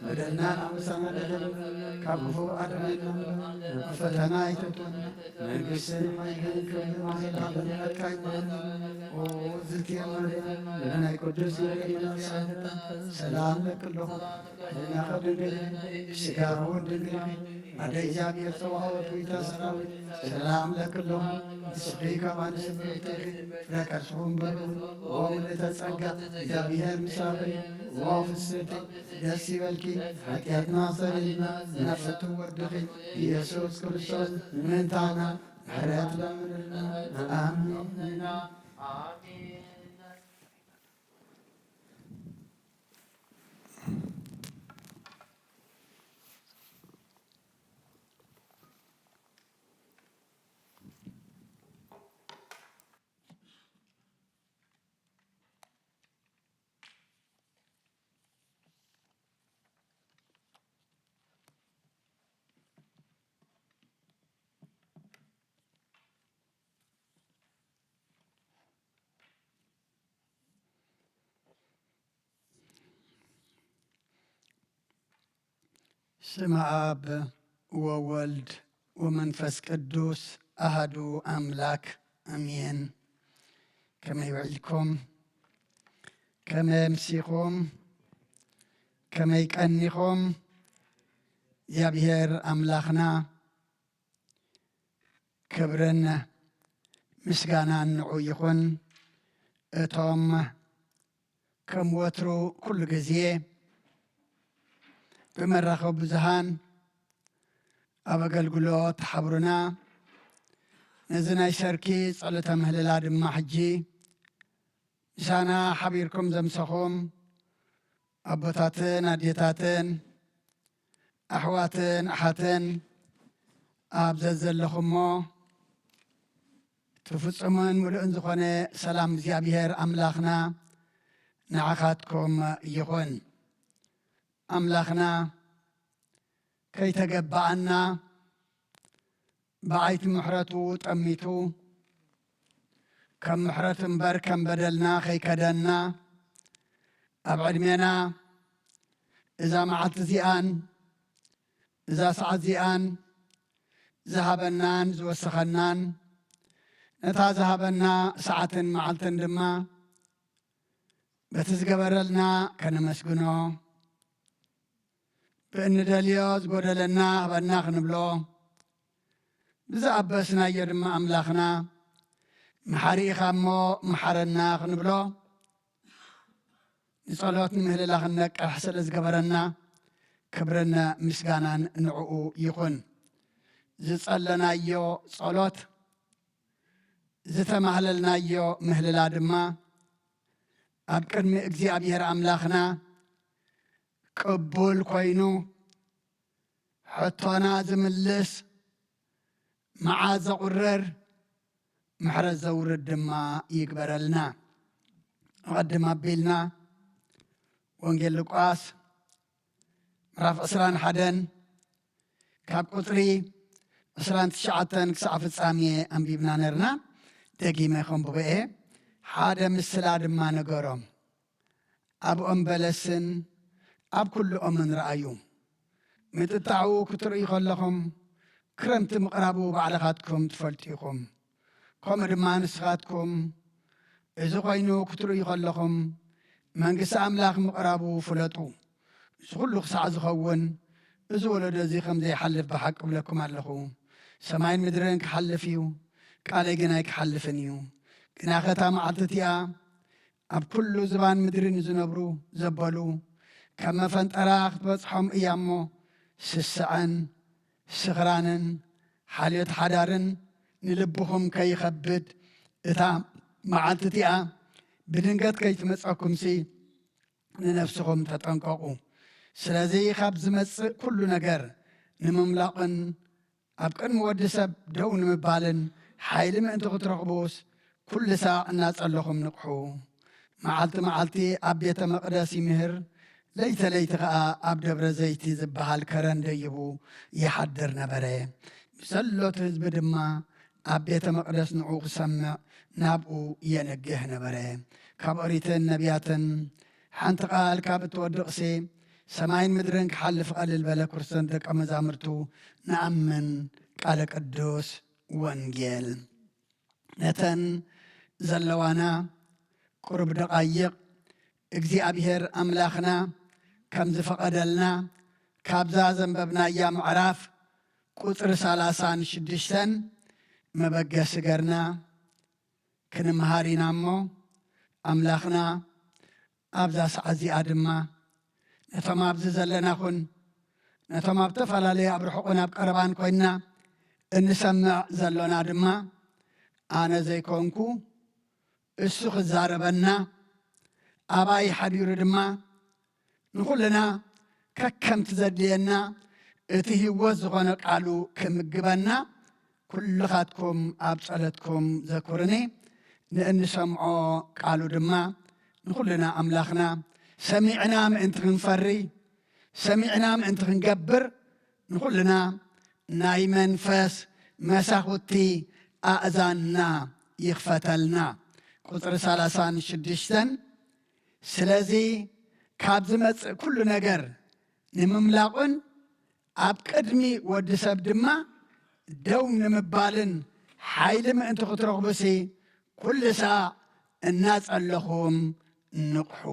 በደልና ኣበሳና ደገም፣ ካብ ክፉእ ኣድሕነና እምበር፣ ኣብ ፈተና ኣይተእትወና። መንግስትን ሓይልን ክብርን ዘለኣለም ናትካ ይኹን። ኦ ዝልቲ ማርያም፣ ናይ ቅዱስ ገብርኤል ሰላም ለኪ ኣለኹ። ሕሊናኺ ድንግል፣ ስጋኺ እውን ድንግል ኢኺ። ኣደ እግዚኣብሔር ጸባኦት፣ ጎይታ ሰራዊት፣ ሰላም ለኪ ኣለኹ። ንስኺ ካብ ኣንስቲ ብርኽቲ ኢኺ፣ ፍረ ከርስኺ እውን በረኽቲ። ኦ ምልእተ ጸጋ፣ እግዚኣብሔር ምሳኺ፣ ኦ ፍስሕቲ፣ ደስ ይበልኪ። ሓጢኣትና ሰሪልና፣ ናብ ፍትው ወድኺ ኢየሱስ ክርስቶስ ምእንታና ምሕረት ለምንልና። ኣሜን። ስመ ኣብ ወወልድ ወመንፈስ ቅዱስ ኣሃዱ ኣምላክ ኣሜን። ከመይ ውዒልኩም? ከመይ ኣምሲኹም? ከመይ ቀኒኹም? እግዚኣብሔር ኣምላኽና ክብርን ምስጋናን ንዑ ይኹን። እቶም ከም ወትሩ ኩሉ ግዜ ብመራኸቢ ብዙሃን ኣብ ኣገልግሎት ሓብሩና፣ ነዚ ናይ ሰርኪ ጸሎተ ምህልላ ድማ ሕጂ ምሳና ሓቢርኩም ዘምሰኹም ኣቦታትን ኣዴታትን ኣሕዋትን ኣሓትን ኣብ ዘዘለኹሞ እቲ ፍጹምን ምሉእን ዝኾነ ሰላም እግዚኣብሔር ኣምላኽና ንዓኻትኩም ይኹን። ኣምላኽና ከይተገባኣና ብዓይቲ ምሕረቱ ጠሚቱ፣ ከም ምሕረቱ እምበር ከም በደልና ከይከደና፣ ኣብ ዕድሜና እዛ መዓልቲ እዚኣን እዛ ሰዓት እዚኣን ዝሃበናን ዝወሰኸናን፣ ነታ ዝሃበና ሰዓትን መዓልትን ድማ በቲ ዝገበረልና ከነመስግኖ፣ ብእንደልዮ ዝጎደለና ሃበና ክንብሎ፣ ብዝኣበስናዮ ድማ ኣምላኽና መሓሪ ኢኻ እሞ መሓረና ክንብሎ፣ ንጸሎት ንምህልላ ክንነቅሕ ስለ ዝገበረና ክብርን ምስጋናን ንዕኡ ይኹን። ዝጸለናዮ ጸሎት፣ ዝተማህለልናዮ ምህልላ ድማ ኣብ ቅድሚ እግዚኣብሔር ኣምላኽና ቅቡል ኮይኑ፣ ሕቶና ዝምልስ፣ መዓት ዘቑርር፣ ምሕረት ዘውርድ ድማ ይግበረልና። ኣቐድም ኣቢልና ወንጌል ሉቃስ ምዕራፍ ዕስራን ሓደን ካብ ቁጽሪ ዕስራን ትሽዓተን ክሳዕ ፍጻሜ ኣንቢብና ነርና። ደጊመ ከንብቦ እየ። ሓደ ምስላ ድማ ነገሮም። ኣብ ኦም በለስን ኣብ ኩሉ ኦምን ረኣዩ። ምጥጣዑ ክትርእዩ ከለኹም፣ ክረምቲ ምቕራቡ ባዕልኻትኩም ትፈልጡ ኢኹም። ከምኡ ድማ ንስኻትኩም እዚ ኾይኑ ክትርእዩ ከለኹም፣ መንግስቲ ኣምላኽ ምቕራቡ ፍለጡ። እዚ ኹሉ ክሳዕ ዝኸውን፣ እዚ ወለዶ እዚ ከም ዘይሓልፍ ብሓቂ እብለኩም ኣለኹ። ሰማይን ምድርን ክሓልፍ እዩ፣ ቃለይ ግን ኣይክሓልፍን እዩ። ግናኸ እታ መዓልቲ እቲኣ ኣብ ኩሉ ዝባን ምድሪ ንዝነብሩ ዘበሉ ከም መፈንጠራ ክትበጽሖም እያ እሞ፣ ስስዐን ስኽራንን ሓልዮት ሓዳርን ንልብኹም ከይኸብድ፣ እታ መዓልቲ እቲኣ ብድንገት ከይትመጸኩምሲ፣ ንነፍስኹም ተጠንቀቑ። ስለዚ ካብ ዝመጽእ ኩሉ ነገር ንምምላቕን ኣብ ቅድሚ ወዲ ሰብ ደው ንምባልን ሓይሊ ምእንቲ ክትረኽቡስ፣ ኩሉ ሳዕ እናጸለኹም ንቕሑ። መዓልቲ መዓልቲ ኣብ ቤተ መቕደስ ይምህር፣ ለይቲ ለይቲ ኸኣ ኣብ ደብረ ዘይቲ ዝበሃል ከረን ደይቡ ይሓድር ነበረ። ብዘሎ እቲ ህዝቢ ድማ ኣብ ቤተ መቕደስ ንዕኡ ክሰምዕ ናብኡ የንግህ ነበረ። ካብ ኦሪትን ነቢያትን ሓንቲ ቃል ካብ እትወድቕሲ፣ ሰማይን ምድርን ክሓልፍ ቀልል በለ። ክርስቶስን ደቀ መዛሙርቱ ንኣምን ቃለ ቅዱስ ወንጌል። ነተን ዘለዋና ቁሩብ ደቓይቕ፣ እግዚኣብሔር ኣምላኽና ከም ዝፈቐደልና፣ ካብዛ ዘንበብናያ ምዕራፍ ቁጽሪ ሰላሳን ሽዱሽተን መበገሲ ገርና ክንምሃር ኢና እሞ፣ ኣምላኽና ኣብዛ ሰዓት እዚኣ ድማ ነቶም ኣብዚ ዘለና ኹን፣ ነቶም ኣብ ተፈላለየ ኣብ ርሑቕን ኣብ ቀረባን ኮይንና እንሰምዕ ዘሎና ድማ፣ ኣነ ዘይኮንኩ እሱ ክዛረበና፣ ኣባይ ሓዲሩ ድማ ንኹልና ከከምቲ ዘድልየና እቲ ህይወት ዝኾነ ቃሉ ክምግበና፣ ኩልኻትኩም ኣብ ጸሎትኩም ዘኩርኒ። ንእንሰምዖ ቃሉ ድማ ንኹልና ኣምላኽና ሰሚዕና ምእንቲ ክንፈሪ፣ ሰሚዕና ምእንቲ ክንገብር፣ ንኹልና ናይ መንፈስ መሳኹቲ ኣእዛንና ይኽፈተልና። ቁጽሪ ሰላሳን ሽዱሽተን፣ ስለዚ ካብ ዝመጽእ ኩሉ ነገር ንምምላቑን ኣብ ቅድሚ ወዲ ሰብ ድማ ደው ንምባልን ሓይሊ ምእንቲ ክትረኽቡሲ፣ ኩሉ ሳዕ እናጸለኹም ንቕሑ።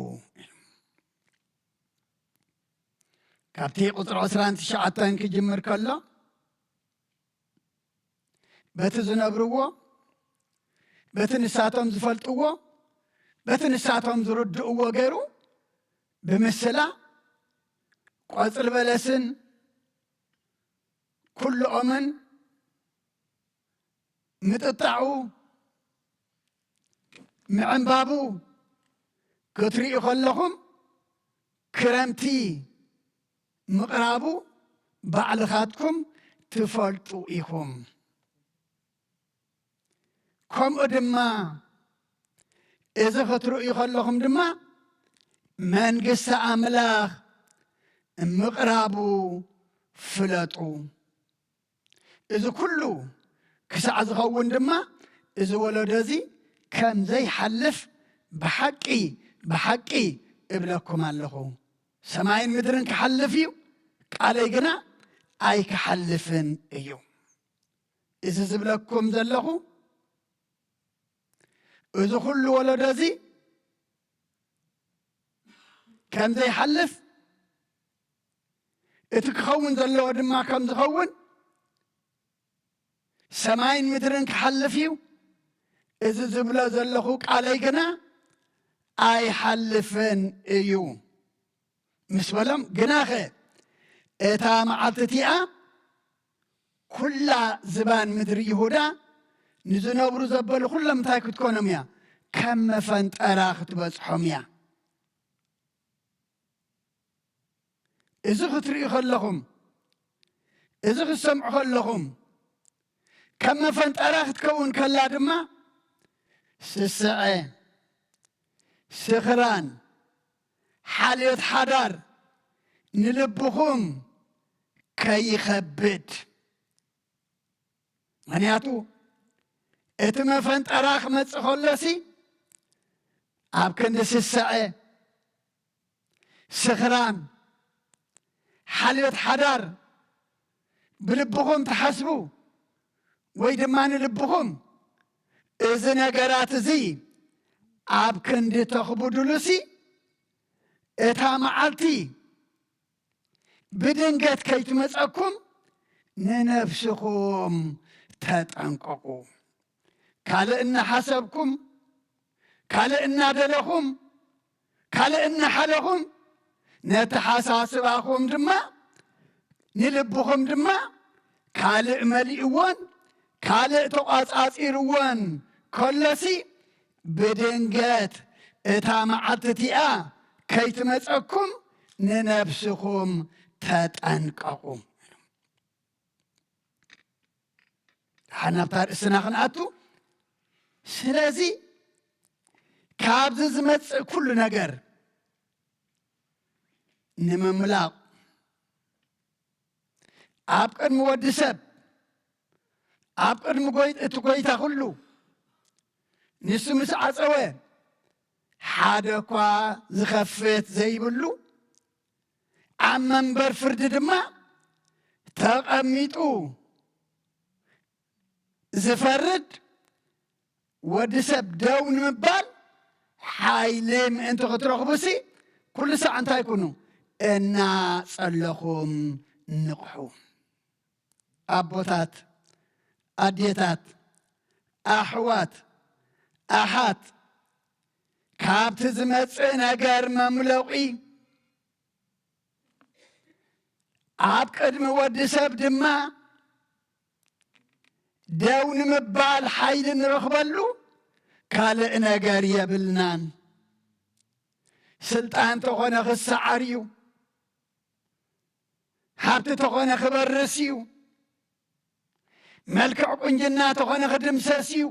ካብቲ ቁጽሪ ዕስራን ትሽዓተን ክጅምር ከሎ፣ በቲ ዝነብርዎ፣ በቲ ንሳቶም ዝፈልጥዎ፣ በቲ ንሳቶም ዝርድእዎ ገይሩ ብምስላ፣ ቆጽሊ በለስን ኩልኦምን ምጥጣዑ፣ ምዕንባቡ ክትርእዩ ከለኹም፣ ክረምቲ ምቕራቡ ባዕልኻትኩም ትፈልጡ ኢኹም። ከምኡ ድማ፣ እዚ ክትርእዩ ከለኹም ድማ፣ መንግስቲ ኣምላኽ ምቕራቡ ፍለጡ። እዚ ኩሉ ክሳዕ ዝኸውን ድማ፣ እዚ ወለዶ እዚ ከም ዘይሓልፍ ብሓቂ፣ ብሓቂ እብለኩም ኣለኹ። ሰማይን ምድርን ክሓልፍ እዩ፣ ቃለይ ግና ኣይክሓልፍን እዩ። እዚ ዝብለኩም ዘለኹ፣ እዚ ኩሉ ወለዶ እዚ ከም ዘይሓልፍ፣ እቲ ክኸውን ዘለዎ ድማ ከም ዝኸውን፣ ሰማይን ምድርን ክሓልፍ እዩ፣ እዚ ዝብሎ ዘለኹ ቃለይ ግና ኣይሓልፍን እዩ ምስ በሎም፣ ግናኸ እታ መዓልቲ እቲኣ ኩላ ዝባን ምድሪ ይሁዳ ንዝነብሩ ዘበሉ ኩሎም እንታይ ክትኮኖም እያ? ከም መፈንጠራ ክትበጽሖም እያ። እዚ ክትርእዩ ከለኹም፣ እዚ ክትሰምዑ ከለኹም፣ ከም መፈንጠራ ክትከውን ከላ ድማ፣ ስስዐ፣ ስኽራን፣ ሓልዮት ሓዳር ንልብኹም ከይኸብድ። ምኽንያቱ፣ እቲ መፈንጠራ ክመጽእ ከሎሲ፣ ኣብ ክንዲ ስስዐ፣ ስኽራን፣ ሓልዮት ሓዳር ብልብኹም ትሓስቡ፣ ወይ ድማ ንልብኹም እዚ ነገራት እዚ ኣብ ክንዲ ተኽብዱሉሲ፣ እታ መዓልቲ ብድንገት ከይትመጸኩም ንነፍስኹም ተጠንቀቑ። ካልእ እናሓሰብኩም፣ ካልእ እናደለኹም፣ ካልእ እናሓለኹም፣ ነተሓሳስባኹም ድማ፣ ንልብኹም ድማ ካልእ መሊእዎን ካልእ ተቋጻጺርዎን ከሎሲ፣ ብድንገት እታ መዓልቲ እቲኣ ከይትመጸኩም ንነብስኹም ተጠንቀቑ። ደሓን ናብታ ርእስና ክንኣቱ። ስለዚ ካብዚ ዝመጽእ ኩሉ ነገር ንምምላቕ፣ ኣብ ቅድሚ ወዲ ሰብ፣ ኣብ ቅድሚ ጎይ-፣ እቲ ጎይታ ኩሉ፣ ንሱ ምስ ዓጸወ፣ ሓደ እኳ ዝኸፍት ዘይብሉ፣ ኣብ መንበር ፍርዲ ድማ ተቐሚጡ ዝፈርድ፣ ወዲ ሰብ ደው ንምባል ሓይሊ ምእንቲ ክትረኽቡሲ፣ ኩሉ ሳዕ እንታይ ኩኑ? እናጸለኹም ንቕሑ። ኣቦታት፣ ኣዴታት፣ ኣሕዋት፣ ኣሓት፣ ካብቲ ዝመጽእ ነገር መምለቒ፣ ኣብ ቅድሚ ወዲ ሰብ ድማ ደው ንምባል ሓይሊ ንረኽበሉ ካልእ ነገር የብልናን። ስልጣን ተኾነ ክሰዓር እዩ። ሃብቲ ተኾነ ክበርስ እዩ። መልክዕ ቁንጅና ተኾነ ክድምሰስ እዩ።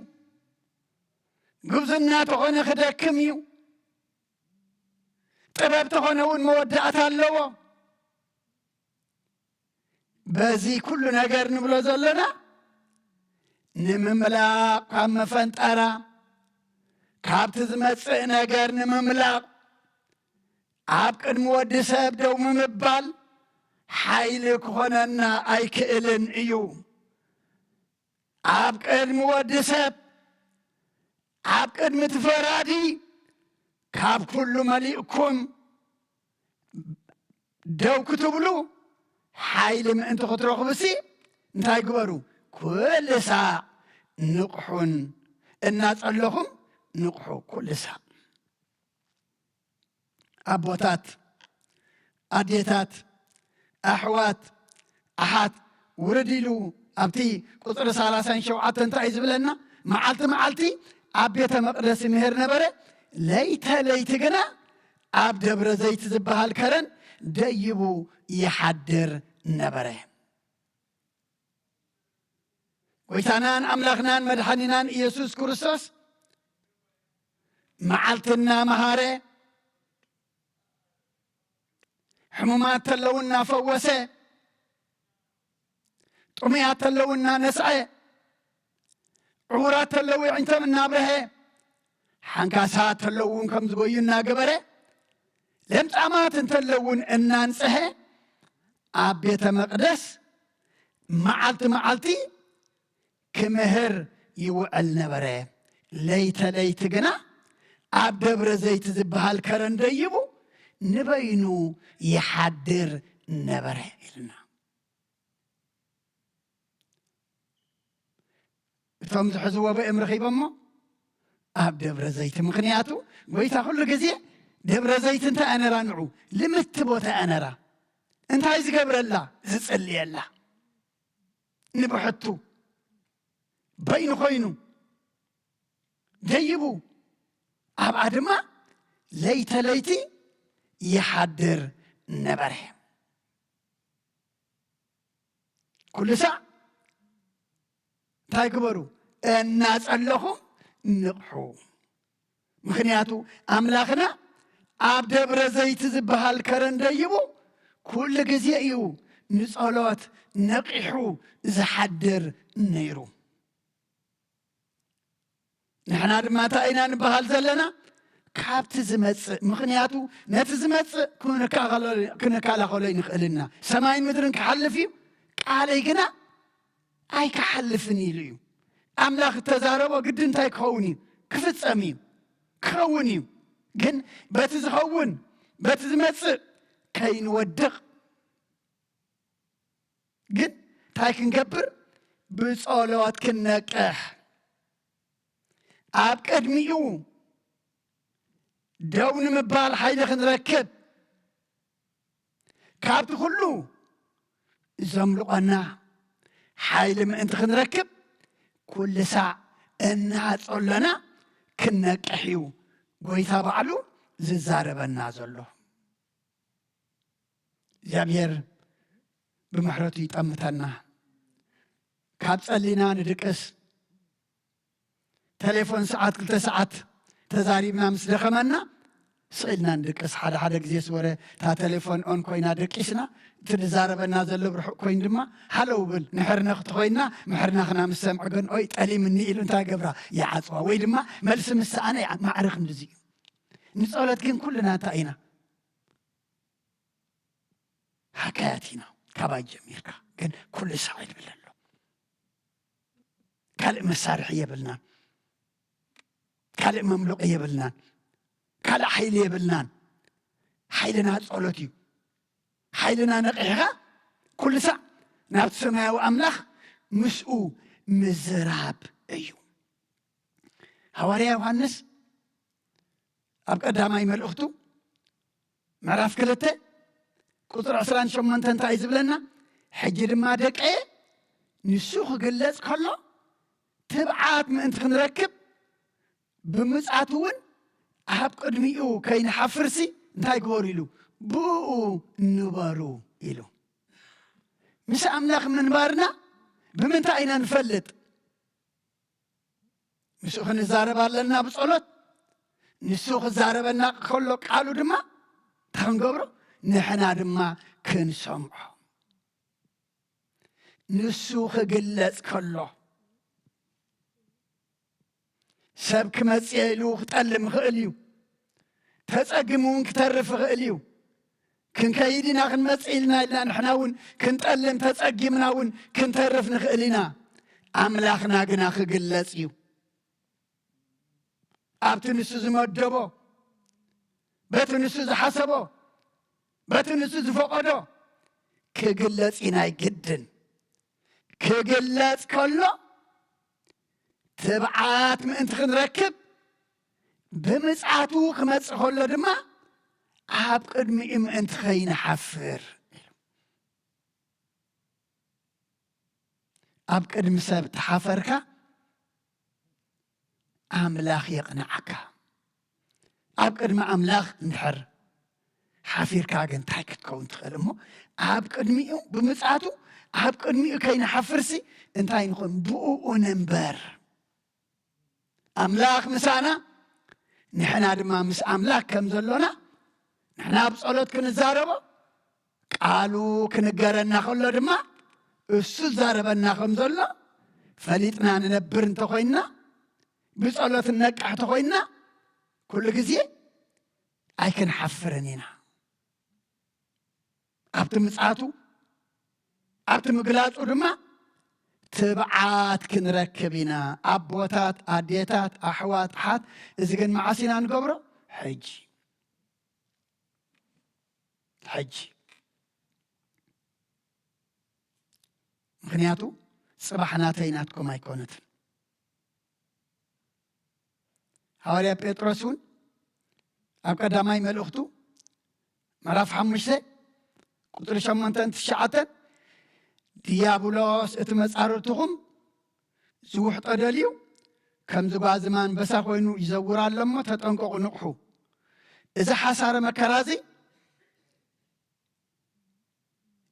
ጉብዝና ተኾነ ክደክም እዩ። ጥበብ ተኾነ እውን መወዳእታ ኣለዎ። በዚ ኩሉ ነገር ንብሎ ዘለና ንምምላቕ ካብ መፈንጠራ፣ ካብቲ ዝመጽእ ነገር ንምምላቕ፣ ኣብ ቅድሚ ወዲ ሰብ ደው ምባል ሓይሊ ክኾነና ኣይክእልን እዩ። ኣብ ቅድሚ ወዲ ሰብ፣ ኣብ ቅድሚ እቲ ፈራዲ፣ ካብ ኩሉ መሊእኩም ደው ክትብሉ ሓይሊ ምእንቲ ክትረኽቡሲ፣ እንታይ ግበሩ? ኩሉ ሳዕ ንቕሑን እናጸለኹም ንቕሑ ኩሉ ሳዕ። ኣቦታት፣ ኣዴታት፣ ኣሕዋት፣ ኣሓት፣ ውርድ ኢሉ ኣብቲ ቁጽሪ ሰላሳን ሸውዓተን እንታይ እዩ ዝብለና? መዓልቲ መዓልቲ ኣብ ቤተ መቕደስ ይምህር ነበረ፣ ለይተ ለይቲ ግና ኣብ ደብረ ዘይት ዝበሃል ከረን ደይቡ ይሓድር ነበረ። ጎይታናን ኣምላኽናን መድሓኒናን ኢየሱስ ክርስቶስ መዓልቲ እናመሃረ፣ ሕሙማት ተለዉ እናፈወሰ፣ ጥሙያት ተለዉ እናነስዐ፣ ዕዉራት ተለዉ ኣዒንቶም እናብርሀ፣ ሓንካሳት ተለዉ እውን ከም ዝጎዩ እናገበረ፣ ለምጻማት እንተለዉ እውን እናንጽሐ፣ ኣብ ቤተ መቕደስ መዓልቲ መዓልቲ ክምህር ይውዕል ነበረ። ለይተ ለይቲ ግና ኣብ ደብረ ዘይት ዝበሃል ከረን ደይቡ ንበይኑ ይሓድር ነበረ ኢልና። እቶም ዝሕዝዎ በኦም ረኺቦሞ ኣብ ደብረ ዘይት። ምኽንያቱ ጎይታ ኩሉ ግዜ ደብረ ዘይት እንታይ ኣነራ ንዑ ልምቲ ቦታ ኣነራ እንታይ ዝገብረላ? ዝጽልየላ። ንብሕቱ በይኑ ኮይኑ ደይቡ ኣብኣ ድማ ለይተ ለይቲ ይሓድር ነበረ። ኩሉ ሳዕ እንታይ ግበሩ? እናጸለኹም ንቕሑ። ምኽንያቱ ኣምላኽና ኣብ ደብረ ዘይት ዝበሃል ከረን ደይቡ ኩሉ ግዜ እዩ ንጸሎት ነቒሑ ዝሓድር ነይሩ። ንሕና ድማ እንታይ ኢና ንበሃል ዘለና? ካብቲ ዝመጽእ። ምኽንያቱ ነቲ ዝመጽእ ክንከላኸሎ፣ ክንከላኸሎ ኣይንኽእልና። ሰማይን ምድርን ክሓልፍ እዩ፣ ቃለይ ግና ኣይክሓልፍን ኢሉ እዩ። ኣምላኽ እተዛረቦ ግዲ እንታይ ክኸውን እዩ? ክፍጸም እዩ፣ ክኸውን እዩ። ግን በቲ ዝኸውን፣ በቲ ዝመጽእ ከይንወድቕ ግን እንታይ ክንገብር? ብጸሎት ክንነቅሕ፣ ኣብ ቅድሚኡ ደው ንምባል ሓይሊ ክንረክብ፣ ካብቲ ኩሉ ዘምልቖና ሓይሊ ምእንቲ ክንረክብ ኩሉ ሳዕ እናጸሎና ክንነቅሕ እዩ ጎይታ ባዕሉ ዝዛረበና ዘሎ። እግዚኣብሔር ብምሕረቱ ይጠምተና። ካብ ጸሊና ንድቅስ። ቴሌፎን ሰዓት ክልተ ሰዓት ተዛሪብና ምስ ደኸመና ስቕ ኢልና ንድቅስ። ሓደ ሓደ ግዜ ስወረ እታ ቴሌፎን ኦን ኮይና ደቂስና፣ እቲ ዝዛረበና ዘሎ ብርሑቕ ኮይኑ ድማ ሃለው ብል። ንሕርነ ክትኾይና ምሕርናኽና ምስ ሰምዐ ግን ኦይ ጠሊምኒ ኢሉ እንታይ ገብራ? ይዓጽዋ። ወይ ድማ መልሲ ምስ ሰኣነ ይዓ-፣ ማዕረ ክንድዚ እዩ። ንጸሎት ግን ኩልና እንታይ ኢና? ሃካያት ኢና። ካባይ ጀሚርካ ግን ኩሉ ሳዕ ይብል ኣሎ። ካልእ መሳርሒ የብልናን። ካልእ መምልቂ የብልናን። ካልእ ሓይሊ የብልናን። ሓይልና ጸሎት እዩ። ሓይልና ነቒሕኻ ኩሉ ሳዕ ናብቲ ሰማያዊ ኣምላኽ ምስኡ ምዝራብ እዩ። ሃዋርያ ዮሃንስ ኣብ ቀዳማይ መልእኽቱ ምዕራፍ ክልተ ቁጽሪ ዕስራን ሸሞንተን እንታይ እዩ ዝብለና? ሕጂ ድማ ደቀየ፣ ንሱ ክግለጽ ከሎ ትብዓት ምእንቲ ክንረክብ ብምጻቱ እውን ኣብ ቅድሚኡ ከይንሓፍርሲ እንታይ ግበሩ ኢሉ? ብኡ ንበሩ ኢሉ። ምስ ኣምላኽ ምንባርና ብምንታይ ኢና ንፈልጥ? ምስኡ ክንዛረብ ኣለና ብጸሎት። ንሱ ክዛረበና ከሎ ቃሉ ድማ እንታይ ክንገብሮ? ንሕና ድማ ክንሰምዖ። ንሱ ክግለጽ ከሎ ሰብ ክመጽእ ኢሉ ክጠልም ይኽእል እዩ። ተጸጊሙ እውን ክተርፍ ይኽእል እዩ። ክንከይድ ኢና ክንመጽእ ኢልና ኢልና ንሕና እውን ክንጠልም ተጸጊምና እውን ክንተርፍ ንኽእል ኢና። ኣምላኽና ግና ክግለጽ እዩ። ኣብቲ ንሱ ዝመደቦ፣ በቲ ንሱ ዝሓሰቦ፣ በቲ ንሱ ዝፈቐዶ ክግለጽ እዩ ናይ ግድን። ክግለጽ ከሎ ትብዓት ምእንቲ ክንረክብ ብምጽኣቱ ክመጽእ ከሎ ድማ ኣብ ቅድሚኡ ምእንቲ ከይንሓፍር። ኣብ ቅድሚ ሰብ ተሓፈርካ ኣምላኽ የቕንዓካ። ኣብ ቅድሚ ኣምላኽ እንድሕር ሓፊርካ ግን እንታይ ክትከውን ትኽእል እሞ ኣብ ቅድሚኡ ብምጽኣቱ ኣብ ቅድሚኡ ከይንሓፍርሲ እንታይ ንኾን ብኡ ንንበር። ኣምላኽ ምሳና ንሕና ድማ ምስ ኣምላኽ ከም ዘሎና ንሕና ኣብ ጸሎት ክንዛረቦ ቃሉ ክንገረና ከሎ ድማ እሱ ዛረበና ከም ዘሎ ፈሊጥና ንነብር እንተኾይንና ብጸሎት ነቃሕ ተኾይንና ኩሉ ግዜ ኣይክንሓፍርን ኢና። ኣብቲ ምጽኣቱ ኣብቲ ምግላጹ ድማ ትብዓት ክንረክብ ኢና። ኣቦታት፣ ኣዴታት፣ ኣሕዋት፣ ኣሓት፣ እዚ ግን መዓስ ኢና ንገብሮ? ሕጂ። ሕጂ። ምኽንያቱ ጽባሕ ናተይ ናትኩም ኣይኮነትን። ሃዋርያ ጴጥሮስ እውን ኣብ ቀዳማይ መልእኽቱ ምዕራፍ ሓሙሽተ ቁጽሪ ሸሞንተን ትሽዓተን ድያብሎስ እቲ መጻርርትኹም ዝውሕጦ ደልዩ ከም ዝጓዝም ኣንበሳ ኮይኑ ይዘውር ኣሎ እሞ ተጠንቀቑ፣ ንቕሑ። እዚ ሓሳረ መከራ እዚ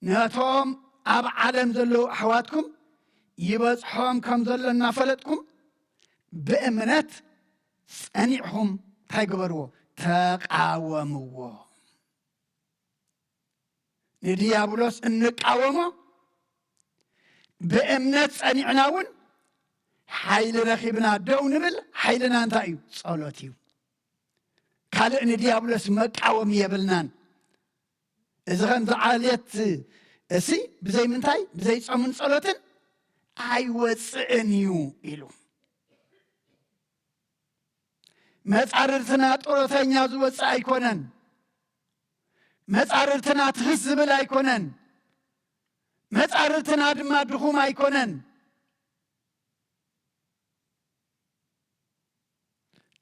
ነቶም ኣብ ዓለም ዘለዉ ኣሕዋትኩም ይበጽሖም ከም ዘሎ እናፈለጥኩም ብእምነት ጸኒዕኹም እንታይ ግበርዎ? ተቃወምዎ። ንድያብሎስ እንቃወሞ ብእምነት ጸኒዕና እውን ሓይሊ ረኺብና ደው ንብል። ሓይልና እንታይ እዩ? ጸሎት እዩ። ካልእ ንድያብሎስ መቃወሚ የብልናን። እዚ ከምዚ ዓሌት እሲ ብዘይ ምንታይ ብዘይ ጾምን ጸሎትን ኣይወጽእን እዩ ኢሉ። መጻርርትና ጡረተኛ ዝወጽእ ኣይኮነን። መጻርርትና ትሕስ ዝብል ኣይኮነን። መጻርርትና ድማ ድኹም ኣይኮነን።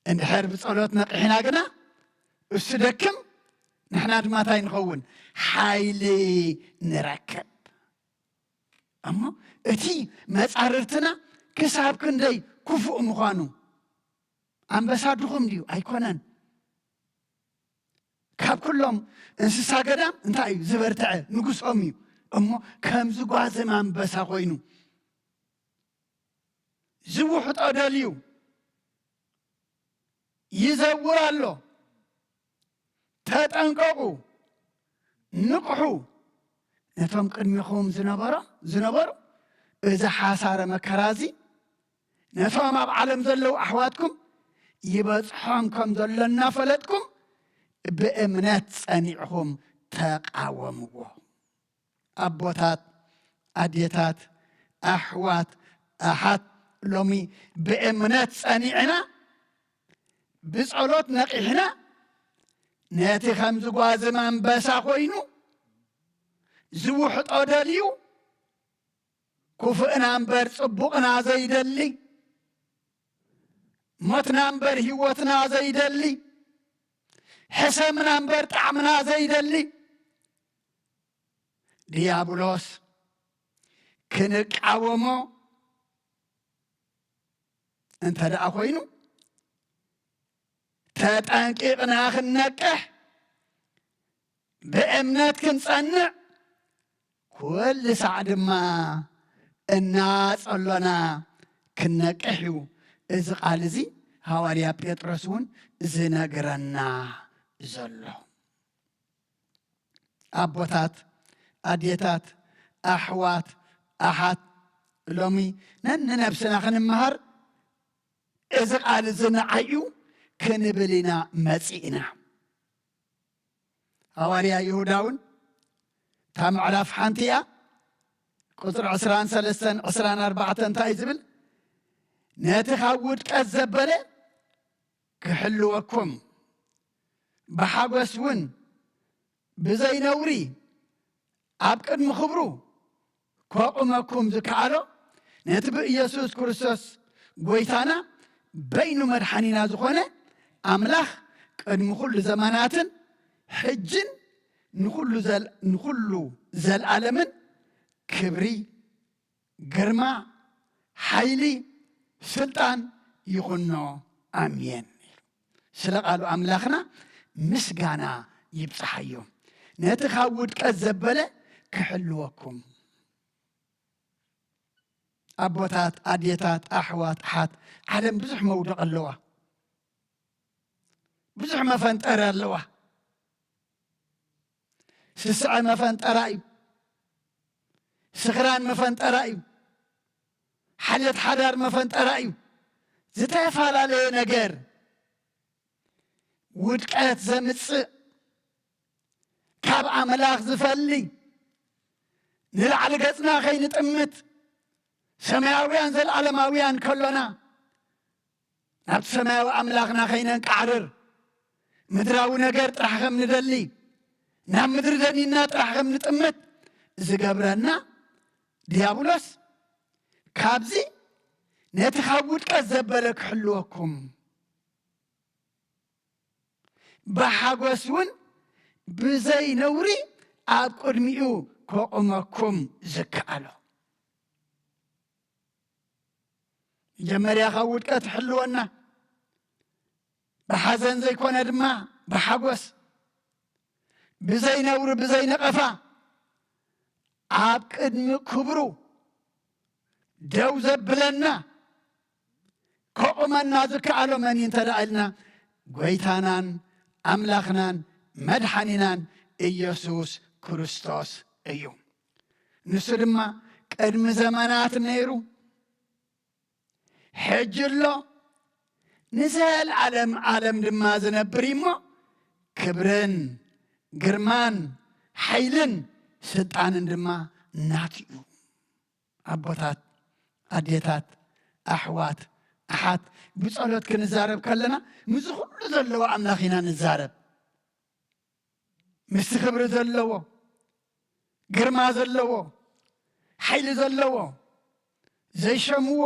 እንድሕር ብጸሎት ነቂሕና ግና እሱ ደክም ንሕና ድማ እንታይ ንኸውን? ሓይሊ ንረክብ። እሞ እቲ መጻርርትና ክሳብ ክንደይ ክፉእ ምዃኑ፣ ኣንበሳ ድኹም ድዩ? ኣይኮነን። ካብ ኩሎም እንስሳ ገዳም እንታይ እዩ ዝበርትዐ? ንጉሶም እዩ። እሞ ከም ዝጓዝም ኣንበሳ ኮይኑ ዝውሕጦ ደልዩ ይዘውር ኣሎ። ተጠንቀቑ፣ ንቕሑ። ነቶም ቅድሚኹም ዝነበሮ ዝነበሩ እዚ ሓሳረ መከራ እዚ ነቶም ኣብ ዓለም ዘለዉ ኣሕዋትኩም ይበጽሖም ከም ዘሎ እናፈለጥኩም ብእምነት ጸኒዕኹም ተቓወምዎ። ኣቦታት፣ ኣዴታት፣ ኣሕዋት፣ ኣሓት፣ ሎሚ ብእምነት ጸኒዕና፣ ብጸሎት ነቒሕና፣ ነቲ ከም ዝጓዝም ኣንበሳ ኮይኑ ዝውሕጦ ደልዩ፣ ክፉእና እምበር ጽቡቕና ዘይደሊ፣ ሞትና እምበር ህይወትና ዘይደሊ፣ ሕሰምና እምበር ጣዕምና ዘይደሊ ድያብሎስ ክንቃወሞ እንተ ደኣ ኮይኑ፣ ተጠንቂቕና ክንነቅሕ፣ ብእምነት ክንጸንዕ፣ ኩሉ ሳዕ ድማ እናጸሎና ክንነቅሕ እዩ እዚ ቃል እዚ ሃዋርያ ጴጥሮስ እውን ዝነግረና ዘሎ። ኣቦታት፣ ኣዴታት፣ ኣሕዋት፣ ኣሓት፣ ሎሚ ነንነብስና ክንመሃር እዚ ቃል እዚ ንዓይ እዩ ክንብል ኢና መጺእና። ሃዋርያ ይሁዳ እውን እታ ምዕራፍ ሓንቲ እያ፣ ቁጽሪ ዕስራን ሰለስተን ዕስራን ኣርባዕተን እንታይ እዩ ዝብል? ነቲ ካብ ውድቀት ዘበለ ክሕልወኩም፣ ብሓጎስ እውን ብዘይ ነውሪ ኣብ ቅድሚ ክብሩ ከቑመኩም ዝከኣሎ፣ ነቲ ብኢየሱስ ክርስቶስ ጐይታና በይኑ መድሓኒና ዝኾነ ኣምላኽ ቅድሚ ኩሉ ዘመናትን ሕጅን ንኹሉ ዘል-፣ ንኹሉ ዘልኣለምን ክብሪ፣ ግርማ፣ ሓይሊ፣ ስልጣን ይኹኖ። ኣሜን። ስለ ቃሉ ኣምላኽና ምስጋና ይብጽሓዮ። ነቲ ካብ ውድቀት ዘበለ ክሕልወኩም። ኣቦታት፣ ኣዴታት፣ ኣሕዋት፣ ኣሓት፣ ዓለም ብዙሕ መውደቕ ኣለዋ። ብዙሕ መፈንጠሪ ኣለዋ። ስስዐ መፈንጠራ እዩ። ስኽራን መፈንጠራ እዩ። ሓልዮት ሓዳር መፈንጠራ እዩ። ዝተፈላለየ ነገር ውድቀት ዘምጽእ፣ ካብ ኣምላኽ ዝፈሊ፣ ንላዕሊ ገጽና ከይንጥምት፣ ሰማያውያን ዘለዓለማውያን ከሎና፣ ናብቲ ሰማያዊ ኣምላኽና ከይነንቃዕርር፣ ምድራዊ ነገር ጥራሕ ከም ንደሊ፣ ናብ ምድሪ ደኒና ጥራሕ ከም ንጥምት ዝገብረና ድያብሎስ፣ ካብዚ ነቲ ካብ ውድቀት ዘበለ ክሕልወኩም፣ ብሓጎስ እውን ብዘይ ነውሪ ኣብ ቅድሚኡ ከቑመኩም ዝከኣሎ። መጀመርያ ካብ ውድቀት ይሕልወና፣ ብሓዘን ዘይኮነ ድማ ብሓጎስ፣ ብዘይ ነውሪ፣ ብዘይ ነቐፋ ኣብ ቅድሚ ክብሩ ደው ዘብለና፣ ከቑመና ዝከኣሎ መን እዩ እንተ ደኣ ኢልና፣ ጐይታናን ኣምላኽናን መድሓኒናን ኢየሱስ ክርስቶስ እዩ። ንሱ ድማ ቅድሚ ዘመናት ነይሩ፣ ሕጂ ኣሎ፣ ንዘለኣለም ዓለም ድማ ዝነብር እዩ እሞ፣ ክብርን ግርማን ሓይልን ስልጣንን ድማ ናቱ እዩ። ኣቦታት፣ ኣዴታት፣ ኣሕዋት፣ ኣሓት፣ ብጸሎት ክንዛረብ ከለና፣ ምስዚ ኩሉ ዘለዎ ኣምላኽ ኢና ንዛረብ። ምስቲ ክብሪ ዘለዎ፣ ግርማ ዘለዎ፣ ሓይሊ ዘለዎ፣ ዘይሸምዎ፣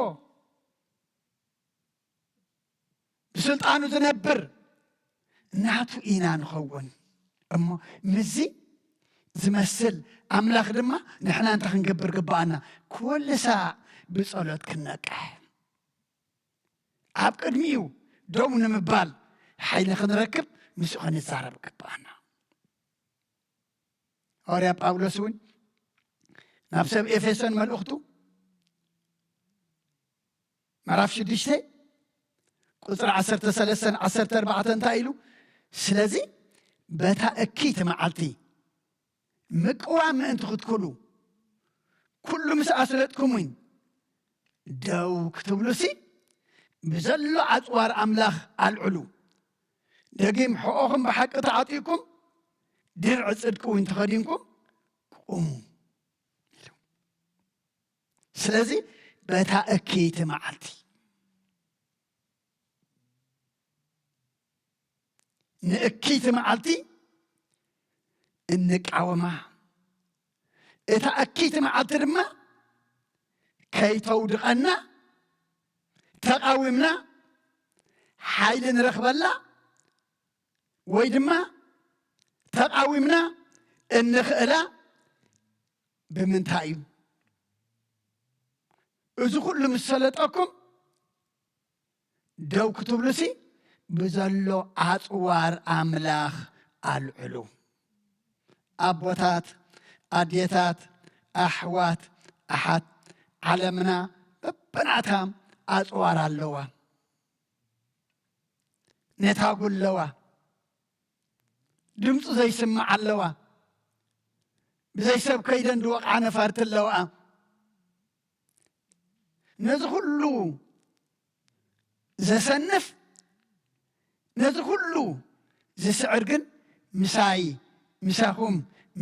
ብስልጣኑ ዝነብር ናቱ ኢና ንኸውን። እሞ ምስዚ ዝመስል ኣምላኽ ድማ ንሕና እንታይ ክንገብር ግባኣና? ኩሉ ሳዕ ብጸሎት ክንነቅሕ፣ ኣብ ቅድሚኡ ደው ንምባል ሓይሊ ክንረክብ ምስኡ ክንዛረብ ግባኣና። ሃዋርያ ጳውሎስ እውን ናብ ሰብ ኤፌሶን መልእኽቱ ምዕራፍ ሽዱሽተ ቁፅሪ ዓሰርተ ሰለስተን ዓሰርተ ኣርባዕተን እንታይ ኢሉ? ስለዚ በታ እኪይቲ መዓልቲ ምቅዋም ምእንቲ ክትክሉ፣ ኩሉ ምስ ኣስለጥኩምን ደው ክትብሉሲ፣ ብዘሎ ኣጽዋር ኣምላኽ ኣልዕሉ። ደጊም ሕቖኹም ብሓቂ ተዓጢቕኩም፣ ድርዒ ጽድቂ እውን ተኸዲንኩም ቁሙ። ስለዚ በታ እኪይቲ መዓልቲ፣ ንእኪይቲ መዓልቲ እንቃወማ፣ እታ እኪይቲ መዓልቲ ድማ ከይተውድቐና፣ ተቓዊምና ሓይሊ ንረኽበላ፣ ወይ ድማ ተቓዊምና እንኽእላ ብምንታይ እዩ? እዚ ኩሉ ምስ ሰለጠኩም፣ ደው ክትብሉሲ፣ ብዘሎ ኣጽዋር ኣምላኽ ኣልዕሉ። ኣቦታት፣ ኣዴታት፣ ኣሕዋት፣ ኣሓት፣ ዓለምና በብናታ ኣጽዋር ኣለዋ። ነታጉ ኣለዋ። ድምፁ ዘይስማዕ ኣለዋ። ብዘይ ሰብ ከይደን ድወቕዓ ነፋርቲ ኣለዋ። ነዚ ኩሉ ዘሰንፍ፣ ነዚ ኩሉ ዝስዕር ግን ምሳይ፣ ምሳኹም፣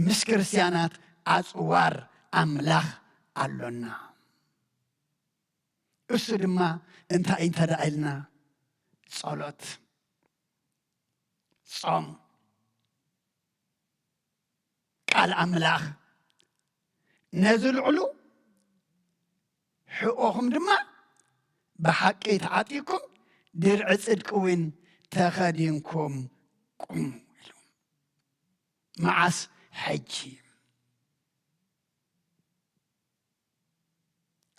ምስ ክርስትያናት ኣጽዋር ኣምላኽ ኣሎና። እሱ ድማ እንታይ እንተ ደኣ ኢልና፣ ጸሎት፣ ጾም፣ ቃል ኣምላኽ፣ ነዚ ልዕሉ፣ ሕቖኹም ድማ ብሓቂ ተዓጢቕኩም፣ ድርዒ ጽድቂ እውን ተኸዲንኩም ቁሙ ኢሉ። መዓስ? ሕጂ።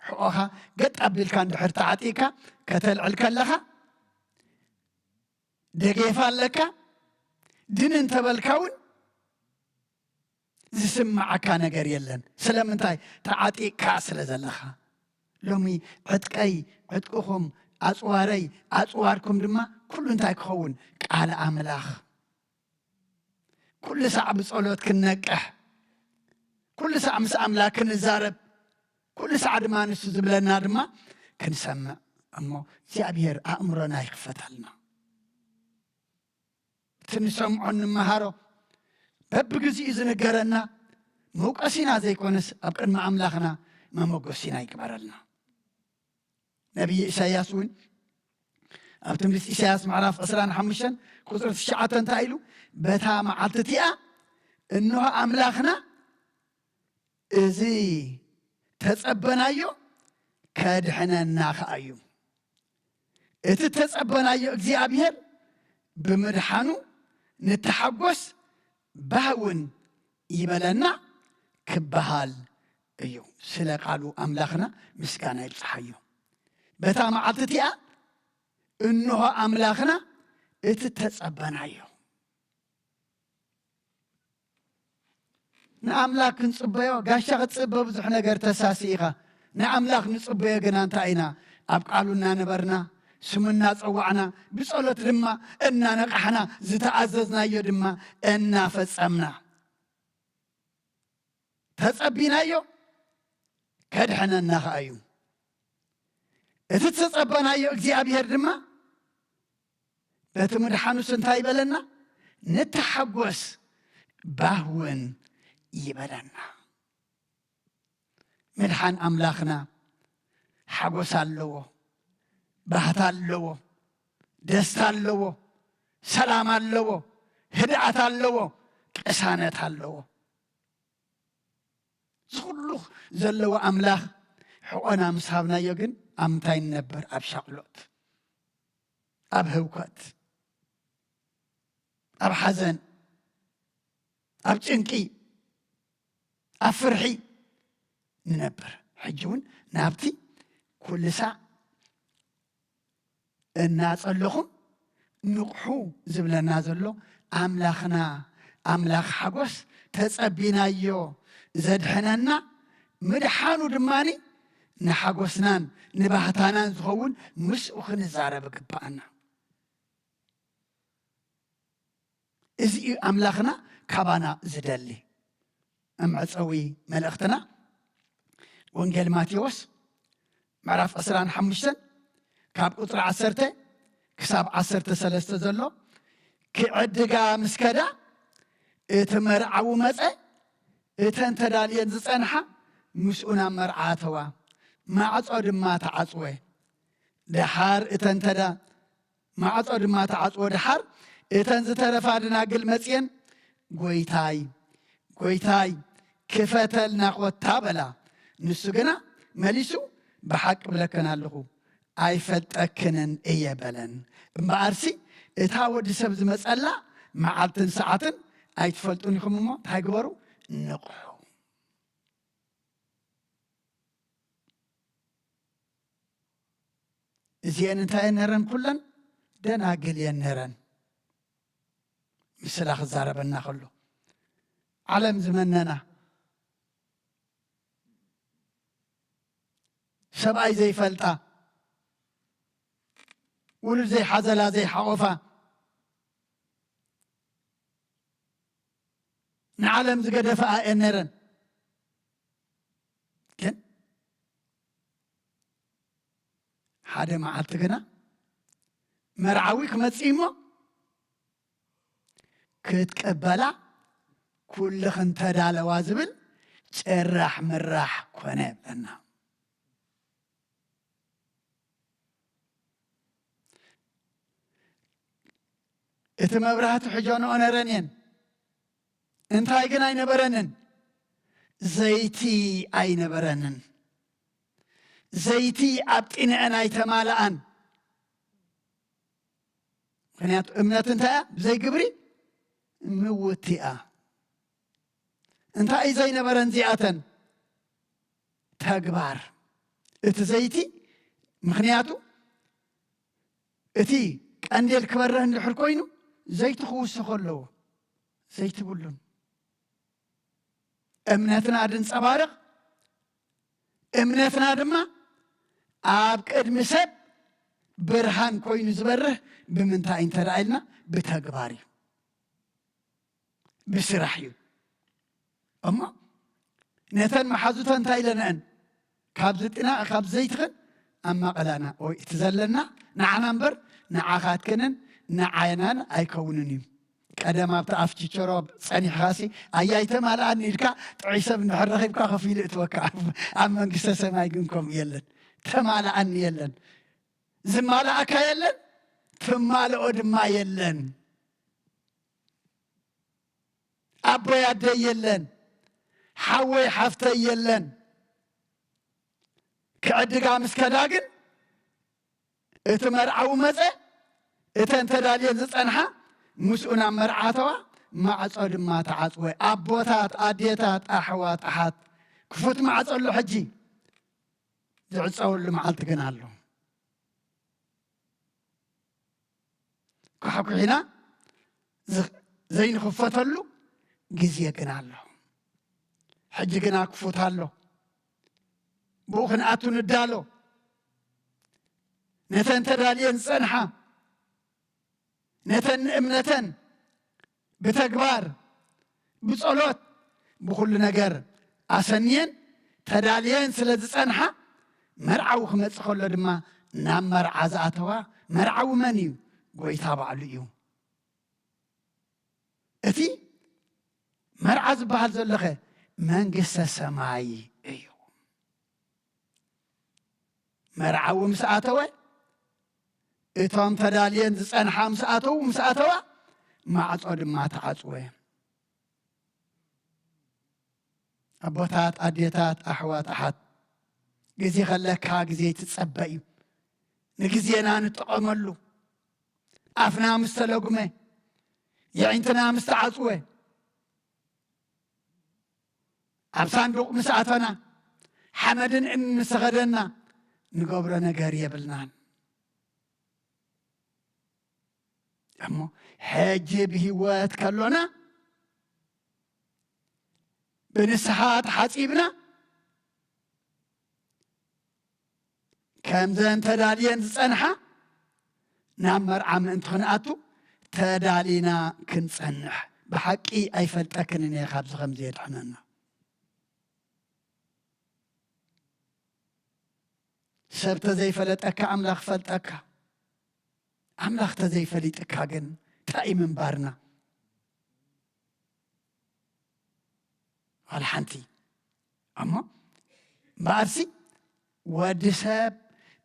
ሕቖኻ ገጥ ኣቢልካ እንድሕር ተዓጢቕካ ከተልዕል ከለኻ፣ ደገፍ ኣለካ። ድን እንተበልካ እውን ዝስምዓካ ነገር የለን። ስለምንታይ? ተዓጢቕካ ስለ ዘለኻ። ሎሚ ዕጥቀይ፣ ዕጥቅኹም፣ ኣጽዋረይ፣ ኣጽዋርኩም ድማ ኩሉ እንታይ ክኸውን? ቃል ኣምላኽ። ኩሉ ሳዕ ብጸሎት ክንነቅሕ፣ ኩሉ ሳዕ ምስ ኣምላኽ ክንዛረብ፣ ኩሉ ሳዕ ድማ ንሱ ዝብለና ድማ ክንሰምዕ እሞ እግዚኣብሔር ኣእምሮና ይኽፈተልና። እቲ ንሰምዖ እንመሃሮ በብግዜኡ ዝንገረና መውቀሲና ዘይኮነስ ኣብ ቅድሚ ኣምላኽና መመጎሲና ይግበረልና። ነቢይ ኢሳያስ እውን ኣብ ትንቢት ኢሳያስ ምዕራፍ ዕስራን ሓሙሽተን ቁፅሪ ትሽዓተ እንታይ ኢሉ? በታ መዓልቲ እቲኣ እንሆ ኣምላኽና እዚ ተጸበናዮ ከድሕነና ኸኣ እዩ። እቲ ተጸበናዮ እግዚኣብሔር ብምድሓኑ ንተሓጎስ፣ ባህ እውን ይበለና ክበሃል እዩ። ስለ ቃሉ ኣምላኽና ምስጋና ይብጽሓዮ። በታ መዓልቲ እቲኣ እንሆ ኣምላኽና እቲ ተጸበናዮ። ንኣምላኽ ክንጽበዮ፣ ጋሻ ክትጽበ ብዙሕ ነገር ተሳሲ ኢኻ። ንኣምላኽ ንጽበዮ ግና እንታይ ኢና? ኣብ ቃሉ እናነበርና፣ ስሙ እናጸዋዕና፣ ብጸሎት ድማ እናነቓሕና፣ ዝተኣዘዝናዮ ድማ እናፈጸምና። ተጸቢናዮ ከድሕነና ኸኣ እዩ። እቲ ዝተጸበናዮ እግዚኣብሔር ድማ በቲ ምድሓኑስ እንታይ ይበለና? ንተሓጎስ፣ ባህ እውን ይበለና። ምድሓን ኣምላኽና ሓጎስ ኣለዎ፣ ባህታ ኣለዎ፣ ደስታ ኣለዎ፣ ሰላም ኣለዎ፣ ህድኣት ኣለዎ፣ ቅሳነት ኣለዎ። እዚ ኩሉ ዘለዎ ኣምላኽ ሕቖና ምስ ሃብናዮ ግን ኣብ ምንታይ ንነብር? ኣብ ሻቕሎት፣ ኣብ ህውከት፣ ኣብ ሓዘን፣ ኣብ ጭንቂ፣ ኣብ ፍርሒ ንነብር። ሕጂ እውን ናብቲ ኩሉ ሳዕ እናጸለኹም ንቕሑ ዝብለና ዘሎ ኣምላኽና፣ ኣምላኽ ሓጎስ፣ ተጸቢናዮ ዘድሕነና፣ ምድሓኑ ድማኒ ንሓጎስናን ንባህታናን ዝኸውን ምስኡ ክንዛረብ ይግብኣና። እዚ እዩ ኣምላኽና ካባና ዝደሊ። መዕጸዊ መልእኽትና ወንጌል ማቴዎስ ምዕራፍ ዕስራን ሓሙሽተን ካብ ቁጽሪ ዓሰርተ ክሳብ ዓሰርተ ሰለስተ ዘሎ። ክዕድጋ ምስ ከዳ እቲ መርዓዊ መጸ፣ እተን ተዳልየን ዝጸንሓ ምስኡ ናብ መርዓ ኣተዋ፣ ማዕጾ ድማ ተዓጽወ። ደሓር እተን ተዳ-፣ ማዕጾ ድማ ተዓጽወ። ደሓር እተን ዝተረፋ ደናግል መጽየን፣ "ጐይታይ፣ ጐይታይ፣ ክፈተልና ኾታ" በላ። ንሱ ግና መሊሱ፣ "ብሓቂ እብለክን ኣለኹ፣ ኣይፈልጠክንን እየ" በለን። እምበኣርሲ እታ ወዲ ሰብ ዝመጸላ መዓልትን ሰዓትን ኣይትፈልጡን ኢኹም እሞ እንታይ ግበሩ? ንቕሑ። እዚአን እንታይ እየን ነረን? ኩለን ደናግል እየን ነረን። ምስላ ክዛረበና ከሎ ዓለም ዝመነና፣ ሰብኣይ ዘይፈልጣ፣ ውሉድ ዘይሓዘላ ዘይሓቆፋ፣ ንዓለም ዝገደፋ እየን ነረን። ግን ሓደ መዓልቲ ግና መርዓዊ ክመጽእ እሞ ክትቀበላ ኩልኽን ተዳለዋ ዝብል ጭራሕ ምራሕ ኮነ ይብለና። እቲ መብራህቲ ሕጆ ነኦ ነረን እየን። እንታይ ግን ኣይነበረንን? ዘይቲ ኣይነበረንን። ዘይቲ ኣብ ጢንአን ኣይተማልኣን። ምኽንያቱ እምነት እንታይ እያ? ብዘይ ግብሪ ምውቲ እያ። እንታይ እዩ ዘይነበረን እዚኣተን? ተግባር። እቲ ዘይቲ፣ ምኽንያቱ እቲ ቀንዴል ክበርህ እንድሕር ኮይኑ ዘይቲ ክውስኾ ኣለዎ። ዘይቲ ብሉን። እምነትና ድንጸባርቕ፣ እምነትና ድማ ኣብ ቅድሚ ሰብ ብርሃን ኮይኑ ዝበርህ ብምንታይ እንተ ደኣ ኢልና፣ ብተግባር እዩ፣ ብስራሕ እዩ። እሞ ነተን መሓዙተን እንታይ ኢለንአን? "ካብ ዝጢና፣ ካብ ዘይትኽን ኣማቐላና፣ ወይ እቲ ዘለና ንዓና እምበር ንዓኻትክንን ንዓናን ኣይከውንን እዩ። ቀደም ኣብቲ ኣፍ ችቸሮ ጸኒሕኻሲ ኣያይ ተማልኣኒ ኢልካ ጥዑይ ሰብ እንድሕር ረኺብካ ከፊሉ እትወካ ኣብ፣ ኣብ መንግስተ ሰማይ ግን ከምኡ የለን። ተማልኣኒ የለን። ዝማልኣካ የለን። ትማልኦ ድማ የለን። ኣቦይ ኣደይ የለን። ሓወይ ሓፍተይ የለን። ክዕድጋ ምስ ከዳ ግን እቲ መርዓዊ መጸ፣ እተን ተዳልየን ዝጸንሓ ምስኡ ናብ መርዓ ኣተዋ፣ ማዕጾ ድማ ተዓጽወ። ኣቦታት፣ ኣዴታት፣ ኣሕዋት፣ ኣሓት፣ ክፉት ማዕጾ ኣሎ ሕጂ። ዝዕጸወሉ መዓልቲ ግን ኣሎ። ኳሕኩሒና ዝ-፣ ዘይንኽፈተሉ ግዜ ግን ኣሎ። ሕጂ ግና ክፉት ኣሎ። ብኡ ክንኣቱ ንዳሎ። ነተን ተዳልየን ዝጸንሓ፣ ነተን ንእምነተን ብተግባር፣ ብጸሎት፣ ብኹሉ ነገር ኣሰንየን ተዳልየን ስለ ዝጸንሓ፣ መርዓዊ ክመጽእ ከሎ ድማ ናብ መርዓ ዝኣተዋ መርዓዊ መን እዩ? ጐይታ ባዕሉ እዩ። እቲ መርዓ ዝበሃል ዘሎኸ መንግስተ ሰማይ እዩ። መርዓዊ ምስ ኣተወ፣ እቶም ተዳልየን ዝጸንሓ ምስ ኣተዉ፣ ምስ ኣተዋ፣ ማዕጾ ድማ ተዓጽወ። ኣቦታት፣ ኣዴታት፣ ኣሕዋት፣ ኣሓት፣ ግዜ ከለካ ግዜ ትጸበ እዩ። ንግዜና ንጠቐመሉ። ኣፍና ምስ ተለጉመ፣ የዒንትና ምስ ተዓጽወ፣ ኣብ ሳንዱቕ ምስ ኣተና፣ ሓመድን እምኒ ምስ ከደና፣ ንገብሮ ነገር የብልናን። እሞ ሕጂ ብህይወት ከሎና፣ ብንስሓ ተሓጺብና፣ ከምዘን ተዳልየን ዝጸንሓ፣ ናብ መርዓ ምእንቲ ክንኣቱ ተዳሊና ክንጸንሕ። ብሓቂ ኣይፈልጠክንን እየ፣ ካብዚ ከምዚ የድሕነና። ሰብ ተዘይፈለጠካ ኣምላኽ ፈልጠካ። ኣምላኽ ተዘይፈሊጥካ ግን እንታይ እዩ ምንባርና? ዋላ ሓንቲ። እሞ እምበኣርሲ ወዲ ሰብ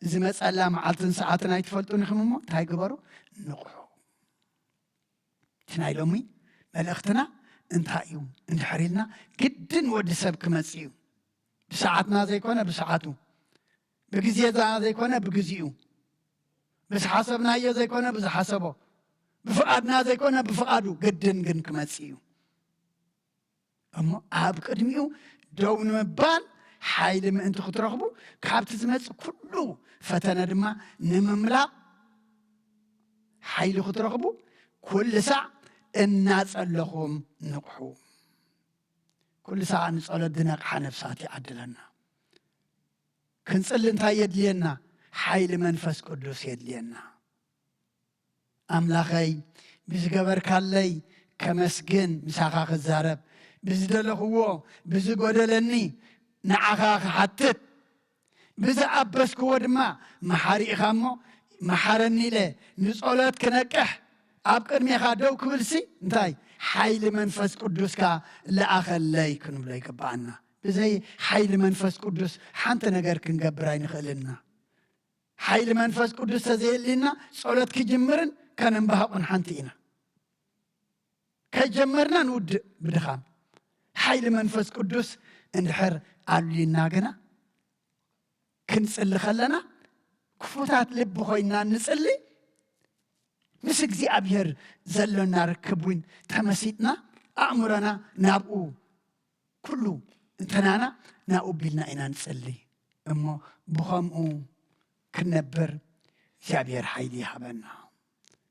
ዝመጸላ መዓልትን ሰዓትን ኣይትፈልጡን ኢኹም። እሞ እንታይ ግበሩ? ንቕሑ። እቲ ናይ ሎሚ መልእኽትና እንታይ እዩ እንድሕር ኢልና፣ ግድን ወዲ ሰብ ክመጽእ እዩ። ብሰዓትና ዘይኮነ ብሰዓቱ፣ ብግዜና ዘይኮነ ብግዚኡ፣ ብዝሓሰብናዮ ዘይኮነ ብዝሓሰቦ፣ ብፍቓድና ዘይኮነ ብፍቓዱ ግድን ግን ክመጽእ እዩ። እሞ ኣብ ቅድሚኡ ደው ንምባል ሓይሊ ምእንቲ ክትረኽቡ፣ ካብቲ ዝመጽእ ኩሉ ፈተነ ድማ ንምምላቕ ሓይሊ ክትረኽቡ፣ ኩሉ ሳዕ እናጸለኹም ንቕሑ። ኩሉ ሳዕ ንጸሎት ዝነቕሓ ነፍሳት ይዓድለና። ክንጽሊ እንታይ የድልየና? ሓይሊ መንፈስ ቅዱስ የድልየና። ኣምላኸይ፣ ብዝገበርካለይ ከመስግን፣ ምሳኻ ክዛረብ፣ ብዝደለኽዎ፣ ብዝጎደለኒ ንዓኻ ክሓትት፣ ብዝኣበስክዎ ድማ መሓሪ ኢኻ እሞ፣ መሓረኒ ኢለ ንጸሎት ክነቅሕ ኣብ ቅድሜኻ ደው ክብልሲ፣ እንታይ? ሓይሊ መንፈስ ቅዱስካ ለኣኸለይ ክንብሎ ይግብኣና። ብዘይ ሓይሊ መንፈስ ቅዱስ ሓንቲ ነገር ክንገብር ኣይንኽእልና። ሓይሊ መንፈስ ቅዱስ ተዘየልና ጸሎት ክጅምርን ከነንባህቑን ሓንቲ ኢና። ከጀመርና ንውድእ ብድኻም። ሓይሊ መንፈስ ቅዱስ እንድሕር ኣልዩና ግና፣ ክንጽሊ ከለና ክፉታት ልቢ ኮይና ንጽሊ፣ ምስ እግዚኣብሔር ዘሎና ርክብ እውን ተመሲጥና፣ ኣእምሮና ናብኡ፣ ኩሉ እንተናና ናብኡ ቢልና ኢና ንጽሊ። እሞ ብኸምኡ ክንነብር እግዚኣብሔር ሓይሊ ይሃበና።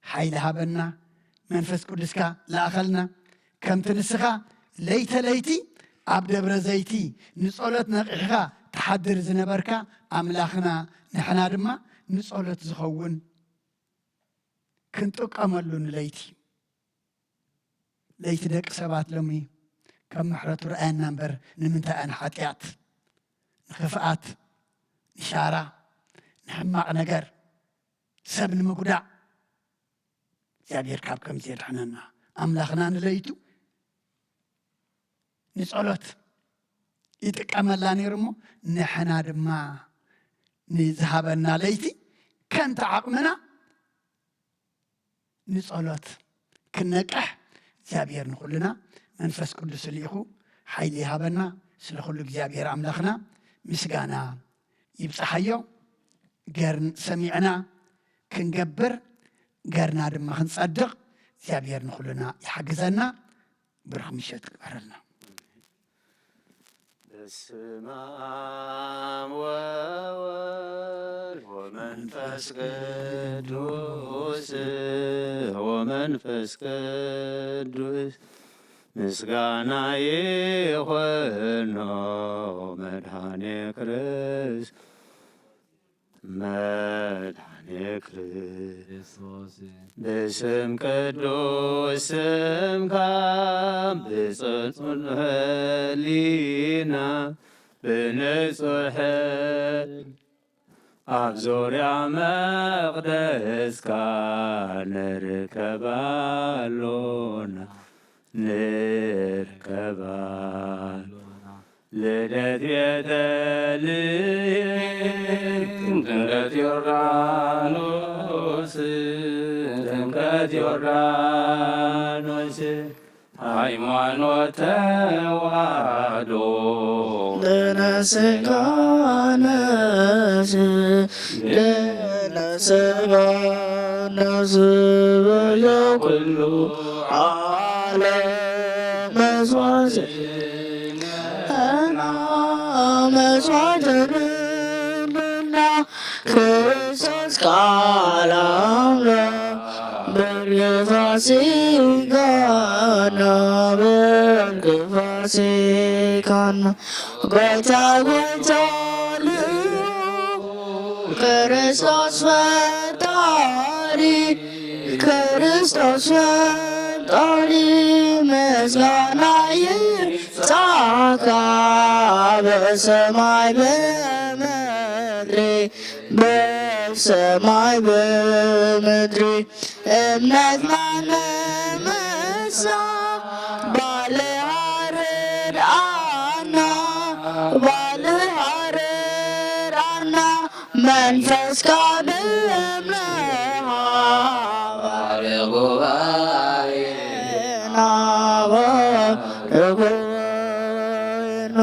ሓይሊ ሃበና፣ መንፈስ ቅዱስካ ለኣኸልና። ከምቲ ንስኻ ለይተ ለይቲ ኣብ ደብረ ዘይቲ ንጸሎት ነቒሕኻ ትሓድር ዝነበርካ ኣምላኽና፣ ንሕና ድማ ንጸሎት ዝኸውን ክንጥቀመሉ ንለይቲ። ለይቲ ደቂ ሰባት ሎሚ ከም ምሕረቱ ረኣየና እምበር፣ ንምንታይ ኢና ንሓጢኣት፣ ንኽፍኣት፣ ንሻራ፣ ንሕማቕ ነገር፣ ሰብ ንምጉዳእ እግዚኣብሔር ካብ ከምዚ የድሕነና። ኣምላኽና ንለይቱ ንጸሎት ይጥቀመላ ነይሩ እሞ፣ ንሕና ድማ ንዝሃበና ለይቲ ከምቲ ዓቕምና ንጸሎት ክንነቅሕ እግዚኣብሔር ንኹልና መንፈስ ቅዱስ ልኢኹ ሓይሊ ይሃበና። ስለ ኩሉ እግዚኣብሔር ኣምላኽና ምስጋና ይብጽሓዮ። ገር-፣ ሰሚዕና ክንገብር፣ ገርና ድማ ክንጸድቕ እግዚኣብሔር ንኹልና ይሓግዘና። ብሩኽ ምሸት ክግበረልና። በስመ አብ ወወልድ ወመንፈስ ቅዱስ፣ ወመንፈስ ቅዱስ ምስጋና ይኾኖ መድኃኔ ክርስቶስ። መድኃኔ ክርስቶስ። ብስም ቅዱስ ስምካ ብጽኑዕ ሕሊና ብንጹሕ ኣብ ዙርያ መቕደስካ ንርከብ ኣሎና፣ ንርከብ ኣሎና። ልደት ቤተልሔም፣ ጥምቀት ዮርዳኖስ፣ ጥምቀት ዮርዳኖስ፣ ሃይማኖት ተዋህዶ። ለነስጋነ ለነስጋነ ስበያ ኩሉ ዓለም መስዋዕት መስዋዕትንና ክርስቶስ ቃል ኣምላኽ በርገ ፋሲካና በርገ ፋሲካና ጎይታ ጎይታ ልዑል ክርስቶስ ፈጣሪ ክርስቶስ ፈጣሪ ምስጋና ይብጻሕካ በሰማይ በምድሪ በሰማይ በምድሪ እምነትና ንምስና ባልሃርድ ኣና ባልሃርድ ኣና መንፈስካ ብእምነኻ ባርኽ ጉባኤና ባርኽ ጉባኤና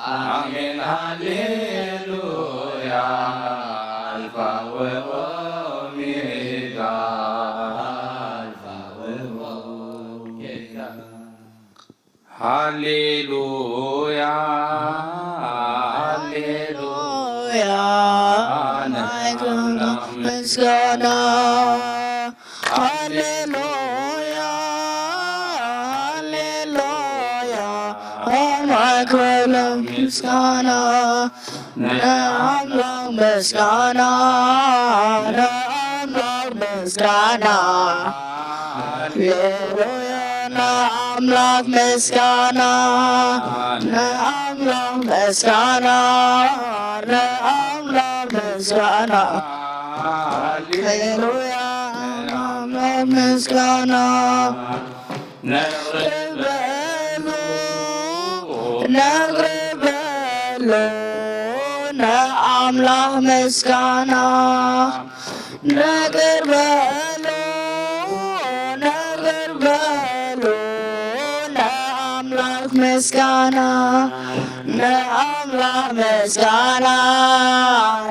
አሜን ሃሌሉያ አልፋ ወኦሜጋ አልፋ ወኦሜጋ ሃሌሉያ ሃሌሉያ ምስጋና ሃሌሉያ ሃሌሉያ ማክበረ ምስጋና ንኣምላኽ ምስጋና ንኣምላኽ ምስጋና ሃሌሉያ ንኣምላኽ ምስጋና ንኣምላኽ ምስጋና ንኣምላኽ ምስጋና ሃሌሉያ ንኣምላኽ ምስጋና ነቕርበሉ ነቕርበሉ ንኣምላኽ ምስጋና ነቕርበሉ ነቕርበሉ ንኣምላኽ ምስጋና ንኣምላኽ ምስጋና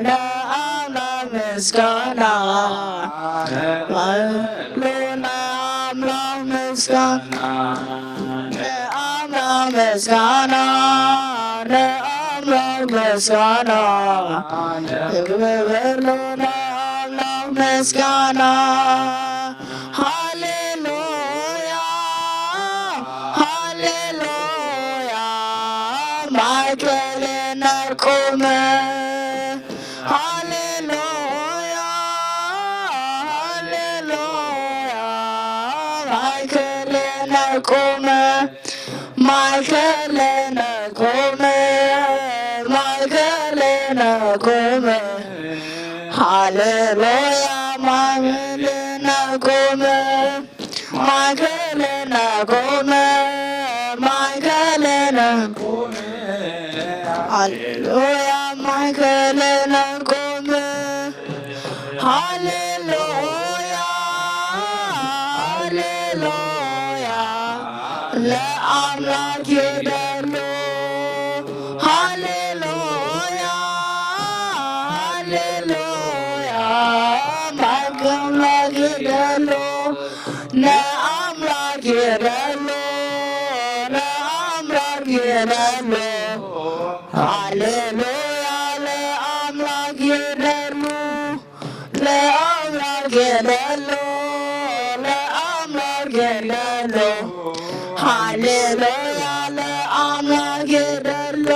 ንኣምላኽ ምስጋና ንኣምላኽ ምስጋና ንኣምላኽ ምስጋና ንኣምላኽ ምስጋና ንግበረሉ ንኣምላኽ ምስጋና ሃሌሉያ ሃሌሉያ ማእከልና ቁመ ሃሌሉያ ሃሌሉያ ማእከልና ቁመ ማእከልና ቁመ ማእከልና ቁመ ሃሌሉያ ማእከልና ቁመ ማእከልና ቁመ ማእከልና ሃሌሉያ ማእከልና ቁመ ሃሌሉያ ሃሌሉያ ለአምላክ ይደሉ ሃሌሉያ ሃሌሉያ ማእከል አምላክ ይደሉ ነአምላክ ይደሉ ነአምላክ ይደሉ ሃሌሉያ ለአምላክ ይደሉ ለአምላክ ይደሉ ለአምላክ ይደሉ ሃሌሉያ ለአምላክ ይደሉ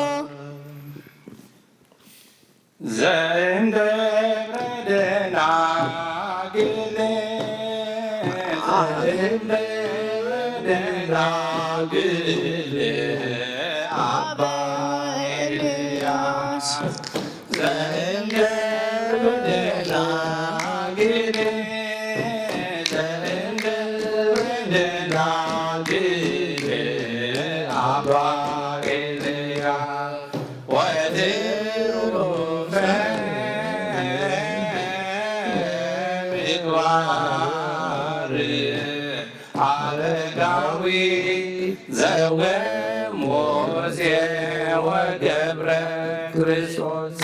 ዘእንደብረ ደናግል ዘእንደብረ ደናግል አባ ኤልያስ ዘእንደብረ ደናግል ዘእንደብረ ደናግል አባ ኤልያስ ወትሩፈ ምግባር አረጋዊ ዘወሙሴ ወገብረ ክርስቶስ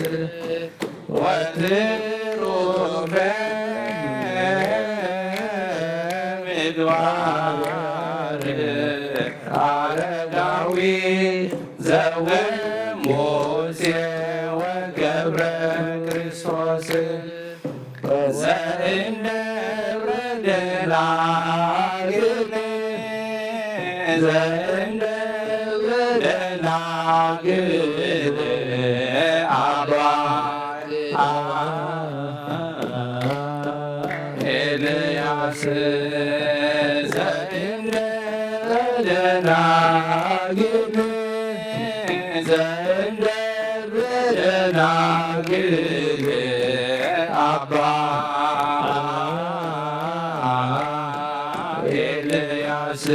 ወትሩፈ ምግባር ኣረጋዊ ዘወሙሴ ወገብረ ክርስቶስ ዘእንደብረ ደናግል ዘእንደብረ ደናግል ኣባ ኤልያስ ዘእንደብረ ደናግል ዘእንደብረ ደናግል ኣባ ኤልያስ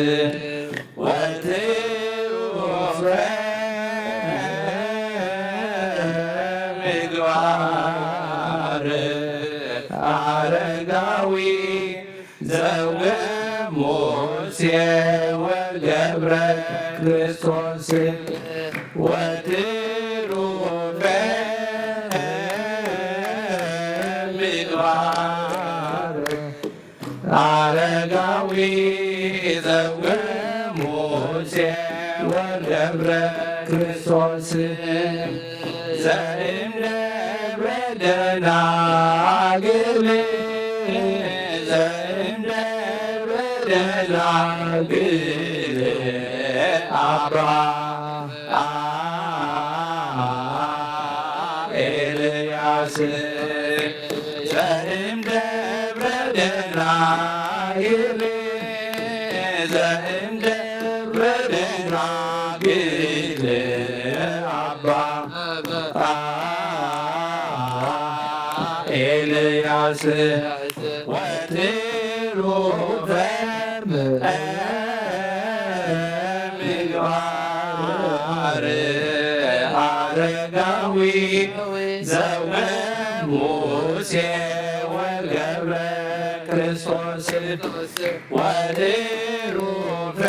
ወትሩፈ ምግባር ኣረጋዊ ዘወሙሴ ወገብረ ክርስቶስ ወትሩፈ ምግባር ኣረጋዊ ዘወሙሴ ወገብረ ክርስቶስ ዘእንደብረ ደናግል ዘእንደብረ ደናግል ኣባ ኤልያስ ዘእንደብረ ደናግል ዘእንደብረ ደናግል ኣባ ኤልያስ ወትሩፈ ምግባር ኣረጋዊ ዘወሙሴ ወገብረ ክርስቶስ ወትሩፈ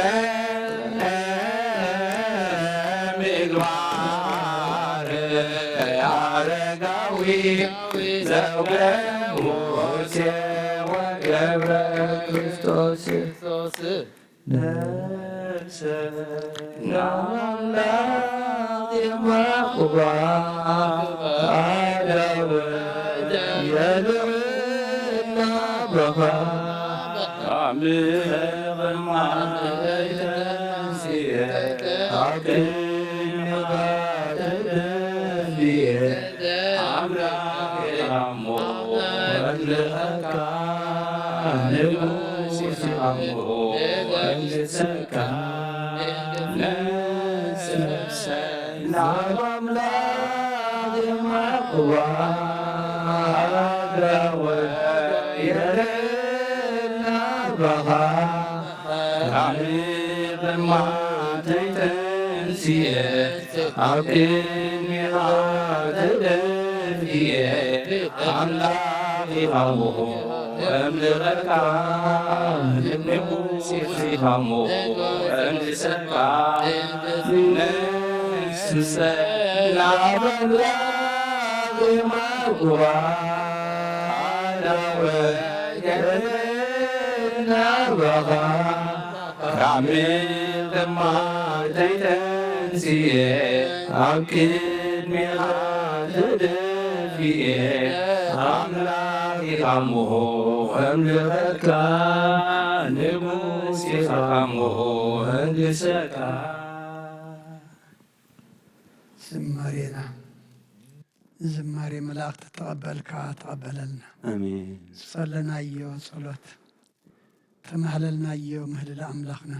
ምግባር ኣረጋዊ ዘወሙሴ ወገብረ ክርስቶስ ነፍሰ ንኣምላኽ የማኹባ ኣዳወ የልዕልና በኻ ኣምላኽ ማይተንስየ ኣብ ቅድሚኻ ተደፍየ ኣምላኽ ኣሞ ወልኸካ ንጉስ ኣሞ ወልሰካ ነሰብሰ ናብ ኣምላኽ የማኹባ ኣዳወ የልዕልና በኻ ካብ ማተይ ተንስየ ኣብ ቅድሚኻ ተደፍየ ኣምላኽ ኢኻሞ እምልኸካ ንጉስ ኢኻሞ እንድሰካ ነስሰ ናብ ኣምላኽ የማኹባ ኣዳወ የልዕልና በኻ ካብ ማተይ ተንስየ ኣብ ቅድሚኻ ተደፍየ ኣምላኽ ኢኻሞ እምልኸካ ንጉስ ኢኻሞ እንድሰካ ዝማሬና ዝማሬ መላእክቲ ተቐበልካ ተቐበለልና። ኣሜን። ዝጸለናዮ ጸሎት ተማህለልናዮ ምህልላ ኣምላኽና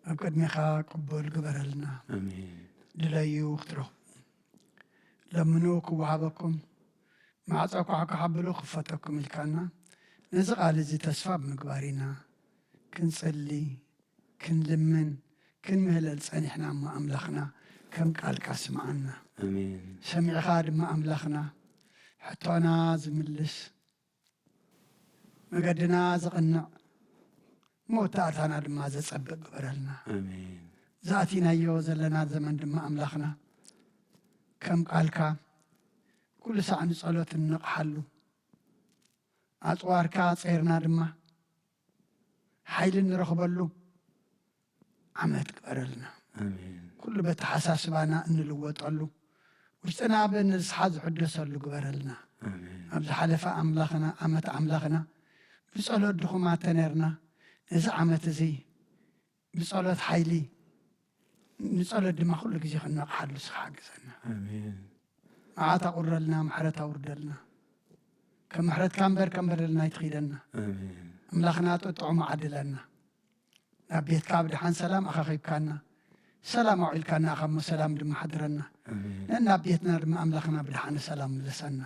ኣብ ቅድሜኻ ቅቡል ግበረልና። ኣሜን። ድለዩ ክትረኽቡ ለምኑ ክወሃበኩም ማዕጾ ኳዕኳዕ ኣብሉ ክፈተኩም ኢልካና ነዚ ቃል እዚ ተስፋ ብምግባር ኢና ክንጽሊ ክንልምን ክንምህለል ጸኒሕና እሞ ኣምላኽና ከም ቃልካ ስምዓና። ኣሜን። ሰሚዕኻ ድማ ኣምላኽና ሕቶና ዝምልስ መገድና ዘቕንዕ መወዳእታና ድማ ዘጸብቕ ግበረልና። ኣሜን። ዝኣቲናዮ ዘለና ዘመን ድማ ኣምላኽና ከም ቃልካ ኩሉ ሳዕ ንጸሎት እንነቕሓሉ፣ ኣጽዋርካ ጸይርና ድማ ሓይሊ እንረኽበሉ ዓመት ግበረልና። ኩሉ በተሓሳስባና እንልወጠሉ፣ ውሽጥና ብንስሓ ዝሕደሰሉ ግበረልና። ኣብ ዝሓለፈ ኣምላኽና፣ ዓመት ኣምላኽና፣ ብጸሎት ድኹማት ተነርና፣ ነዚ ዓመት እዚ ብጸሎት ሓይሊ፣ ንጸሎት ድማ ኩሉ ግዜ ክንነቕሓሉ ንስኻ ሓግዘና። መዓት ኣቑረልና፣ ምሕረት ኣውርደልና። ከም ምሕረትካ እምበር ከም በደልና ኣይትኺደና። ኣምላኽና ጥጥዑም ዓድለና። ናብ ቤትካ ብድሓን ሰላም ኣኻኺብካና፣ ሰላም ኣውዒልካና ኢኻ እሞ ሰላም ድማ ሓድረና። ነናብ ቤትና ድማ ኣምላኽና ብድሓነ ሰላም ምለሰና።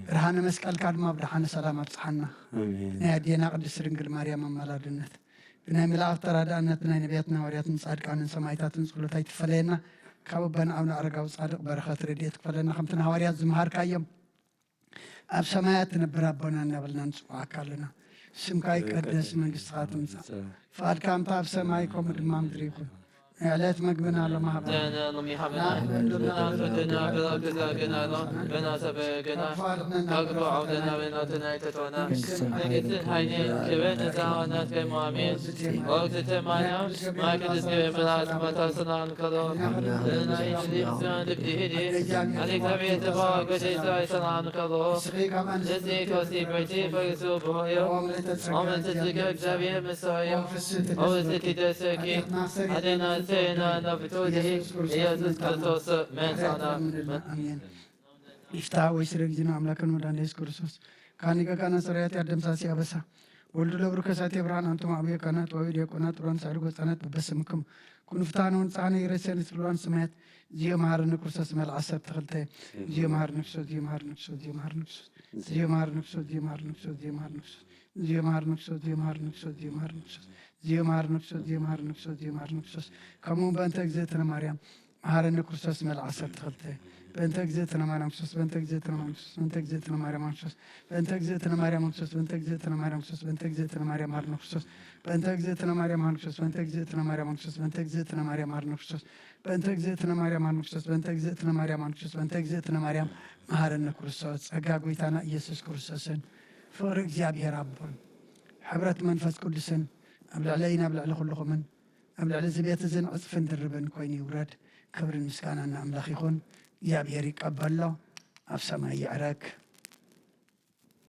ብርሃነ መስቀልካ ድማ ብድሓነ ሰላም ኣብጽሓና። ናይ ኣዴና ቅድስቲ ድንግል ማርያም ኣማላድነት፣ ብናይ መላእኽቲ ተራዳእነት፣ ብናይ ነቢያትን ሃዋርያትን ጻድቃንን ሰማዕታትን ጸሎት ኣይትፈለየና። ካብ ኣቦና ኣቡነ ኣረጋዊ ጻድቕ በረኸት ረድኤት ክፈለና። ከምቲ ንሃዋርያት ዝመሃርካዮም፣ ኣብ ሰማያት ትነብር ኣቦና እናበልና ንጽውዓካ ኣለና። ስምካ ይቀደስ፣ መንግስትኻ ትምጻእ፣ ፍቓድካ ከምታ ኣብ ሰማይ ከምኡ ድማ ምድሪ ይኹን። ናይ ዕለት መግብና ሎሚ ሃበና። ንሕና ፈተና ብራክ ዛገና ኣሎ በና ሰበገና ካብ ክፉ ዓውደና በናትና ኣይተተወና። መንግስትን ሓይልን ክብርን ንስኻ ናትካ እሞ ኣሜን። ኦግዝእተ ማርያም ማይ ቅድስት ገበ መልኣክ መታስና እንከሎ ለናይ ልብዲ ሂዲ ኣሌክሳቤ ተባ ገዴሳ ይሰና እንከሎ እዚ ከሲ በይቲ ፈሪሱ ብሆዮ ኦመት ዝገ እግዚኣብሔር ምሳዮ ኦመት ደሰኪ ኣደና ሴና ነፍቶ ኢየሱስ ክርስቶስ መንሳና። ይፍታ ወይ ስረ ጊዜና ኣምላክን መድኃኒነ ኢየሱስ ክርስቶስ ካን ሊቀ ካህናት ሠራዊት ኣደምሳሲ ኣበሳ ወልዱ ለብሩ ከሳቴ ብርሃን ኣንቱም ኣብዮ ካህናት ወይ ዲያቆናት ጥሮን ሳዕሪ ጎጻናት በበስምክም ኩኑ ፍትሐነ ወንጽሐነ ይረሴን ስልዋን ሰማያት ዚዮ መሐረነ ክርስቶስ መልዓ ዓሰርተ ክልተ ዚዮ መሐረነ ክርስቶስ ዚዮ መሐረነ ክርስቶስ ዚዮ መሐረነ ክርስቶስ ዚዮ መሐረነ ክርስቶስ ዚዮ መሐረነ ክርስቶስ ዚዮ መሐረነ ክርስቶስ ዚዮ መሐረነ ክርስቶስ ዚዮ መሐረነ ክርስቶስ ዚዮ መሐረነ ክርስቶስ ዚዮ መሐረነ ክርስቶስ ዚዮ መሐረነ ክርስቶስ ከምኡ በእንተ እግዝእትነ ማርያም መሐረነ ክርስቶስ መልዓ ዓሰርተ ክልተ በእንተ እግዝእትነ ማርያም ክርስቶስ በእንተ እግዝእትነ ማርያም ክርስቶስ በእንተ እግዝእትነ ማርያም ክርስቶስ በእንተ እግዝእትነ ማርያም ክርስቶስ በእንተ እግዝእትነ ማርያም ክርስቶስ በእንተ እግዝእትነ ማርያም መሐረነ ክርስቶስ በእንተ እግዝእትነ ማርያም መሐረነ ክርስቶስ በእንተ እግዝእትነ ማርያም መሐረነ ክርስቶስ በእንተ እግዝእትነ ማርያም መሐረነ ክርስቶስ በእንተ እግዝእትነ ማርያም መሐረነ ክርስቶስ በእንተ እግዝእትነ ማርያም መሐረነ ክርስቶስ በእንተ እግዝእትነ ማርያም መሐረነ ክርስቶስ ጸጋ ጎይታና ኢየሱስ ክርስቶስን ፍቕሪ እግዚኣብሔር ኣቦን ሕብረት መንፈስ ቅዱስን ኣብ ልዕለይን ኣብ ልዕሊ ኩልኹምን ኣብ ልዕሊ እዚ ቤት እዝን ዕጽፍን ድርብን ኮይኑ ይውረድ። ክብርን ምስጋናን ንኣምላኽ ይኹን። እግዚኣብሔር ይቀበሎ፣ ኣብ ሰማይ ይዕረግ።